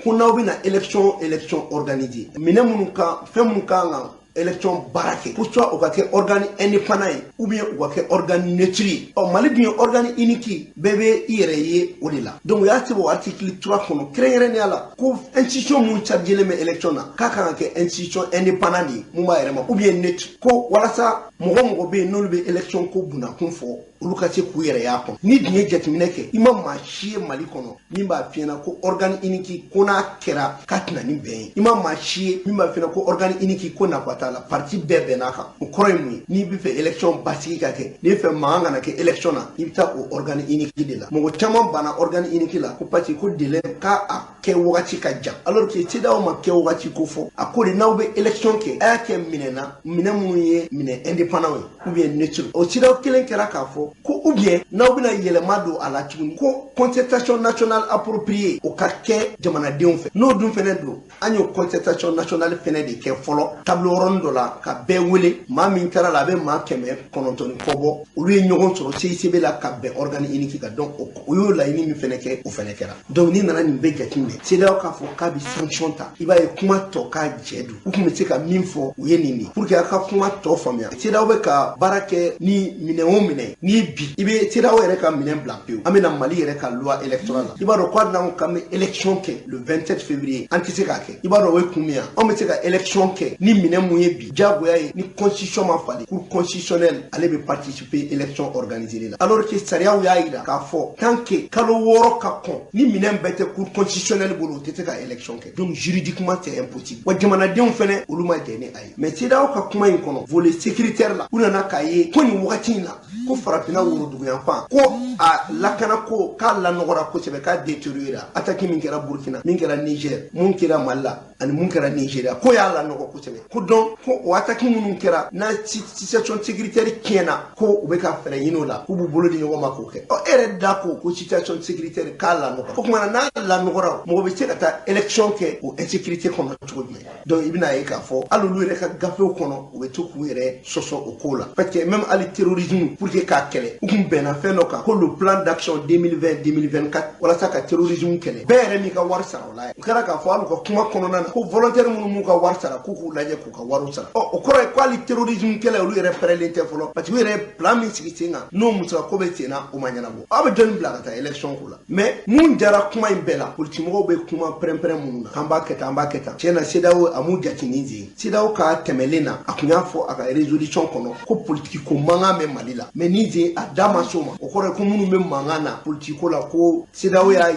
ko n'aw bɛna élection organiser, minɛn minnu kan, fɛn minnu kan ka élection baara kɛ, ko soit o ka kɛ organe indépendant ye, ou bien o ka kɛ organe neutre ye. Ɔ, Mali dun ye organe unique, bɛɛ bɛ i yɛrɛ ye o de la. Donc u y'a sɛbɛn o article 3 kɔnɔ kɛrɛnkɛrɛnnenya la ko institution mun chargé bɛ élection na, k'a kan ka kɛ institution indépendant de ye mun b'a yɛrɛ ma, ou bien neutre, ko walasa mɔgɔ bɛ yen n'olu bɛ élection ko bunakun fɔ, olu ka se k'u yɛrɛ y'a kɔnɔ. Ni dun ye jateminɛ kɛ, i ma maa si ye Mali kɔnɔ min b'a f'i ɲɛna ko organe unique ko n'a kɛra k'a tɛna ni bɛn ye. I ma maa si ye min b'a f'i ɲɛna ko organe unique ko nafa t'a la. Parti bɛɛ bɛnn'a kan. O kɔrɔ ye mun ye? N'i bɛ fɛ élection basigi ka kɛ, n'i bɛ fɛ mankan kana kɛ élection na, i bɛ taa o organe unique de la. Mɔgɔ caman banna organe unique la ko parce que ko délai k'a a kɛ wagati ka jan, alors que CEDEAO ma kɛ wagati ko fɔ. A ko de n'aw bɛ élection kɛ, a y'a kɛ minɛn na, minɛn minnu ye minɛn indépendant ye ou bien neutre. O CEDEAO kelen kɛra k'a fɔ ko ou bien n'aw bɛna yɛlɛma don a la tuguni, ko concertation nationale appropriée o ka kɛ jamanadenw fɛ. N'o dun fɛnɛ don, an y'o concertation nationale fɛnɛ de kɛ fɔlɔ table ronde dɔ la ka bɛɛ wele. Maa min taara la, a bɛ maa 900 ni kɔ bɔ. Olu ye ɲɔgɔn sɔrɔ CICB la ka bɛn organe unique kan. Donc o y'o laɲini min fɛnɛ kɛ, o fɛnɛ kɛra. Donc n'i nana nin bɛɛ jateminɛ, CEDEAO k'a fɔ k'a bɛ sanction ta, i b'a ye kuma tɔ k'a jɛ don. U tun bɛ se ka min fɔ, u ye nin de pour que a ka kuma tɔ faamuya. CEDEAO bɛ ka baara kɛ ni minɛn o minɛn, ni bi i bɛ CEDEAO yɛrɛ ka minɛn bila pewu, an bɛna Mali yɛrɛ ka loi électorale la. I b'a dɔn ko hali n'an ko k'an bɛ élection kɛ le 27 février, an tɛ se k'a kɛ. I b'a dɔn o ye kun min ye, anw bɛ se ka élection kɛ ni minɛn mun ye bi? Diyagoya ye ni constitution ma falen, cour constitutionnelle ale bɛ participer élection organisée la, alors que sariyaw y'a yira k'a fɔ tant que kalo 6 ka kɔn, ni minɛn bɛɛ tɛ cour constitutionnelle bolo, o tɛ se ka élection kɛ. Donc juridiquement c'est impossible. Wa jamanadenw fɛnɛ, olu ma jɛn ni a ye. Mais CEDEAO ka kuma in kɔnɔ, volet sécuritaire la, u nana k'a ye ko nin wagati in na, ko farafinna woroduguyanfan, ko a lakana ko k'a lanɔgɔra kosɛbɛ, k'a détérioré. Attaque min kɛra Burkina, min kɛra Niger, mun kɛra Mali la ani mun kɛra Nigeria, ko y'a lanɔgɔ kosɛbɛ. Ko donc ko o attaque minnu kɛra n'a situation sécuritaire tiɲɛna, ko u bɛ ka fɛɛrɛ ɲini o la, k'u b'u bolo di ɲɔgɔn ma k'o kɛ. Ɔ, e yɛrɛ da ko ko situation sécuritaire k'a lanɔgɔra, o tuma na n'a lanɔgɔra, mɔgɔ bɛ se ka taa élection kɛ o insécurité kɔnɔ cogo jumɛn? Donc i bɛna ye k'a fɔ hali olu yɛrɛ ka gafew kɔnɔ, u bɛ to k'u yɛrɛ sɔsɔ o ko la, parce que même hali terrorisme, pour que k'a kɛlɛ, u kun bɛnna fɛn dɔ kan ko le plan d'action 2020-2024 walasa ka terrorisme kɛlɛ. Bɛɛ yɛrɛ m'i ka wari sara o la. O kɛra k'a fɔ hali u ka kuma kɔnɔna na. ko volontaire minnu m'u ka wari sara k'u k'u lajɛ k'u ka wariw sara. Ɔ o kɔrɔ ye ko hali terrorisme kɛlɛ olu yɛrɛ pɛrɛlen tɛ fɔlɔ, parce que u yɛrɛ ye plan min sigi sen kan n'o musaka ko bɛ sen na, o ma ɲɛnabɔ. Aw bɛ jɔnni bila ka taa élection ko la? Mais mun jara kuma in bɛɛ la, politique mɔgɔw bɛ kuma pɛrɛn-pɛrɛn minnu na k'an b'a kɛ tan, an b'a kɛ tan, tiɲɛ na CEDEAO a m'u jate nin sen. CEDEAO ka tɛmɛlen na, a tun y'a fɔ a ka résolution kɔnɔ ko politique ko mankan bɛ Mali la, mais nin sen a da ma s'o ma. O kɔrɔ ye ko minnu bɛ mankan na politique ko la, ko CEDEAO y'a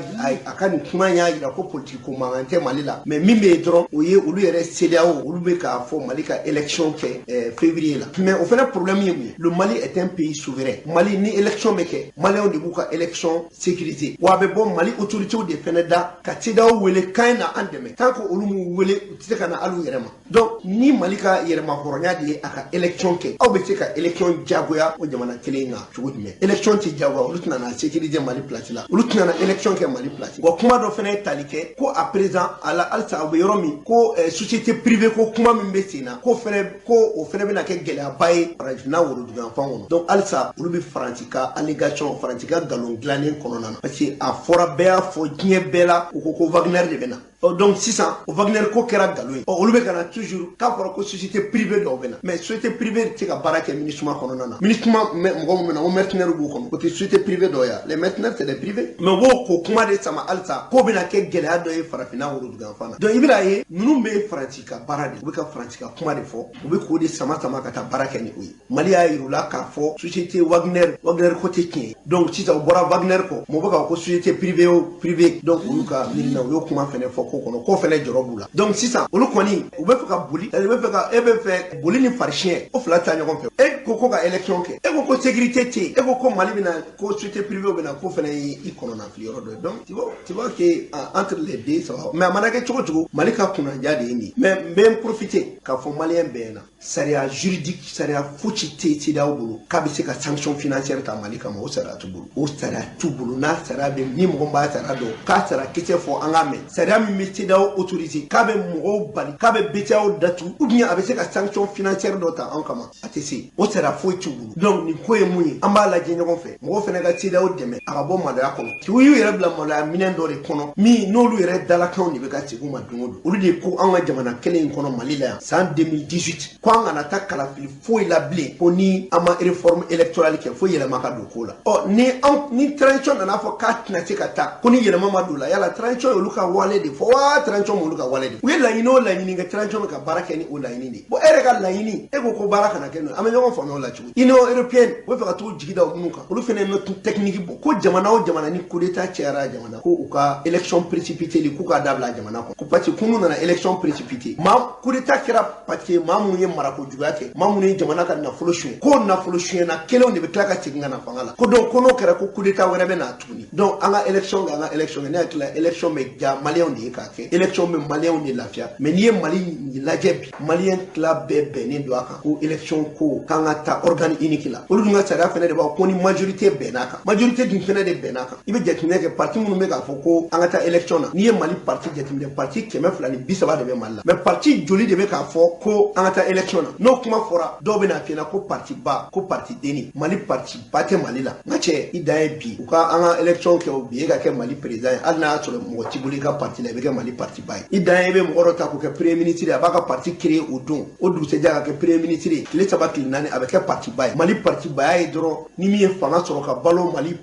a ka nin kuma in y'a jira ko politique ko mankan tɛ Mali la, mais min bɛ yen dɔrɔn, o ye olu yɛrɛ CEDEAO, olu bɛ k'a fɔ Mali ka élection kɛ février la. Mais o fana problème ye mun ye? Le Mali est un pays souverain. Mali ni élection bɛ kɛ, Maliyɛnw de b'u ka élection sécuriser, wa a bɛ bɔ Mali autorités de fana da ka CEDEAO wele k'an ye na an dɛmɛ. Tant que olu m'u wele, u tɛ se ka na hali u yɛrɛ ma. Donc ni Mali ka yɛrɛmahɔrɔnya de ye a ka élection kɛ, aw bɛ se ka élection jagoya o jamana kelen kan cogo jumɛn? Élection tɛ jagoya, olu tɛna na sécuriser Mali place la, olu tɛna na élection kɛ Mali place. Wa kuma dɔ fana ye tali kɛ ko à présent a la halisa u bɛ yɔrɔ min ko société privée ko kuma min bɛ sen na, ko fɛnɛ ko o fɛnɛ bɛna kɛ gɛlɛyaba ye farafinna woroduguyanfan kɔnɔ. Donc halisa olu bɛ Faransi ka allégation, Faransi ka nkalon dilannen kɔnɔna na, parce que a fɔra, bɛɛ y'a fɔ diɲɛ bɛɛ la, u ko ko Wagner de bɛ na. Ɔ donc sisan o Wagner ko kɛra nkalon ye. Ɔ olu bɛ ka na toujours k'a fɔra ko société privée dɔw bɛ na, mais société privée tɛ se ka baara kɛ MINUSMA kɔnɔna na. MINUSMA mɔgɔ min bɛ na, o mercenaires b'u kɔnɔ, o tɛ société privée dɔw ye, les mercenaires c'est des privés. Mais u b'o ko kuma de sama halisa k'o bɛna kɛ gɛlɛya dɔ ye farafinna woroduguyanfan na. Donc i bɛna ye ninnu bɛ Faransi ka baara de, u bɛ ka Faransi ka kuma de fɔ, u bɛ k'o de sama sama ka taa baara kɛ ni o ye. Mali y'a yir'u la k'a fɔ société Wagner, Wagner ko tɛ tiɲɛ ye. Donc sisan u bɔra Wagner kɔ, mɔgɔ bɛ k'a fɔ ko société privée o privé. Donc olu ka miirina, u y'o kuma fɛnɛ fɔ ko kɔnɔ, k'o fɛnɛ jɔrɔ b'u la. Donc sisan olu kɔni u bɛ fɛ ka boli, u bɛ fɛ ka e bɛ fɛ boli ni farisiyɛn, o fila taa ɲɔgɔn fɛ. E ko ko ka élection kɛ, e ko ko sécurité tɛ yen, e ko ko Mali bɛna ko société privée bɛna, ko fɛnɛ ye i kɔnɔna fili yɔrɔ dɔ ye. Donc tu vois que entre les deux ça va. Mais a mana kɛ cogo cogo, Mali ka kunnadiya de ye nin ye. Mais n bɛ n profiter k'a fɔ Maliyɛn bɛɛ ɲɛna, sariya juridique, sariya fosi tɛ CEDEAO bolo k'a bɛ se ka sanction financière ta Mali kama. O sariya t'u bolo, o sariya t'u bolo. N'a sariya bɛ ni mɔgɔ b'a sariya dɔn, k'a sariya kisɛ fɔ an k'a mɛn. Sariya min bɛ CEDEAO autorisé k'a bɛ mɔgɔw bali, k'a bɛ BCEAO datugu, ou bien a bɛ se ka sanction financière dɔ ta anw kama, a tɛ se, o sariya foyi t'u bolo. Donc nin ko ye mun ye? An b'a lajɛ ɲɔgɔn fɛ, mɔgɔw fana ka CEDEAO dɛmɛ a ka bɔ maloya kɔnɔ. U y'u yɛrɛ bila maloya minɛn dɔ de kɔnɔ min n'olu yɛrɛ dalakanw de bɛ ka segin u ma don o don. Olu de ko an ka jamana kelen in kɔnɔ Mali la yan san 2018 ko an kana taa kalafili foyi la bilen, ko ni an ma réforme électorale kɛ, fo yɛlɛma ka don ko la. Ɔ ni an ni transition nana fɔ k'a tɛna se ka taa ko ni yɛlɛma ma don la, yala transition ye olu ka wale de fɔ wa transition m'olu ka wale de? U ye laɲini o laɲini kɛ, transition bɛ ka baara kɛ ni o laɲini de ye. Bon, e yɛrɛ ka laɲini, e ko ko baara kana kɛ n'o ye, an bɛ ɲɔgɔn faamuya o la cogo di? Union européenne u bɛ fɛ ka t'u jigi da minnu kan, olu fana ye note technique bɔ ko jamana o jamana ni coup d'état cayara jamana ko u ka élection précipitée k'u k'a dabila jamana kɔnɔ, ko parce que k'u nana élection précipitée, maa coup d'état kɛra parce que maa minnu ye marako juguya kɛ, maa minnu ye jamana ka nafolo suɲɛ, ko nafolo suɲɛna kelenw de bɛ tila ka segin ka na fanga la, ko donc ko n'o kɛra ko coup d'état wɛrɛ bɛ na tuguni. Donc an ka élection kɛ, an ka élection kɛ. Ne hakili la, élection bɛ diya Maliyɛnw de ye k'a kɛ, élection bɛ Maliyɛnw de lafiya. Mais n'i ye Mali lajɛ bi, Maliyɛn tila bɛɛ bɛnnen don a kan ko élection ko k'an ka taa organe unique la. Olu dun ka sariya fɛnɛ de b'a ko ni majorité bɛnn'a kan, majorité dun fɛnɛ de bɛnn'a kan. I bɛ jateminɛ kɛ, parti minnu bɛ k'a fɔ ko an ka taa élection na, n'i ye Mali parti jateminɛ, parti 230 de bɛ Mali la, mais parti joli de bɛ k'a fɔ ko an ka taa élection na? N'o kuma fɔra, dɔw bɛ n'a f'i ɲɛna ko parti ba, ko parti denni. Mali parti ba tɛ Mali la. N ka cɛ, i dan ye bi u ka an ka élection kɛ, o bi e ka kɛ Mali président ye, hali n'a y'a sɔrɔ mɔgɔ t'i bolo i ka parti la, i bɛ kɛ Mali parti ba ye. I dan ye i bɛ mɔgɔ dɔ ta k'o kɛ premier ministre ye, a b'a ka parti créer o don, o dugusɛjɛ a ka kɛ premier ministre ye, tile 3 tile 4 a bɛ kɛ parti ba ye. Mali parti baya ye dɔrɔn ni min ye fanga sɔrɔ ka balo Mali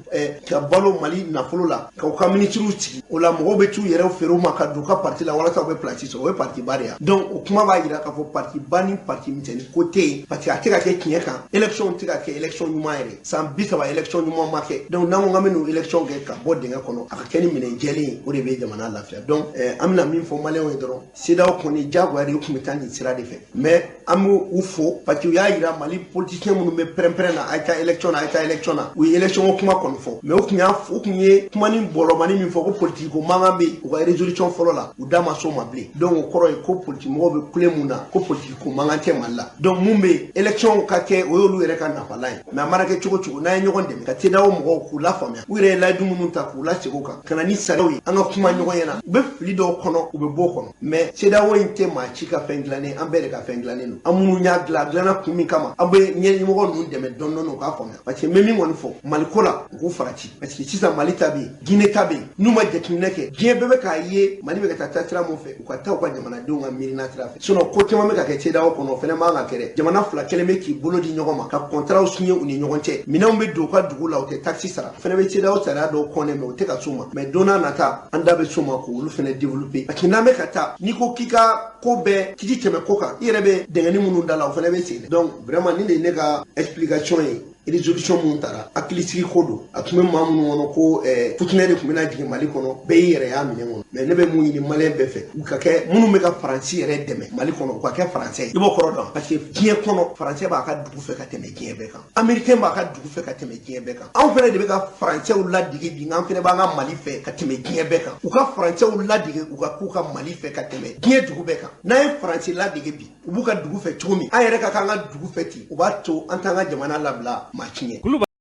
ka balo Mali nafolo la, ka u ka ministres sigi o la, mɔgɔw bɛ t'u yɛrɛ feere u ma ka don u ka parti la walasa u bɛ place sɔrɔ, o ye parti ba de ye. Donc o kuma b'a jira k'a fɔ parti ba ni parti misɛnnin ko tɛ yen, parce que a tɛ ka kɛ tiɲɛ kan, élection tɛ ka kɛ élection ɲuman yɛrɛ. San 30 élection ɲuman ma kɛ. Donc n'an ko k'an bɛ n'o élection kɛ ka bɔ dingɛ kɔnɔ, a ka kɛ ni minɛn jɛlen ye, o de bɛ jamana lafiya. Donc an bɛna min fɔ Maliyɛnw ye dɔrɔn, CEDEAO kɔni diyagoya de u tun bɛ taa nin sira de fɛ. Mais an b'u fo parce que u y'a jira Mali politicien minnu bɛ pɛrɛn-pɛrɛn na, a ye taa élection na, a ye taa élection na, u ye élection ko kuma kɔni fɔ, mais u tun y'a u tun ye kuma ni bɔlɔmani min fɔ ko politique ko mankan bɛ yen u ka résolution fɔlɔ la, u da ma s'o ma bilen. Donc o kɔrɔ ye ko politique mɔgɔw bɛ kule mun na ko politique ko mankan tɛ Mali la. Donc mun bɛ yen, élection ka kɛ, o y'olu yɛrɛ ka nafalan ye. Mais a mana kɛ cogo cogo, n'an ye ɲɔgɔn dɛmɛ ka CEDEAO mɔgɔw k'u lafaamuya, u yɛrɛ ye layidu minnu ta k'u lasegin o kan, ka na ni sariyaw ye, an ka kuma ɲɔgɔn ɲɛna, u bɛ fili dɔw kɔnɔ, u bɛ bɔ o kɔnɔ. Mais CEDEAO in tɛ maa ci ka fɛn dilannen, an bɛɛ de ka fɛn dilannen don. An minnu y'a dilan, a dilanna kun min kama, an bɛ ɲɛmɔgɔ ninnu dɛmɛ dɔɔni dɔɔni, u k'a faamuya, parce que n bɛ min kɔni fɔ Maliko la, u k'u farati, parce que sisan Mali ta bɛ yen, Guinée ta bɛ yen. N'u ma jateminɛ kɛ, diɲɛ bɛɛ bɛ k'a ye Mali bɛ ka taa taasira mun fɛ, u ka taa u ka jamanadenw ka miirina sira fɛ. Sinon ko caman bɛ ka kɛ CEDEAO kɔnɔ, o fana man ka kɛ dɛ. Jamana fila kelen bɛ k'i bolo di ɲɔgɔn ma ka contrat signer u ni ɲɔgɔn cɛ, minɛnw bɛ don u ka dugu la, u tɛ taxe sara. O fana bɛ CEDEAO sariya dɔw kɔnɛ, mais u tɛ ka s'u ma. Mais don n'a nata, an da bɛ s'u ma k'olu fana développer, parce que n'an bɛ ka taa, n'i ko k'i ka ko bɛɛ k'i tɛmɛ ko kan, i yɛrɛ bɛ dɛngɛni minnu da la, o fana bɛ sen. Donc vraiment, nin de ye ne ka explication ye. Résolution mun tara, hakilisigi ko don. A tun bɛ maa minnu kɔnɔ ko futinɛ de tun bɛna jigin Mali kɔnɔ, bɛɛ y'i yɛrɛ y'a minɛ kɔnɔ. Mais ne bɛ mun ɲini Maliyɛn bɛɛ fɛ, u ka kɛ minnu bɛ ka Faransi yɛrɛ dɛmɛ Mali kɔnɔ, u ka kɛ Faransɛ ye. I b'o kɔrɔ dɔn, parce que diɲɛ kɔnɔ, Faransɛ b'a ka dugu fɛ ka tɛmɛ diɲɛ bɛɛ kan, Américain b'a ka dugu fɛ ka tɛmɛ diɲɛ bɛɛ kan. Anw fana de bɛ ka Faransɛw ladege bi, n'an fana b'an ka Mali fɛ ka tɛmɛ diɲɛ bɛɛ kan. U ka Faransɛw ladege, u ka k'u ka Mali fɛ ka tɛmɛ diɲɛ dugu bɛɛ kan. N'an ye Faransi ladege bi, u b'u ka dugu fɛ cogo min, an yɛrɛ ka k'an ka dugu fɛ ten, o b'a to an t'an ka jamana labila maa tiɲɛ.